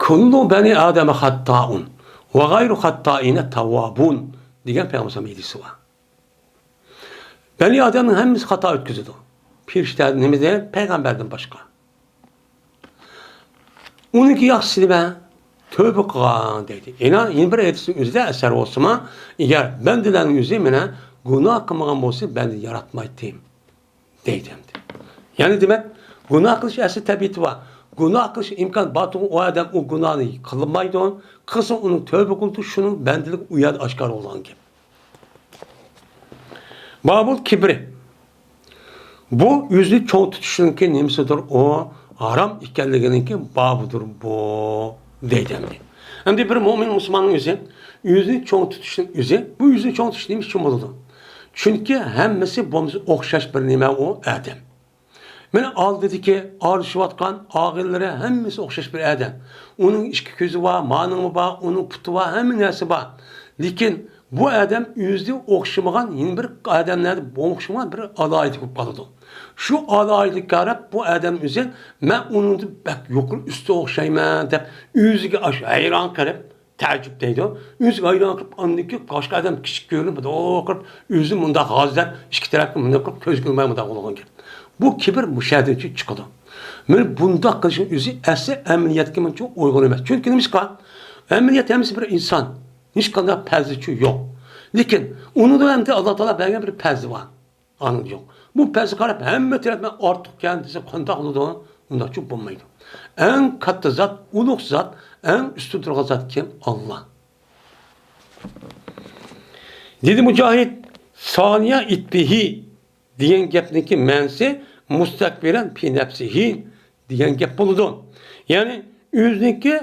«كل بني آدم خطاء وخير الخطائين التوابون» دېگەن پەيغەمبەر ئەلەيھىسسالام ھەدىسى بار. بەنى ئادەمنىڭ ھەممىسى خاتا ئۆتكۈزىدۇ. پەرىشتە نېمىدىن؟ پەيغەمبەردىن باشقا. ئۇنىڭكى ياخشىسى نېمە؟ تۆبە قىلغان دەيدۇ. يەنە، يەنە بىر ھەدىسنىڭ ئۆزىدە ئەسەر بولسىمۇ، ئەگەر بەندىلەرنىڭ ئۆزى مانا گۇناھ قىلمىغان بولسا، بەندە ياراتمايتتىم دەيدۇ ئەمدى. يەنى دېمەك، گۇناھ قىلىش ئەسلى تەبىئىتى بار. گۇناھ قىلىش ئىمكان بارتۇغۇ ئۇ ئادەم ئۇ گۇناھنى قىلمايدۇ. قىلسا ئۇنىڭ تۆبە قىلىدۇ، شۇنىڭ بەندىلىكى ئۇ يەردە ئاشكارا بولغان گەپ. بابۇل كىبرى. بۇ ئۆزىنى چوڭ تۇتۇشنىڭكى نېمىسىدۇر ئۇ؟ ھارام ئىكەنلىكىنىڭكى بابىدۇر بۇ، دەيدۇ ئەمدى. ئەمدى بىر مۆمىن مۇسۇلماننىڭ ئۆزى ئۆزىنى چوڭ تۇتۇشنىڭ ئۆزى، بۇ ئۆزىنى چوڭ تۇتۇش نېمە ئۈچۈن بولىدۇ؟ چۈنكى ھەممىسى بولمىسا ئوخشاش بىر نېمە ئۇ ئادەم. مانا ئالدىدىكى ئارىلىشىۋاتقان ئاغىنىلىرى ھەممىسى ئوخشاش بىر ئادەم. ئۇنىڭ ئىككى كۆزى بار، مانىڭى بار، ئۇنىڭ پۇتى بار، ھەممە نەرسە بار. لېكىن بۇ ئادەم ئۆزىگە ئوخشىمىغان، يەنە بىر ئادەملەردە ئوخشىمىغان بىر ئالاھىدىلىك بولۇپ قالىدۇ. شۇ ئالاھىدىلىككە قاراپ بۇ ئادەم ئۆزى، مەن ئۇنىڭدىن بەك يۇقىرى ئۈستۈن ئوخشايمەن دەپ ئۆزىگە ئاشۇ ھەيران قېلىپ، تەئەججۈپ دەيدۇ. ئۆزىگە ھەيران قىلىپ، ئاندىن كېيىن باشقا ئادەم كىچىك كۆرۈنۈپ، مۇنداق قىلىپ، ئۆزى مۇنداق ھازىر دەپ، ئىككى تەرەپكە مۇنداق قىلىپ، كۆزگە ئىلماي مۇنداق بولغان گەپ. بۇ كىبىر مۇشۇ يەردىن چىقىدۇ. مانا بۇنداق قىلىشنىڭ ئۆزى ئەسلى ئەمەلىيەتكە مۇنچە ئۇيغۇن ئەمەس. چۈنكى نېمىشقا؟ ئەمەلىيەتتە ھەممىسى بىر ئىنسان. ھېچقانداق پەزىچۇ يوق. لېكىن ئۇنىڭدا ئەمدى ئاللا تائالا بەرگەن بىر پەزى بار. ئانىڭ يوق. بۇ پەزىگە قاراپ ھەممە تەرەپتىن ئارتۇقكەن دېسە قانداق بولىدۇ؟ ئۇنداقچۇ بولمايدۇ. ئەڭ كاتتا زات، ئۇلۇغ زات، ئەڭ ئۈستۈن تۇرغان زات كىم؟ ئاللا. دېدى مۇجاھىد، «سانىيە ئىتفىھى» دېگەن گەپنىڭكى مەنىسى «مۇستەكبىرەن پى نەپسىھى» دېگەن گەپ بولىدۇ. يەنى ئۆزىنىڭكى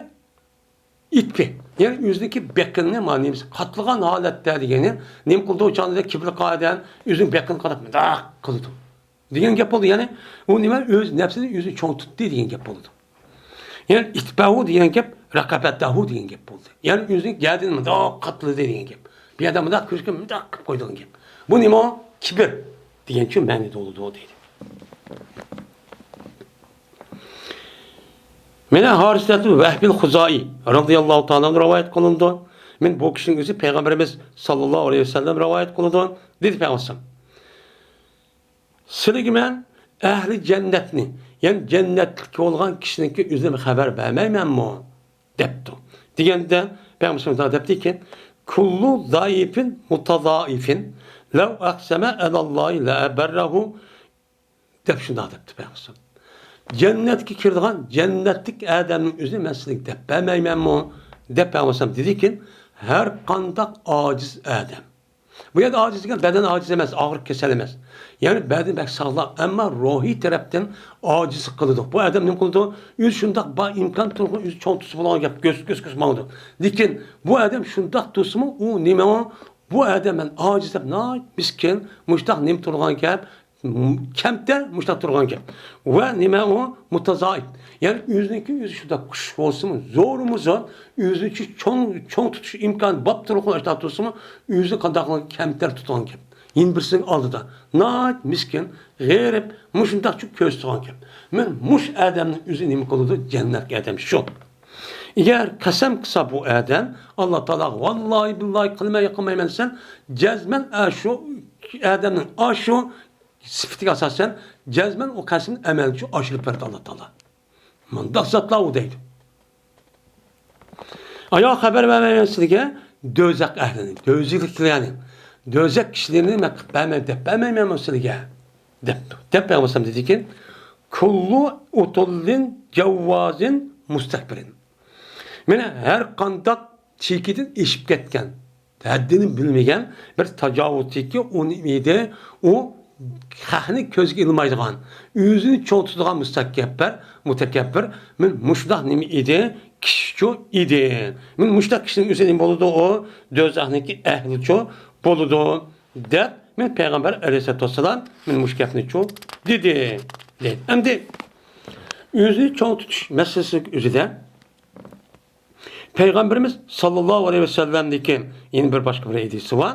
ئىتفى، يەنى ئۆزىنىڭكى بېقىنىنى، مانا نېمىسى، قاتلىغان ھالەتتە دېگەنى، نېمە قىلىدۇ؟ ئۇ چاغدا كىبىرلىك ئادەم ئۆزىنىڭ بېقىنىنى قاتلاپ مۇنداق قىلىدۇ دېگەن گەپ بولدى. يەنى ئۇ نېمە؟ ئۆز نەپسىنى ئۆزى چوڭ تۇتتى دېگەن گەپ بولىدۇ. يەنى ئىتفەھۇ دېگەن گەپ رەقەبەتەھۇ دېگەن گەپ بولدى. يەنى ئۆزىنىڭ گەدىنىنى مۇنداق قاتلىدى دېگەن گەپ. بۇ يەردە مۇنداق كۆرسىتىپ مۇنداق قىلىپ قويىدىغان گەپ. بۇ نېمە؟ كىبىر دېگەنچۇ مەنىدە بولىدۇ دەيدۇ. مانا ھارىسەتۇل ۋەھبىل خۇزائىي رازىياللاھۇ تائالا ئەنھۇ رىۋايەت قىلىنىدۇ. مانا بۇ كىشىنىڭ ئۆزى پەيغەمبىرىمىز ساللاللاھۇ ئەلەيھى ۋەسەللەم رىۋايەت قىلىدۇ. دېدى پەيغەمبەر: «سىلىگە مەن ئەھلى جەننەتنى، يەنى جەننەتلىك بولغان كىشىنىڭكى ئۆزىنى بىر خەۋەر بەرمەيمەنمۇ؟ دەپتۇ. دېگەندە، پەيغەمبەر شۇنداق دەپتىكەن، كۇللۇ زەئىفىن مۇتەزەئىفىن لەۋ ئەقسەمە ئەلەللاھى لەئەبەررەھۇ، دەپ شۇنداق دەپتۇ پەيغەمبەر. جەننەتكە كىرىدىغان جەننەتلىك ئادەمنىڭ ئۆزى مەن سىلىگە دەپ بەرمەيمەنمۇ؟ دەپ پەيغەمبەر دېدىكەن، ھەر قانداق ئاجىز ئادەم. بۇ يەردە ئاجىز دېگەن بەدەن ئاجىز ئەمەس، ئاغرىق كېسەل ئەمەس. يەنى بەدىنى بەك ساغلام، ئەمما روھىي تەرەپتىن ئاجىزلىق قىلىدۇ. بۇ ئادەم نېمە قىلىدۇ؟ ئۆزى شۇنداق بار ئىمكان تۇرغان، ئۆزى چوڭ تۇتسا بولغان گەپ، كۆز، كۆز، كۆز ماڭىدۇ. لېكىن بۇ ئادەم شۇنداق تۇرسىمۇ، ئۇ نېمە ئۇ؟ بۇ ئادەم مەن ئاجىز دەپ ناھايىتى مىسكىن، مۇشتاق نېمە تۇرغان گەپ، كەمتەر مۇشتاق تۇرغان گەپ. ۋە نېمە ئۇ؟ مۇتەزەئىپ. يەنى ئۆزىنىڭكى ئۆزى شۇنداق كۈچلۈك بولسىمۇ، زورمۇ زور، ئۆزىنىڭكى چوڭ، چوڭ تۇتۇش ئىمكانى بار تۇرغان ئاشۇنداق تۇرسىمۇ، ئۆزىنى قانداق قىلغان كەمتەر تۇتقان گەپ. يەنە بىرسىنىڭ ئالدىدا ناھايىتى مىسكىن، غېرىب، مۇشۇنداقچە كۆرسىتىدىغان گەپ. مەن مۇشۇ ئادەمنىڭ ئۆزى نېمە قىلىدۇ؟ جەننەتكە ئادەم شۇ. ئەگەر قەسەم قىلسا بۇ ئادەم، ئاللا تائالاغا ۋاللاھى بىللاھى قىلماي قىلمايمەن دېسە، جەزمەن ئاشۇ ئادەمنىڭ ئاشۇ سۈپىتىگە ئاساسەن، جەزمەن ئۇ قەسەمنى ئەمەلگە ئاشۇرۇپ بەردى ئاللا تائالا. مۇنداق زاتلار ئۇ دەيدۇ. ئايا خەۋەر بەرمەيمەن سىلىگە، دوزاخ ئەھلىنى، دوزاخلىقلارنى، دوزاخ كىشىلىرىنى مەن قىلىپ بەرمەي، دەپ بەرمەيمەنمۇ سىلىگە؟ دەپتۇ. دەپ پەيغەمبەر دېدىكى، كۇللۇ ئۇتۇللىن جەۋۋازىن مۇستەكبىرىن. مانا ھەر قانداق چېكىدىن ئېشىپ كەتكەن، ھەددىنى بىلمىگەن بىر تاجاۋۇزچىكى ئۇ نېمە ئىدى؟ ئۇ خەقنى كۆزگە ئىلمايدىغان، ئۆزىنى چوڭ تۇتىدىغان مۇستەكەببەر، مۇتەكەببىر، مەن مۇشۇنداق نېمە ئىدى؟ كىشىچۇ ئىدى. مەن مۇشۇنداق كىشىنىڭ ئۆزى نېمە بولىدۇ؟ ئۇ دوزاخنىڭكى ئەھلىچۇ بولىدۇ، دەپ مەن پەيغەمبەر ئەلەيھىسسالاتۇ ۋەسسالام مەن مۇشۇ گەپنىچۇ دېدى، دەيدۇ. ئەمدى ئۆزىنى چوڭ تۇتۇش مەسىلىسىنىڭ ئۆزىدە پەيغەمبىرىمىز ساللاللاھۇ ئەلەيھى ۋەسەللەمدىكى يەنە بىر باشقا بىر ھەدىسى بار.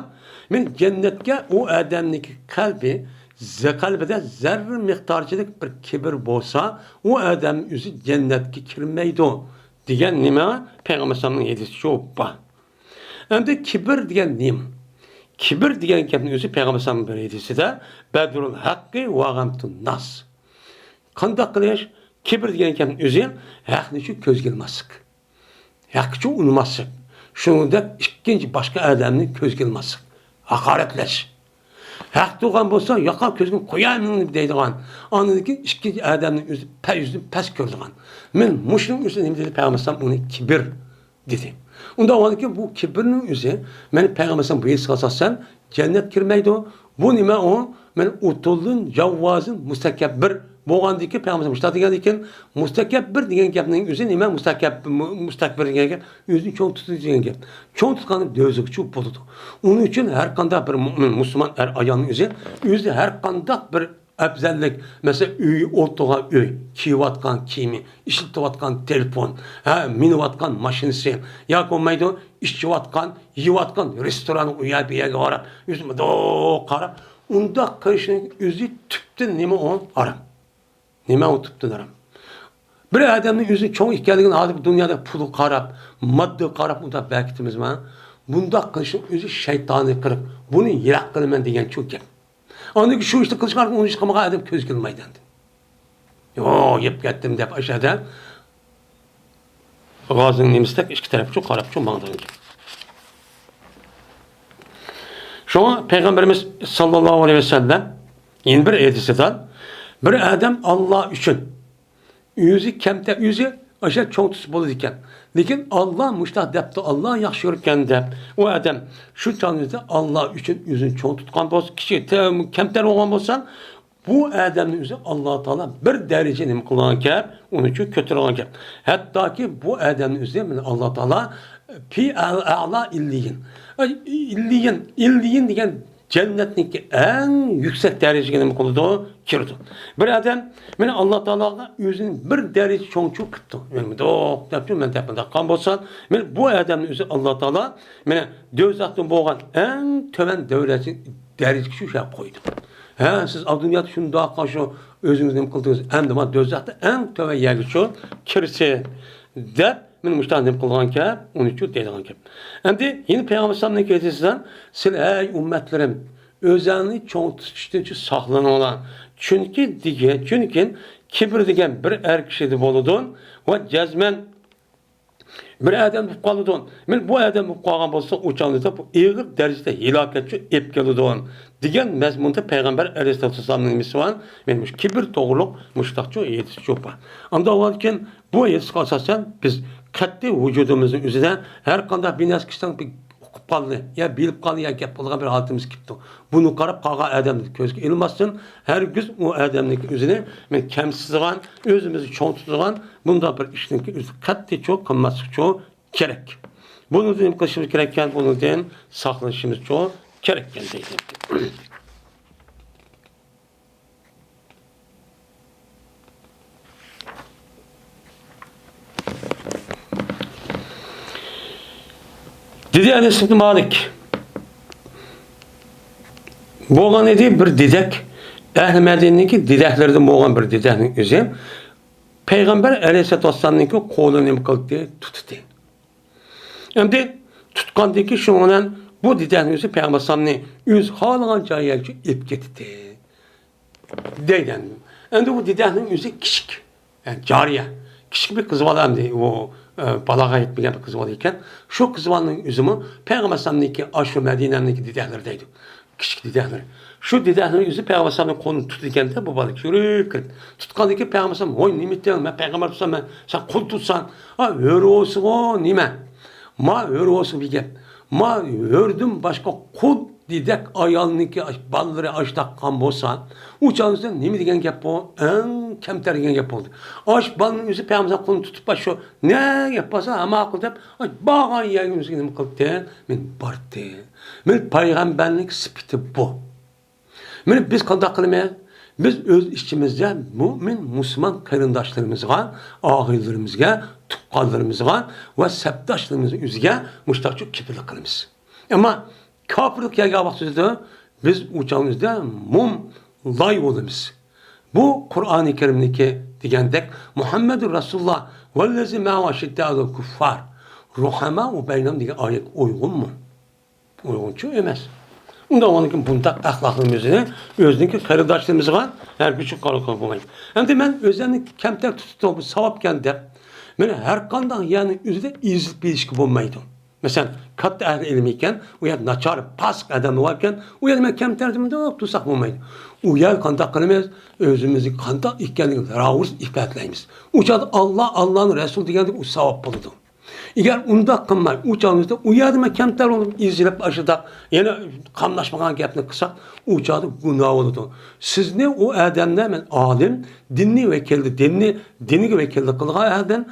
مەن جەننەتكە ئۇ ئادەمنىڭكى قەلبى، زە-، قەلبىدە زەررە مىقدارچىلىك بىر كىبىر بولسا، ئۇ ئادەم ئۆزى جەننەتكە كىرمەيدۇ، دېگەن نېمە؟ پەيغەمبەر ئەلەيھىسسالامنىڭ ھەدىسى شۇ بار. ئەمدى كىبىر دېگەن نېمە؟ كىبىر دېگەن گەپنىڭ ئۆزى پەيغەمبەر ئەلەيھىسسالامنىڭ بىر ھەدىسىدە، بەدرۇل ھەققى ۋە غەمتۇن ناس. قانداق قىلىش؟ كىبىر دېگەن گەپنىڭ ئۆزى ھەقنىچۇ كۆزگە ئىلماسلىق. ھەققىچۇ ئۇنىماسلىق. شۇنىڭدەك ئىككىنچى باشقا ئادەمنى كۆزگە ئىلماسلىق. ھاقارەتلەش. ھەق تۇرغان بولسا، ياقا كۆزگە قويايمەن دەيدىغان. ئاندىن كېيىن ئىككىنچى ئادەمنى ئۆزى پە-، يۈزىنى پەس كۆرىدىغان. مەن مۇشۇنىڭ ئۈستىدە نېمە دېدى پەيغەمبەر ئەلەيھىسسالام؟ ئۇنى كىبىر دېدى. ئۇنداق بولغاندىكىن بۇ كىبىرنىڭ ئۆزى، مەن پەيغەمبەر ئەلەيھىسسالام بۇ ھەدىسكە ئاساسەن جەننەت كىرمەيدۇ. بۇ نېمە ئۇ؟ مەن ئۇتۇلدىن جاۋۋازىن مۇستەكەببىر بولغاندىكى پەيغەمبەر مۇشۇنداق دېگەندىكىن، مۇستەكەببىر دېگەن گەپنىڭ ئۆزى نېمە؟ مۇستەكەب-، مۇ-، مۇستەكبىر دېگەن گەپ ئۆزىنى چوڭ تۇتىدۇ دېگەن گەپ. چوڭ تۇتقاندا دوزاخچۇ بولىدۇ. ئۇنىڭ ئۈچۈن ھەر قانداق بىر مۇئمىن، مۇسۇلمان ئەر ئايالنىڭ ئۆزى، ئۆزى ھەر قانداق بىر ئەپزەللىك، مەسىلەن، ئۆي، ئولتۇرغان ئۆي، كىيىۋاتقان كىيىمى، ئىشلىتىۋاتقان تېلېفون، ھە، مىنىۋاتقان ماشىنىسى ياكى بولمايدۇ، ئىچىۋاتقان، يەۋاتقان رېستوران، ئۇ يەر، بۇ يەرگە قاراپ، ئۆزى مۇنداق قاراپ، ئۇنداق قىلىشنىڭ ئۆزى تۈپتىن نېمە ئۇ؟ ھارام. نېمە ئۇ تۈپتىن ھارام؟ بىر ئادەمنىڭ ئۆزىنىڭ چوڭ ئىكەنلىكىنى ھازىر بۇ دۇنيادا پۇلغا قاراپ، ماددىغا قاراپ ئۇنداق بەركىتىمىزمۇ؟ بۇنداق قىلىشنىڭ ئۆزى شەيتانىي قىلىق. بۇنى يىراق قىلىمەن دېگەنچۇ گەپ. ئاندىن كېيىن شۇ ئىشنى قىلىشقا ئۇنى ئىش قىلمىغان ئادەم كۆزگە ئىلمايدۇ ئەمدى. يوق، يەپ كەتتىم دەپ ئاشۇ يەردە غازنىڭ نېمىسىدەك ئىككى تەرەپچۇ قاراپچۇ ماڭىدىغان گەپ. شۇڭا پەيغەمبىرىمىز ساللاللاھۇ ئەلەيھى ۋەسەللەم يەنە بىر ھەدىسىدە، بىر ئادەم ئاللا ئۈچۈن ئۆزى كەمتەر، ئۆزى ئاشۇ چوڭ تۇتسا بولىدىكەن. لېكىن ئاللا مۇشۇنداق دەپتۇ، ئاللا ياخشى كۆرۈپكەن دەپ، ئۇ ئادەم شۇ چاغنىڭ ئۆزىدە ئاللا ئۈچۈن ئۆزىنى چوڭ تۇتقان بولسا، كىچىك، تە-، كەمتەر بولغان بولسا، بۇ ئادەمنى ئۆزى ئاللا تائالا بىر دەرىجە نېمە قىلغانكەن، ئۇنىچۇ كۆتۈرگەنكەن. ھەتتاكى بۇ ئادەمنى ئۆزى مانا ئاللا تائالا پى ئەل-، ئەلا ئىللىيىن. ئەي، ئىللىيىن، ئىللىيىن دېگەن جەننەتنىڭكى ئەڭ يۈكسەك دەرىجىگە نېمە قىلىدۇ؟ كىرىدۇ. بىر ئادەم مانا ئاللا تائالاغا ئۆزىنى بىر دەرىجە چوڭچۇ قىپتۇ. مەن مۇنداق دەپتۇ، مەن دەپ مۇنداق قىلغان بولسام، مانا بۇ ئادەمنى ئۆزى ئاللا تائالا مانا دوزاختىن بولغان ئەڭ تۆۋەن دەرىجە، دەرىجىگە شۇ يەرگە قويدى. ھە، سىز ئاۋۇ دۇنيادا شۇنداق شۇ ئۆزىڭىز نېمە قىلدىڭىز، ئەمدى مانا دوزاختا ئەڭ تۆۋەن يەرگە شۇ كىرسە دەپ، مانا مۇشۇنداق نېمە قىلغانكەن، ئۇنىچۇ دەيدىغانكەن. ئەمدى يەنە پەيغەمبەر ئەلەيھىسسالامنىڭ ھەدىسىدە، سىلەر، ئەي ئۈممەتلىرىم، ئۆزەڭنى چوڭ تۇتۇشتىنچۇ ساقلىنىڭلار. چۈنكى دېگەن، چۈنكى كىبىر دېگەن بىر ئەر كىشىدە بولىدۇ ۋە جەزمەن بىر ئادەم بولۇپ قالىدۇ. مانا بۇ ئادەم بولۇپ قالغان بولسا، ئۇ چاغدا بۇ ئېغىر دەرىجىدە ھالاكەتچۇ ئېلىپ كېلىدۇ، دېگەن مەزمۇندا پەيغەمبەر ئەلەيھىسسالاتۇ ۋەسسالامنىڭ نېمىسى بار؟ مانا مۇشۇ كىبىر توغرۇلۇق مۇشۇنداقچۇ ھەدىسچۇ بار. ئاندىن كېيىن بۇ ھەدىسكە ئاساسەن بىز قەتئىي ۋۇجۇدىمىزنىڭ ئۆزىدە ھەر قانداق بىر نەرسە كىشىنىڭ بىر ئۇقۇپ قالدى، يا بىلىپ قالدى، يا گەپ قىلىدىغان بىر ھالىتىمىز كېلىپتۇ. بۇنى قاراپ قالغان ئادەمنى كۆزگە ئىلماستىن، ھەرگىز ئۇ ئادەمنىڭكى ئۆزىنى مانا كەمسىتىدىغان، ئۆزىمىزنى چوڭ تۇتىدىغان بۇنداق بىر ئىشنىڭكى ئۆزى قەتئىيچۇ قىلماسلىقچۇ كېرەك. بۇنىڭدىن نېمە قىلىشىمىز كېرەككەن؟ بۇنىڭدىن ساقلىنىشىمىزچۇ كېرەككەن دەيدۇ. دېدى ئەنەس ئىبن مالىك. بولغان ئىدى بىر دېدەك، ئەھلى مەدىنىنىڭكى دېدەكلىرىدىن بولغان بىر دېدەكنىڭ ئۆزى پەيغەمبەر ئەلەيھىسسالاتۇ ۋەسسالامنىڭكى قولىنى نېمە قىلدى؟ تۇتتى. ئەمدى تۇتقاندىن كېيىن شۇنىڭ بىلەن بۇ دېدەكنىڭ ئۆزى پەيغەمبەر ئەلەيھىسسالامنى ئۆزى خالىغان جايىغا ئېلىپ كېتىتتى. دەيدۇ. ئەمدى بۇ دېدەكنىڭ ئۆزى كىچىك، يەنى جارىيە. كىچىك بىر قىز بالا ئەمدى ئۇ، ئە، بالاغا يەتمىگەن بىر قىز بالا ئىكەن. شۇ قىز بالىنىڭ ئۆزىمۇ پەيغەمبەر ئەلەيھىسسالامنىڭكى، ئاشۇ مەدىنەمنىڭكى دېدەكلىرى دەيدۇ. كىچىك دېدەكلىرى. شۇ دېدەكلىرىنىڭ ئۆزى پەيغەمبەر ئەلەيھىسسالامنىڭ قولىنى تۇتىدىكەن-دە، بۇ بالا يۈگۈرۈپ كىرىپ. تۇتقاندىن كېيىن پەيغەمبەر ئەلەيھىسسالام، ۋاي، نېمە ئىتىڭ؟ مەن پەيغەمبەر تۇتسام، مەن، سەن قول تۇتساڭ، ئا، ھۆر بولسىغۇ، نېمە؟ ما ھۆر بولسىغۇ بىر گەپ. ما ھۆردىن باشقا قۇل دېدەك ئايالنىڭكى ئاش-، بالىلىرى ئاچ تاققان بولسا، ئۇ چاغدا نېمە دېگەن گەپ بۇ؟ ئەڭ كەمتەر دېگەن گەپ بولدى. ئاش بالىنىڭ ئۆزى پەيغەمبەر قولىنى تۇتۇپ، شۇ نە گەپ بولسا، ھە ماقۇل دەپ، ئاش بارغان يەرگە ئۆزى نېمە قىلدى؟ مېنى باردى. مېنى پەيغەمبەرنىڭ سۈپىتى بۇ. مېنى بىز قانداق قىلىمىز؟ بىز ئۆز ئىچىمىزدە مۆمىن، مۇسۇلمان قېرىنداشلىرىمىزغا، ئاغىنىلىرىمىزگە، تۇغقانلىرىمىزغا ۋە سەپداشلىرىمىزنىڭ ئۆزىگە مۇشتاقچۇ كېپىللىك قىلىمىز. ئەمما كاپىرلىق كەلگەن ۋاقتىمىزدا بىز ئۇ چاغىمىزدا مۇم لاي بولىمىز. بۇ قۇرئانى كەرىمنىڭكى دېگەندەك، مۇھەممەدۇر رەسۇلۇللا ۋەللەزى مەئەھۇ ئەشىددائۇ ئەلەل كۇففار رۇھەمائۇ بەينەھۇم دېگەن ئايەت ئۇيغۇنمۇ؟ ئۇيغۇنچۇ ئەمەس. ئۇنداق بولغاندىكىن بۇنداق ئەخلاقنىڭ ئۆزىنى ئۆزىنىڭكى قېرىنداشلىرىمىزغا ھەرگىزچۇ قارىغىلى بولمايدۇ. ئەمدى مەن ئۆزۈمنى كەمتەر تۇتۇپ، بۇ ساۋابكەن دەپ، مېنى ھەر قانداق يەرنىڭ ئۆزىدە ئېزىپ بېرىشكە بولمايدۇ. مەسىلەن، كاتتا ئەھلى ئىلىم ئىكەن، ئۇ يەردە ناچار، پاسىق ئادەملەر باركەن، ئۇ يەردە مەن كەمتەر دېمەي تۇرساق بولمايدۇ. ئۇ يەر قانداق قىلىمىز؟ ئۆزىمىزنىڭ قانداق ئىكەنلىكىنى راۋۇرۇس ئىپادىلەيمىز. ئۇ چاغدا ئاللا، ئاللانىڭ رەسۇلى دېگەندە ئۇ ساۋاب بولىدۇ. ئەگەر ئۇنداق قىلماي، ئۇ چاغىمىزدا ئۇ يەردە مەن كەمتەر بولۇپ، ئېزىلىپ، ئاشۇنداق يەنە قاملاشمىغان گەپنى قىلساق، ئۇ چاغدا گۇناھ بولىدۇ. سىزنى ئۇ ئادەمدە مەن ئالىم، دىننى ۋەكىللىك، دىننى، دىنىگە ۋەكىللىك قىلغان ئادەم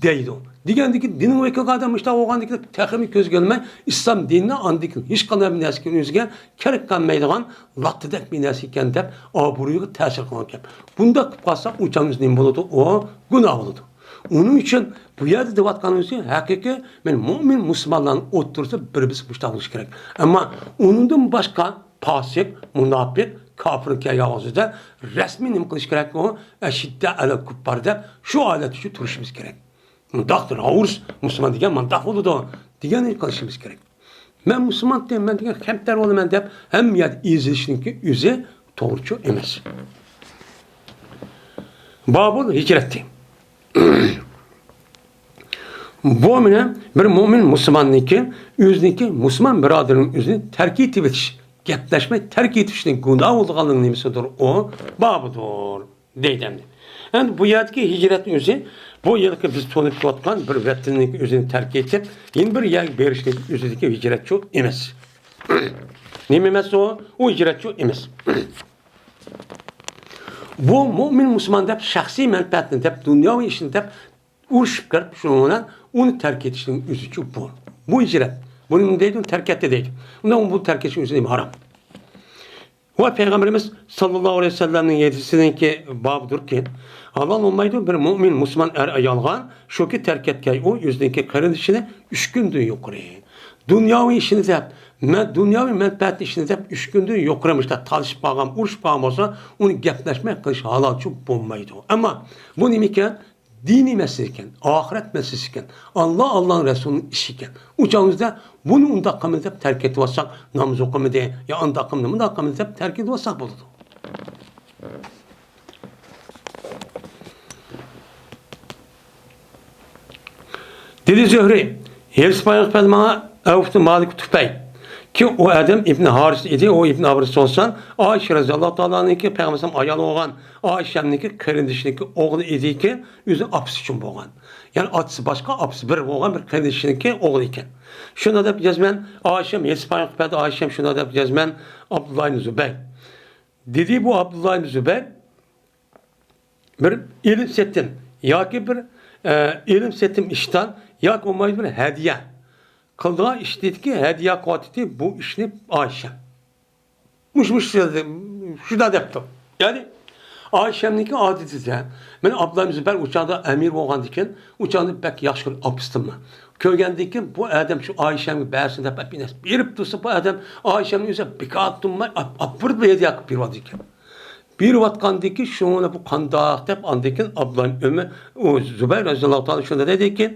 دەيدۇ. دېگەندىكىن دىنىگە ۋەكىللىك قىلغان ئادەم مۇشۇنداق بولغاندىكىن تېخىمۇ كۆزگە ئىلماي، ئىسلام دىنىنى ئاندىن كېيىن ھېچقانداق بىر نەرسىگە ئۆزىگە كېرەك قالمايدىغان لاختىدەك بىر نەرسە ئىكەن دەپ ئابرۇيىغا تەسىر قىلغان گەپ. بۇنداق قىلىپ قالسا، ئۇ چاغدا نېمە بولىدۇ؟ ئۇ گۇناھ بولىدۇ. ئۇنىڭ ئۈچۈن بۇ يەردە دەۋاتقىنىمىز ھەقىقىي، مەن مۆمىن مۇسۇلمانلارنىڭ ئوتتۇرىسىدا بىر-بىرسى مۇشۇنداق بولۇشى كېرەك. ئەمما ئۇنىڭدىن باشقا پاسىق، مۇناپىق، كاپىر كەلگەن ۋاقتىدا رەسمىي نېمە قىلىش كېرەك؟ ئۇ ئەشىددە ئەلەل كۇپپار دەپ شۇ ھالەت ئۈچۈن تۇرۇشىمىز كېرەك. مۇنداق راۋۇرۇس مۇسۇلمان دېگەن مۇنداق بولىدۇ دېگەننى قىلىشىمىز كېرەك. مەن مۇسۇلمان دېمەن دېگەن كەمتەر بولىمەن دەپ ھەممە يەردە ئېزىلىشنىڭكى ئۆزى توغرىچۇ ئەمەس. بابۇل ھىجرەتتى. بۇ مانا بىر مۆمىن مۇسۇلماننىڭكى ئۆزىنىڭكى مۇسۇلمان بۇرادىرىنىڭ ئۆزىنى تەرك ئېتىۋېتىش، گەپلەشمەي تەرك ئېتىۋېتىشنىڭ گۇناھ بولىدىغانلىقىنىڭ نېمىسىدۇر؟ ئۇ بابىدۇر دەيدۇ ئەمدى. ئەمدى بۇ يەردىكى ھىجرەتنىڭ ئۆزى، بۇ يەردىكى بىز تونۇپ كېلىۋاتقان بىر ۋەتىننىڭ ئۆزىنى تەرك ئېتىپ، يەنە بىر يەرگە بېرىشنىڭ ئۆزىدىكى ھىجرەتچۇ ئەمەس. نېمە ئەمەس ئۇ؟ ئۇ ھىجرەتچۇ ئەمەس. بۇ مۆمىن مۇسۇلمان دەپ شەخسىي مەنپەئەتنى دەپ، دۇنياۋى ئىشنى دەپ ئۇرۇشۇپ كىرىپ، شۇنىڭ بىلەن ئۇنى تەرك ئېتىشنىڭ ئۆزىچۇ بۇ. بۇ ھىجرەت. بۇنى نېمە دەيدۇ؟ تەرك ئەتتى دەيدۇ. ئۇنداق بۇ تەرك ئېتىشنىڭ ئۆزى نېمە ھارام؟ ۋە پەيغەمبىرىمىز ساللاللاھۇ ئەلەيھى ۋەسەللەمنىڭ ھەدىسىنىڭكى بابىدۇركى، ھالال بولمايدۇ بىر مۆمىن مۇسۇلمان ئەر ئايالغا، شۇكى تەرك ئەتكەي ئۇ ئۆزىنىڭكى قېرىندىشىنى ئۈچ كۈندىن يۇقىرى. دۇنياۋى ئىشىنى دەپ، مە-، دۇنياۋى مەنپەئەت ئىشىنى دەپ ئۈچ كۈندىن يۇقىرى مۇشۇنداق تالىشىپ قالغان، ئۇرۇشۇپ قالغان بولسا، ئۇنى گەپلەشمەي قىلىش ھالالچۇ بولمايدۇ. ئەمما بۇ نېمىكەن؟ دىنىي مەسىلە ئىكەن، ئاخىرەت مەسىلىسى ئىكەن، ئاللا، ئاللانىڭ رەسۇلىنىڭ ئىشى ئىكەن. ئۇ چاغىمىزدا بۇنى ئۇنداق قىلمىدى دەپ تەرك ئېتىۋالساق، ناماز ئوقۇمىدى، يا ئانداق قىلمىدى، مۇنداق قىلمىدى دەپ تەرك ئېتىۋالساق بولىدۇ. دېدى زۆھرى، ھېرىس پايغا پەدە ماڭا ئەۋف ئىبن مالىك تۇفەي. كى ئۇ ئادەم ئىبن ھارىس ئىدى، ئۇ ئىبن ھارىس بولسا ئائىشە رەزىياللاھۇ تائالا ئانھاكى پەيغەمبەر ئايالى بولغان ئائىشەمنىكى قېرىندىشىنىكى ئوغلى ئىدىكى، ئۆزىنىڭ ئاپىسى ئۈچۈن بولغان. يەنى ئاتىسى باشقا، ئاپىسى بىر بولغان بىر قېرىندىشىنىكى ئوغلى ئىكەن. شۇنى دەپ يازىمەن، ئائىشەم ھېرىس پايغا پەدە ئائىشەم شۇنى دەپ يازىمەن، ئابدۇللا ئىبن زۇبەير. دېدى بۇ ئابدۇللا ئىبن زۇبەير، بىر ئېلىم سېتىم ياكى بىر، ئە، ئېلىم سېتىم ئىشتان ياكى بولمايدۇ بىر ھەدىيە قىلىدىغان ئىش دېدىكى، ھەدىيە قىلىۋاتىدۇ بۇ ئىشنى ئائىشەم. مۇش، مۇش، شۇنداق دەپتۇ. يەنى ئائىشەمنىڭكى ئادىتىدە، مەن ئابدۇللا ئىبن زۇبەير ئۇ چاغدا ئەمىر بولغاندىكىن، ئۇ چاغدا بەك ياخشى كۆرۈپ ئاپىسىدىنمۇ. كۆرگەندىكىن بۇ ئادەم شۇ ئائىشەمگە بەرسۇن دەپ ئەپ-، بېرىپ تۇرسا، بۇ ئادەم ئائىشەمنى ئۆزى بىكار تۇرماي ئاپ-، ئاپىرىپ ھەدىيە قىلىپ بېرىۋاتىدىكەن. بېرىۋاتقاندىكى شۇڭا بۇ قانداق دەپ ئاندىن كېيىن ئابدۇللا ئۆمەر، ئۇ زۇبەير رەزىياللاھۇ تائالا شۇنداق دەيدىكى،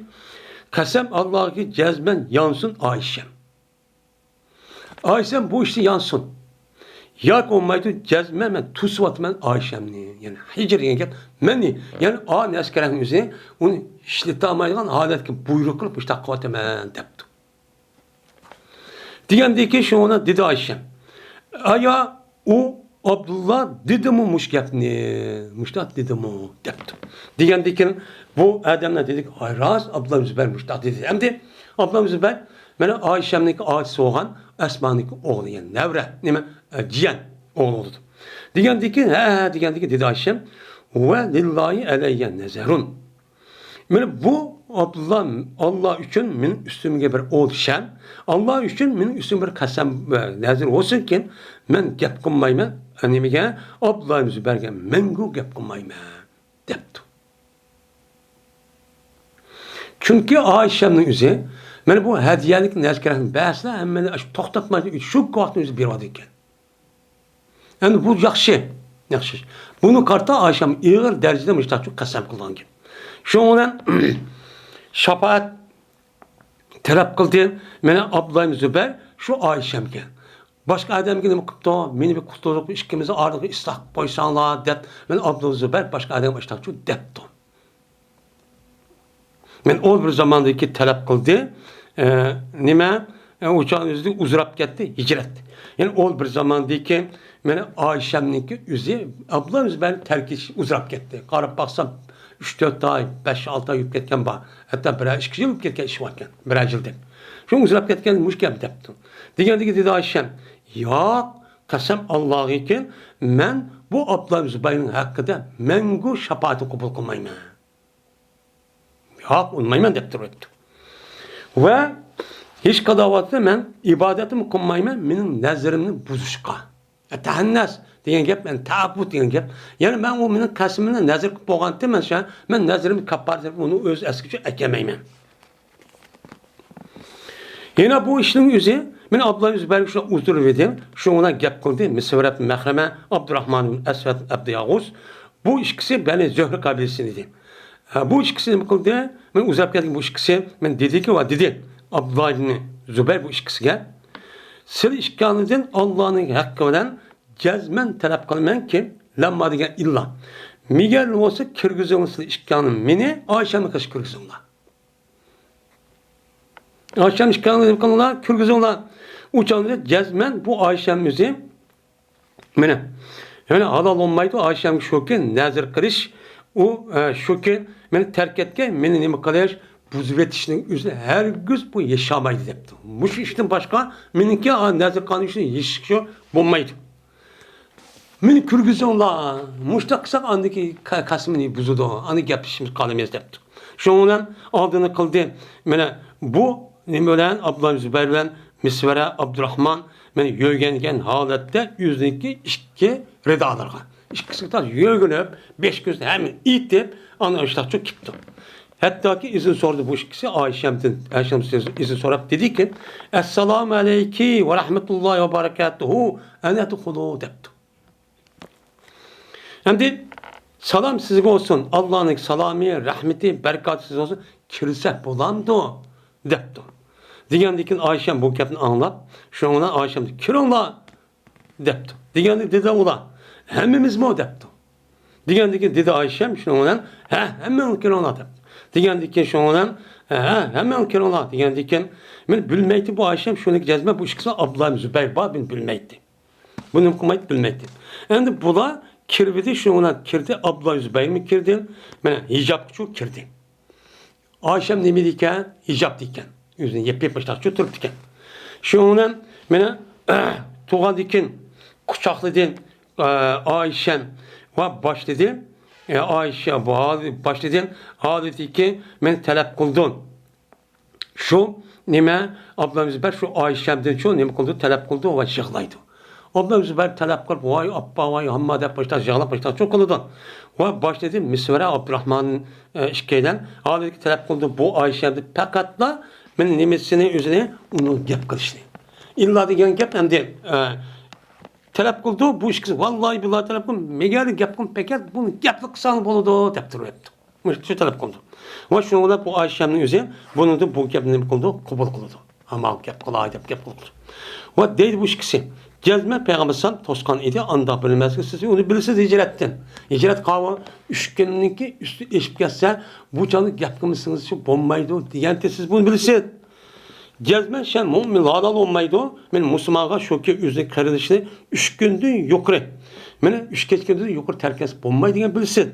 قەسەم ئاللاغا جەزمەن يانسۇن ئائىشەم. ئائىشەم بۇ ئىشتا يانسۇن. ياكى بولمايدۇ، جەزمەن مەن توسۇۋاتىمەن ئائىشەمنى. يەنى ھىجىر دېگەن گەپ، مەن، يەنى ئا نەسكەرەكنى ئۆزى ئۇنى ئىشلىتالمايدىغان ھالەتكە بۇيرۇق قىلىپ مۇشۇنداق قىلىۋاتىمەن دەپتۇ. دېگەندىكىن شۇڭا دېدى ئائىشەم، ئايا ئۇ ئابدۇللا دېدىمۇ مۇشۇ گەپنى؟ مۇشۇنداق دېدىمۇ؟ دەپتۇ. دېگەندىكىن بۇ ئادەملەر دېدىكى، ئاي راست، ئابدۇللا زۇبەير مۇشۇنداق دېدى. ئەمدى ئابدۇللا زۇبەير مانا ئائىشەمنىڭكى ئاچىسى بولغان ئەسمانىڭكى ئوغلى، يەنى نەۋرە، نېمە، ئە، جىيەن ئوغلى بولىدۇ. دېگەندىكىن، ھە، ھە، دېگەندىكىن دېدى ئائىشەم، ۋە لىللاھى ئەلەييە نەزەرۇن. مانا بۇ ئابدۇللا، ئاللا ئۈچۈن مېنىڭ ئۈستۈمگە بىر ئوت شەم، ئاللا ئۈچۈن مېنىڭ ئۈستۈمگە بىر قەسەم ۋە نەزىر بولسۇنكىن، مەن گەپ قىلمايمەن، نېمىگە؟ ئابدۇللا ئىبن زۇبەيرگە مەڭگۈ گەپ قىلمايمەن، دەپتۇ. چۈنكى ئائىشەمنىڭ ئۆزى مانا بۇ ھەدىيەلىك نەرسىلەرنى بەرسىلە، ھەممىنى توختاتماي شۇ ۋاقىتنىڭ ئۆزىدە بېرىۋاتىدىكەن. ئەمدى بۇ ياخشى، ياخشى ئىش. بۇنى قارىتا ئائىشەم ئېغىر دەرىجىدە مۇشۇنداق قەسەم قىلغان گەپ. شۇنىڭ بىلەن شاپائەت تەلەپ قىلدى. مانا ئابدۇللا ئىبن زۇبەير شۇ ئائىشەمگە. باشقا ئادەمگە نېمە قىپتۇ؟ مېنى بىر قۇتۇلدۇرۇپ، ئىككىمىزنى ئارىلىققا ئىسلاھ قىلىپ قويساڭلار، دەپ، مانا ئابدۇللا زۇبەير باشقا ئادەمگە ئاشتاقچۇ دەپتۇ. مەن ئۇ بىر زاماندىكى تەلەپ قىلدى. ئە، نېمە؟ ئە، ئۇ چاغ ئۆزى ئۇزراپ كەتتى، ھىجرەت. يەنى ئۇ بىر زاماندىكى مانا ئائىشەمنىڭكى ئۆزى ئابدۇللا ئۆزى بىلەن تەرك ئېتىش ئۇزراپ كەتتى. قاراپ باقسام، ئۈچ تۆت ئاي، بەش ئالتە ئاي بولۇپ كەتكەن بار. ھەتتا بىرەر ئىككى يىل بولۇپ كەتكەن ئىش باركەن. بىرەر يىلدەك. شۇ ئۇزراپ كەتكەن مۇشۇ گەپ دەپتۇ. دېگەندىكى دېدى ئائىشەم، ياق، قەسەم ئاللاغىكىن، مەن بۇ ئابدۇللا زۇبەيرنىڭ ھەققىدە مەڭگۈ شاپائىتىنى قوبۇل قىلمايمەن. ياق، ئۇنىمايمەن دەپ تۇرۇۋەتتى. ۋە ھېچقانداق ۋاقىتتا مەن ئىبادەتمۇ قىلمايمەن، مېنىڭ نەزىرىمنى بۇزۇشقا. تەھەننەس دېگەن گەپ، مەن تەئەببۇد دېگەن گەپ. يەنى مەن ئۇ مېنىڭ قەسىمىمنى نەزىر قىلىپ بولغانتى، مەن شۇ، مەن نەزىرىمنى كاپپارەت قىلىپ ئۇنى ئۆز ئەسلىگىچە ئەكەلمەيمەن. يەنە بۇ ئىشنىڭ ئۆزى، مەن ئابدۇللا ئۆزى بەرگە شۇ ئۇزدۇرۇپ ئىدىم، شۇنىڭ بىلەن گەپ قىلدى مىسۋەرەت مەخرەمە، ئابدۇراخمان ئەسۋەد ئەبدىياغۇز. بۇ ئىككىسى بەنى زۆھرە قەبىلىسى ئىدى. ھە، بۇ ئىككىسى نېمە قىلدى؟ مەن ئۇزاپ كەتكەن بۇ ئىككىسى، مەن دېدىكى ۋە دېدى، ئابدۇللا ئىبنى زۇبەير بۇ ئىككىسىگە، سىلى ئىككىڭلاردىن ئاللانىڭ ھەققى بىلەن جەزمەن تەلەپ قىلىمەنكى، لەمما دېگەن ئىللا. مېگەر بولسا كىرگۈزۈڭلار سىلى ئىككىڭلار مېنى، ئائىشەمنى قېشى كىرگۈزۈڭلار. ئائىشەم ئىككىڭلار نېمە قىلىڭلار، كىرگۈزۈڭلار. ئۇ چاغدا جەزمەن بۇ ئائىشەم ئۆزى، مانا، يەنى ھالال بولمايدۇ ئائىشەمگە شۇكى نەزىر قىلىش، ئۇ، ئە، شۇكى مېنى تەرك ئەتكەن، مېنى نېمە قىلىش، بۇزۇۋېتىشنىڭ ئۆزىنى ھەرگىز بۇ ياشامايدۇ دەپتۇ. مۇشۇ ئىشتىن باشقا مېنىڭكى، ئا، نەزىر قىلغان ئىشنى يېشىشى بولمايدۇ. مېنى كىرگۈزۈڭلار، مۇشۇنداق قىلساق ئاندىكى قە-، قەسىمنى بۇزىدۇ، ئاندىن گەپلىشىمىز قالىمىز دەپتۇ. شۇنىڭ بىلەن ئالدىنى قىلدى. مانا بۇ نېمە بىلەن، ئابدۇللا زۇبەير بىلەن مىسۋەرە ئابدۇراخمان مانا يۆگەنگەن ھالەتتە ئۆزىنىڭكى ئىككى رىدالىرىغا، ئىككىسىگە تاس يۆگىنىپ، بېشى كۆزىنى ھەممىنى ئېيتىپ، ئاندىن ئاشتاقچۇ كېپتۇ. ھەتتاكى ئىزىن سورىدى بۇ ئىككىسى ئائىشەمدىن، ئائىشەم ئىزىن سوراپ دېدىكى، ئەسسالامۇ ئەلەيكى ۋە رەھمەتۇللاھى ۋە بەرەكاتۇھۇ، ئەنە ئەدخۇلۇ دەپتۇ. ئەمدى سالام سىزگە بولسۇن، ئاللانىڭ سالامى، رەھمىتى، بەرىكاتى سىزگە بولسۇن، كىرسە بولامدۇ؟ دەپتۇ. دېگەندىكىن ئايشەم بۇ گەپنى ئاڭلاپ، شۇنىڭ بىلەن ئايشەم، كىرىڭلار! دەپتۇ. دېگەندىكىن دېدى ئۇلار، ھەممىمىزمۇ؟ دەپتۇ. دېگەندىكىن دېدى ئايشەم شۇنىڭ بىلەن، ھە، ھەممىڭلار كىرىڭلار! دەپتۇ. دېگەندىكىن شۇنىڭ بىلەن، ھە، ھە، ھەممىڭلار كىرىڭلار! دېگەندىكىن، مېنى بىلمەيتتى بۇ ئايشەم، شۇنىڭكى جەزمە بۇ ئىككىسى ئابدۇللا زۇبەير بار، مېنى بىلمەيتتى. بۇنى نېمە قىلمايتتى، بىلمەيتتى. ئەمدى بۇلار كىرىۋىدى، شۇنىڭ بىلەن كىردى، ئابدۇللا زۇبەيرمۇ كىردى، مانا ھىجابقىچۇ كىردى. ئايشەم نېمە دېيىكەن؟ ھىجاب دېيىكەن. ئۆزىنى يېپىپ مۇشتاقچۇ تۇرۇپتىكەن. شۇنىڭ بىلەن مېنى تۇرغاندىكىن قۇچاقلىدى، ئايشەم ۋە باشلىدى. ئايشە باشلىدى، ھالىتىكى مېنى تەلەپ قىلدى. شۇ نېمە، ئابلام زۇبەر شۇ ئايشەمدىنچۇ نېمە قىلىدۇ، تەلەپ قىلىدۇ ۋە يىغلايدۇ. ئابلام زۇبەر تەلەپ قىلىپ، ۋاي ئاپپا، ۋاي ھامما دەپ مۇشتاق يىغلاپ مۇشتاقچۇ قىلىدۇ. ۋە باشلىدى مىسۋەرە ئابدۇراخمان، ئە، ئىككىيلەن ھالىدىكى تەلەپ قىلىدۇ بۇ ئايشەمدىن پەقەتلا مېنى نېمىسىنى ئۆزىنى ئۇنىڭ گەپ قىلىشىنى. ئىللا دېگەن گەپ ئەمدى، ئە، تەلەپ قىلىدۇ بۇ ئىككىسى، ۋاللاھى بىللاھى تەلەپ قىلىدۇ، مەگەر گەپ قىلىپ پەقەت بۇنى گەپلا قىلساڭ بولىدۇ دەپ تۇرۇۋەپتۇ. مۇشۇ تەلەپ قىلدى. ۋە شۇنىڭ بىلەن بۇ ئايشەمنىڭ ئۆزى بۇنىڭدىن بۇ گەپنى نېمە قىلىدۇ؟ قوبۇل قىلىدۇ. ھاما گەپ قىلاي دەپ گەپ قىلىدۇ. ۋە دەيدۇ بۇ ئىككىسى. جەزمەن پەيغەمبەر ئەلەيھىسسالام توسقان ئىدى، ئانداق بىلمەسكە سىز ئۇنى بىلىسىز ھىجرەتتىن. ھىجرەت قاۋۇ ئۈچ كۈننىڭكى ئۈستى ئېشىپ كەتسە، بۇ چاغدا گەپ قىلمىسىڭىزچە بولمايدۇ دېگەنتى سىز بۇنى بىلىسىز. جەزمەن شەن مۇئمىن ھالال بولمايدۇ. مەن مۇسۇلمانغا شۇكى ئۆزىنىڭ قېرىندىشىنى ئۈچ كۈندىن يۇقىرى، مانا ئۈچ كەچكىدىن يۇقىرى تەرك ئەتسە بولمايدۇ دېگەن بىلىسىز.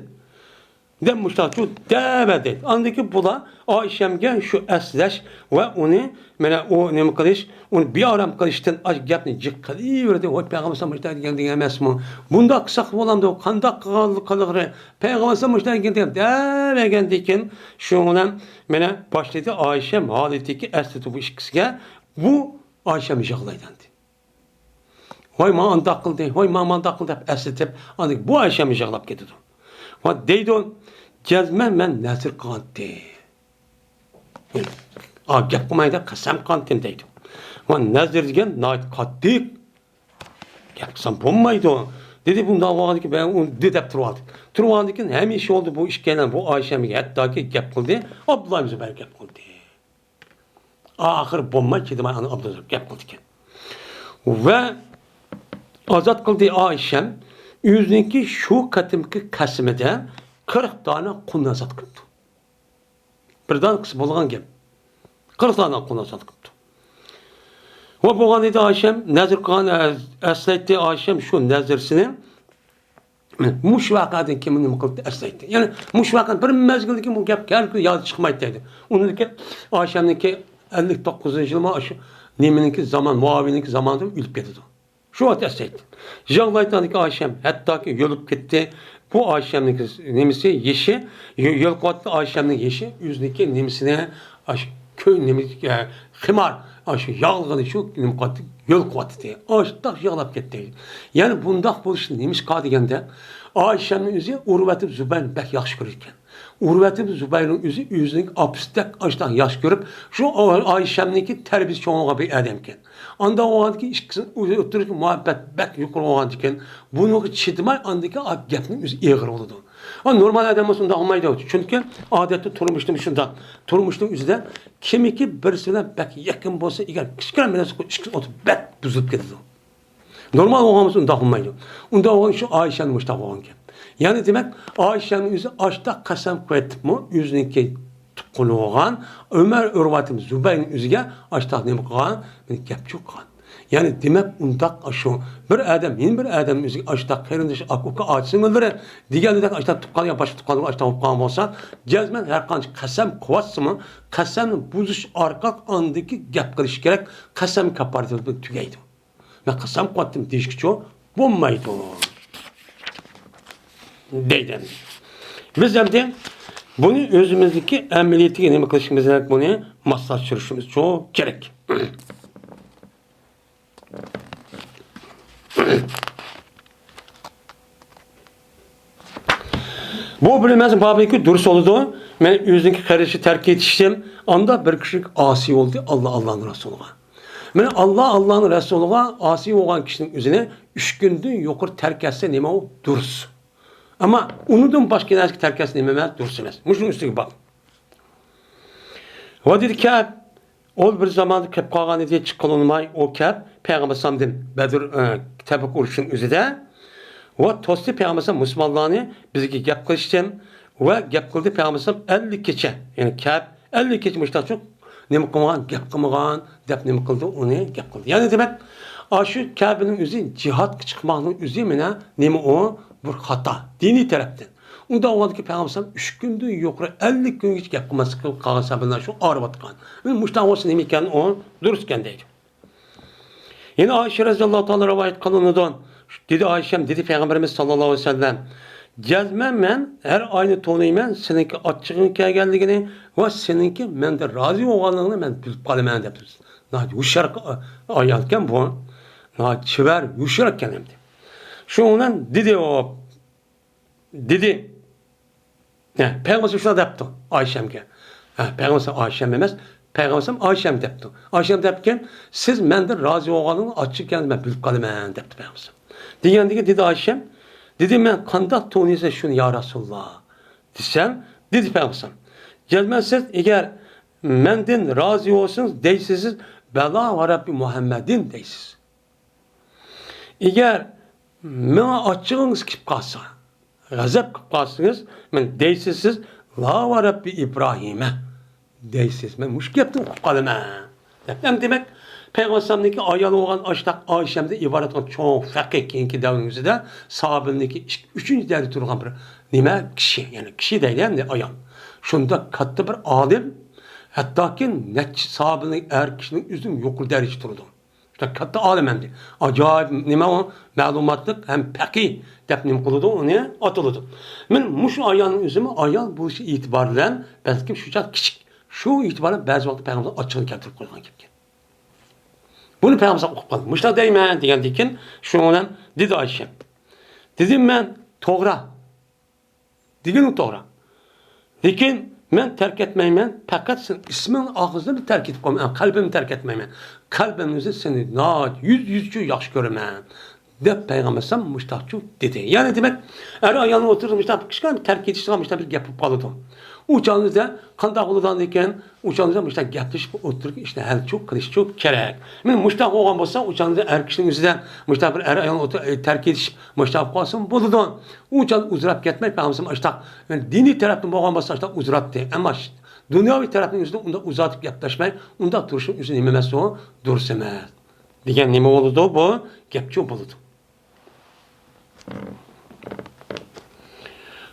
دەپ مۇشتاقچۇ دەۋەردى. ئاندىن كېيىن بۇلار ئايشەمگە شۇ ئەسلەش ۋە ئۇنى، مانا ئۇ نېمە قىلىش، ئۇنى بىئارام قىلىشتىن ئاشۇ گەپنى جىق قىلىۋېرىدى. ۋاي پەيغەمبەر مۇشۇنداق دېگەن، دېگەن ئەمەسمۇ؟ بۇنداق قىلساق بولامدۇ؟ قانداق قىلغان-، قىلغىلى؟ پەيغەمبەر مۇشۇنداق دېگەن، دېگەن دەۋەرگەندىن كېيىن شۇنىڭ بىلەن مانا باشلىدى ئايشەم ھالىتىكى ئەسلىدى بۇ ئىككىسىگە. بۇ ئايشەم يىغلايدۇ ئەمدى. ۋاي ماڭا ئانداق قىلدى، ۋاي ماڭا مانداق قىلدى دەپ ئەسلىتىپ، ئاندىن بۇ ئايشەم يىغلاپ كېتىدۇ. ۋە دەيدۇ، جەزمەن مەن نەزىر قىلغانتىم. ئا، گەپ قىلماي دەپ قەسەم قىلغانتىم دەيدۇ. ۋە نەزىر دېگەن ناھايىتى قاتتىق. گەپ قىلسام بولمايدۇ. دېدى، بۇنداق بولغاندىكىن مەن ئۇنى دەپ تۇرۇۋالدى. تۇرۇۋالغاندىكىن ھەمىشە بولدى بۇ ئىككىيلەن بۇ ئايشەمگە ھەتتاكى گەپ قىلدى. ئابدۇللا زۇبەير گەپ قىلدى. ئاخىرى بولماي چىدىماي ئانا ئابدۇزوف گەپ قىلىدىكەن. ۋە ئازاد قىلدى ئائىشەم ئۆزىنىڭكى شۇ قېتىمقى قەسىمىدە قىرىق دانە قۇلنى ئازاد قىلىپتۇ. بىر دانە قىلسا بولغان گەپ. قىرىق دانە قۇلنى ئازاد قىلىپتۇ. ۋە بولغان ئىدى ئائىشەم نەزىر قىلغان، ئە-، ئەسلەيتتى ئائىشەم شۇ نەزىرسىنى. مۇشۇ ۋەقەدىن كېيىن نېمە قىلىپتۇ ئەسلەيتتى. يەنى مۇشۇ ۋەقەدىن بىر مەزگىلدىن كېيىن بۇ گەپ ھەر كۈن يادى چىقمايتتى دەيدۇ. ئۇنىڭدىن كېيىن ئائىشەمنىڭكى ئەللىك توققۇزىنچى يىلىمۇ شۇ نېمىنىڭكى زامان، مۇئاۋىيىنىڭكى زامانىدا ئۆلۈپ كېتىدۇ. شۇ ۋاقىت ئەسلەيتتى. يىغلايتتى ئائىشەم، ھەتتاكى يۆلۈپ كەتتى. بۇ ئائىشەمنىڭكى نېمىسى، يېشى، يۆ-، يۆلقۇۋاتتى ئائىشەمنىڭ يېشى، ئۆزىنىڭكى نېمىسىنى، ئاشۇ كۆ-، نېمە، ئە، خىمار، ئاشۇ ياغلىغىنى شۇ نېمە قىلاتتى، يۆلقۇۋاتتى. ئاشتاق يىغلاپ كەتتى. يەنى بۇنداق بولۇشى نېمىشقا دېگەندە، ئائىشەمنىڭ ئۆزى ئۇرۋەتىپ زۇبەيرنى بەك ياخشى كۆرىدىكەن. ئۇرۋەتىپ زۇبەيرنىڭ ئۆزى ئۆزىنىڭ ئاپىسىدەك ئاشتاق ياخشى كۆرۈپ، شۇ ئائىشەمنىڭكى تەربىيىسى چوڭ بولغان بىر ئادەمكەن. ئانداق بولغاندىكىن ئىككىسىنىڭ ئوتتۇرىدىكى مۇھەببەت بەك يۇقىرى بولغاندىكىن، بۇنىڭغا چىدىماي ئاندىكى گەپنىڭ ئۆزى ئېغىر بولىدۇ. ئا، نورمال ئادەم بولسا ئۇنداق بولمايدۇ. چۈنكى ئادەتتە تۇرمۇشتا مۇشۇنداق. تۇرمۇشنىڭ ئۆزىدە كىمكى بىرسى بىلەن بەك يېقىن بولسا، ئەگەر كىچىككىنە بىر نەرسە قىلسا، ئىككىسى ئوتتۇرا بەك بۇزۇلۇپ كېتىدۇ. نورمال بولغان بولسا ئۇنداق بولمايدۇ. ئۇنداق بولغان شۇ ئائىشەنىڭ مۇشۇنداق بولغان گەپ. يەنى دېمەك، ئائىشەنىڭ ئۆزى ئاشتاق قەسەم قويۇپمۇ، ئۆزىنىڭكى تۇغقىنى بولغان ئۆمەر ئۇرۋەتىم زۇبەيرنىڭ ئۆزىگە ئاشتاق نېمە قىلغان؟ مېنى گەپ چۇققان. يەنى دېمەك، ئۇنداق ئاشۇ بىر ئادەم يەنە بىر ئادەم ئۆزىگە ئاشتاق قېرىندىشى، ئاكا، ئاچا-سىڭىللىرى دېگەندەك ئاشتاق تۇغقان يا باشقا تۇغقانلىرى ئاشتاق بولۇپ قالغان بولسا، جەزمەن ھەر قانچە قەسەم قىلىۋاتسىمۇ، قەسەمنى بۇزۇش ئارقىلىق ئاندىكى گەپ قىلىش كېرەك، قەسەم كاپپارىتى بىلەن تۈگەيدۇ. مەن قەسەم قىلىۋاتتىم دېيىشكىچۇ بولمايدۇ. دەيدۇ. بىز ئەمدى بۇنى ئۆزىمىزدىكى ئەمەلىيىتىگە نېمە قىلىشىمىز كېرەك؟ بۇنى ماسلاشتۇرۇشىمىزچۇ كېرەك. بۇ بىلمەس بابىكى دۇرۇس بولىدۇ. مەن ئۆزىنىڭكى قېرىشى تەرك ئېتىشتىم. ئاندا بىر كىشىلىك ئاسىي بولدى ئاللا، ئاللانىڭ رەسۇلىغا. مانا ئاللا، ئاللانىڭ رەسۇلىغا ئاسىي بولغان كىشىنىڭ ئۆزىنى ئۈچ كۈندىن يۇقىرى تەرك ئەتسە نېمە ئۇ؟ دۇرۇس. ئەمما ئۇنىڭدىن باشقا نەرسىگە تەركەتسە نېمە ئەمەس، دۇرۇس ئەمەس. مۇشۇنىڭ ئۈستىگە باغلىق. ۋە دېدى كەب، ئۇ بىر زاماندا كېلىپ قالغان ئىدى، چىققىلى ئۇنىماي، ئۇ كەب پەيغەمبەر ئەلەيھىسسالامدىن بەدر، ئە، تەبۇك ئۇرۇشىنىڭ ئۆزىدە ۋە توستى پەيغەمبەر ئەلەيھىسسالام مۇسۇلمانلارنى بىزگە گەپ قىلىشتىن ۋە گەپ قىلدى پەيغەمبەر ئەلەيھىسسالام ئەللىك كېچە، يەنى كەب ئەللىك كېچە مۇشتاق نېمە قىلمىغان، گەپ قىلمىغان دەپ نېمە قىلدى، ئۇنى گەپ قىلدى. يەنى دېمەك، ئاشۇ كەبىنىڭ ئۆزى جىھادقا چىقماقنىڭ ئۆزى مانا نېمە ئۇ؟ بىر خاتا، دىنىي تەرەپتىن. ئۇنداق بولغاندىكىن پەيغەمبەر ئەلەيھىسسالام ئۈچ كۈندىن يۇقىرى ئەللىك كۈنگىچە گەپ قىلماسلىق قىلىپ قالغان سەۋەبىدىن شۇ ئاغرىۋاتقان. مۇشۇنداق بولسا نېمە ئىكەن ئۇ؟ دۇرۇس ئىكەن دەيدۇ. يەنە ئائىشە رەزىياللاھۇ تائالا رىۋايەت قىلىنىدۇ. دېدى ئائىشەم، دېدى پەيغەمبىرىمىز ساللاللاھۇ ئەلەيھى ۋەسەللەم، جەزمەن مەن ھەر ئاينى تونۇيمەن سېنىڭكى ئاچچىقىڭ كەلگەنلىكىنى ۋە سېنىڭكى مەندىن رازى بولغانلىقىڭنى مەن بىلىپ قالىمەن دەپتۇ. ناھايىتى ھوشيار ئايالكەن بۇ. ناھايىتى چېۋەر، ھوشيار ئىكەن ئەمدى. شۇنىڭ بىلەن دېدى ئۇ، دېدى. ھە، پەيغەمبەر شۇنداق دەپتۇ ئائىشەمگە. ھە، پەيغەمبەر ئائىشەم ئەمەس، پەيغەمبەر ئائىشەم دەپتۇ. ئائىشەم دەپتىكەن، سىز مەندىن رازى بولغانلىقىڭىز ئاچچىق ئىكەنلىكىنى مەن بىلىپ قالىمەن دەپتۇ پەيغەمبەر. دېگەندىكىن دېدى ئائىشەم، دېدى مەن قانداق تونۇيسىز شۇنى يا رەسۇلاللا دېسەم، دېدى پەيغەمبەر، جەزمەن سىز ئەگەر مەندىن رازى بولسىڭىز دەيسىز، بەلا ۋە رەببى مۇھەممەدىن دەيسىز. ئەگەر ماڭا ئاچچىقىڭىز كېلىپ قالسا، غەزەپ قىلىپ قالسىڭىز، مەن دەيسىز سىز، لا ۋە رەببى ئىبراھىمە دەيسىز. مەن مۇشۇ گەپتىن ئۇقۇپ قالىمەن. دەپ، ئەمدى دېمەك، پەيغەمبەر ئەلەيھىسسالامنىڭكى ئايالى بولغان ئاشتاق ئائىشەمدىن ئىبارەت بولغان چوڭ فەقىھ، كېيىنكى دەۋرنىڭ ئۆزىدە ساھابىلىرنىڭكى ئىككى، ئۈچىنچى دەرىجىدە تۇرغان بىر نېمە كىشى، يەنى كىشى دەيلى ئەمدى ئايال. شۇنداق كاتتا بىر ئالىم، ھەتتاكى نەچچە ساھابىلەرنىڭ ئەر كىشىنىڭ ئۆزىدىن يۇقىرى دەرىجىدە تۇرىدۇ. شۇنداق كاتتا ئالىم ئەمدى. ئاجايىپ نېمە ئۇ؟ مەلۇماتلىق ھەم پەقىھ دەپ نېمە قىلىدۇ؟ ئۇنى ئاتىلىدۇ. مەن مۇشۇ ئايالنىڭ ئۆزىمۇ ئايال بولۇشى ئېتىبارى بىلەن بەلكىم شۇ چاغ كىچىك. شۇ ئېتىبارى بىلەن بەزى ۋاقىتتا پەيغەمبەر ئاچچىقىنى كەلتۈرۈپ قويغان گەپكەن. بۇنى پەيغەمبەر ئۇقۇپ قالدى. مۇشۇنداق دەيمەن دېگەندىن كېيىن شۇنىڭ بىلەن دېدى ئائىشەم. دېدىم مەن، توغرا. دېگىنىڭ توغرا. لېكىن مەن تەرك ئەتمەيمەن، پەقەت سېنىڭ ئىسمىڭنىڭ ئاخىرىسىنى تەرك ئېتىپ قويمايمەن، قەلبىمنى تەرك ئەتمەيمەن. قەلبىمنى ئۆزى سېنى ناھايىتى يۈز، يۈزچە ياخشى كۆرىمەن، دەپ پەيغەمبەر ئەلەيھىسسالام مۇشتاقچۇ دېدى. يەنى دېمەك، ئەر ئايالنىڭ ئوتتۇرىسىدا مۇشتاق كىچىككىنە تەرك ئېتىشىدىغان مۇشتاق بىر گەپ بولۇپ قالىدۇ. ئۇ چاغىمىزدا قانداق بولىدىغاندىكىن، ئۇ چاغدا مۇشۇنداق گەپلىشىپ ئوتتۇرىغا ئىشنى ھەل چۇ قىلىش چۇ كېرەك. مانا مۇشۇنداق بولغان بولسا، ئۇ چاغدا ئەر كىشىنىڭ ئۆزىدە مۇشۇنداق بىر ئەر ئايال ئوتتۇرا، ئە، تەرك ئېتىش مۇشۇنداق بولۇپ قالسىمۇ بولىدۇ. ئۇ چاغدا ئۇزراپ كەتمەي، پەيغەمبەر ئاشتاق دىنىي تەرەپتىن بولغان بولسا ئاشتاق ئۇزراتتى. ئەمما ش-، دۇنياۋى تەرەپنىڭ ئۆزىدە ئۇنداق ئۇزارتىپ گەپلەشمەي، ئۇنداق تۇرۇشنىڭ ئۆزى نېمە ئەمەس ئۇ؟ دۇرۇس ئەمەس. دېگەن نېمە بولىدۇ بۇ؟ گەپچۇ بولىدۇ.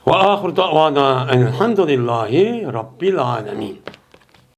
وآخر دعوانا أن الحمد لله رب العالمين.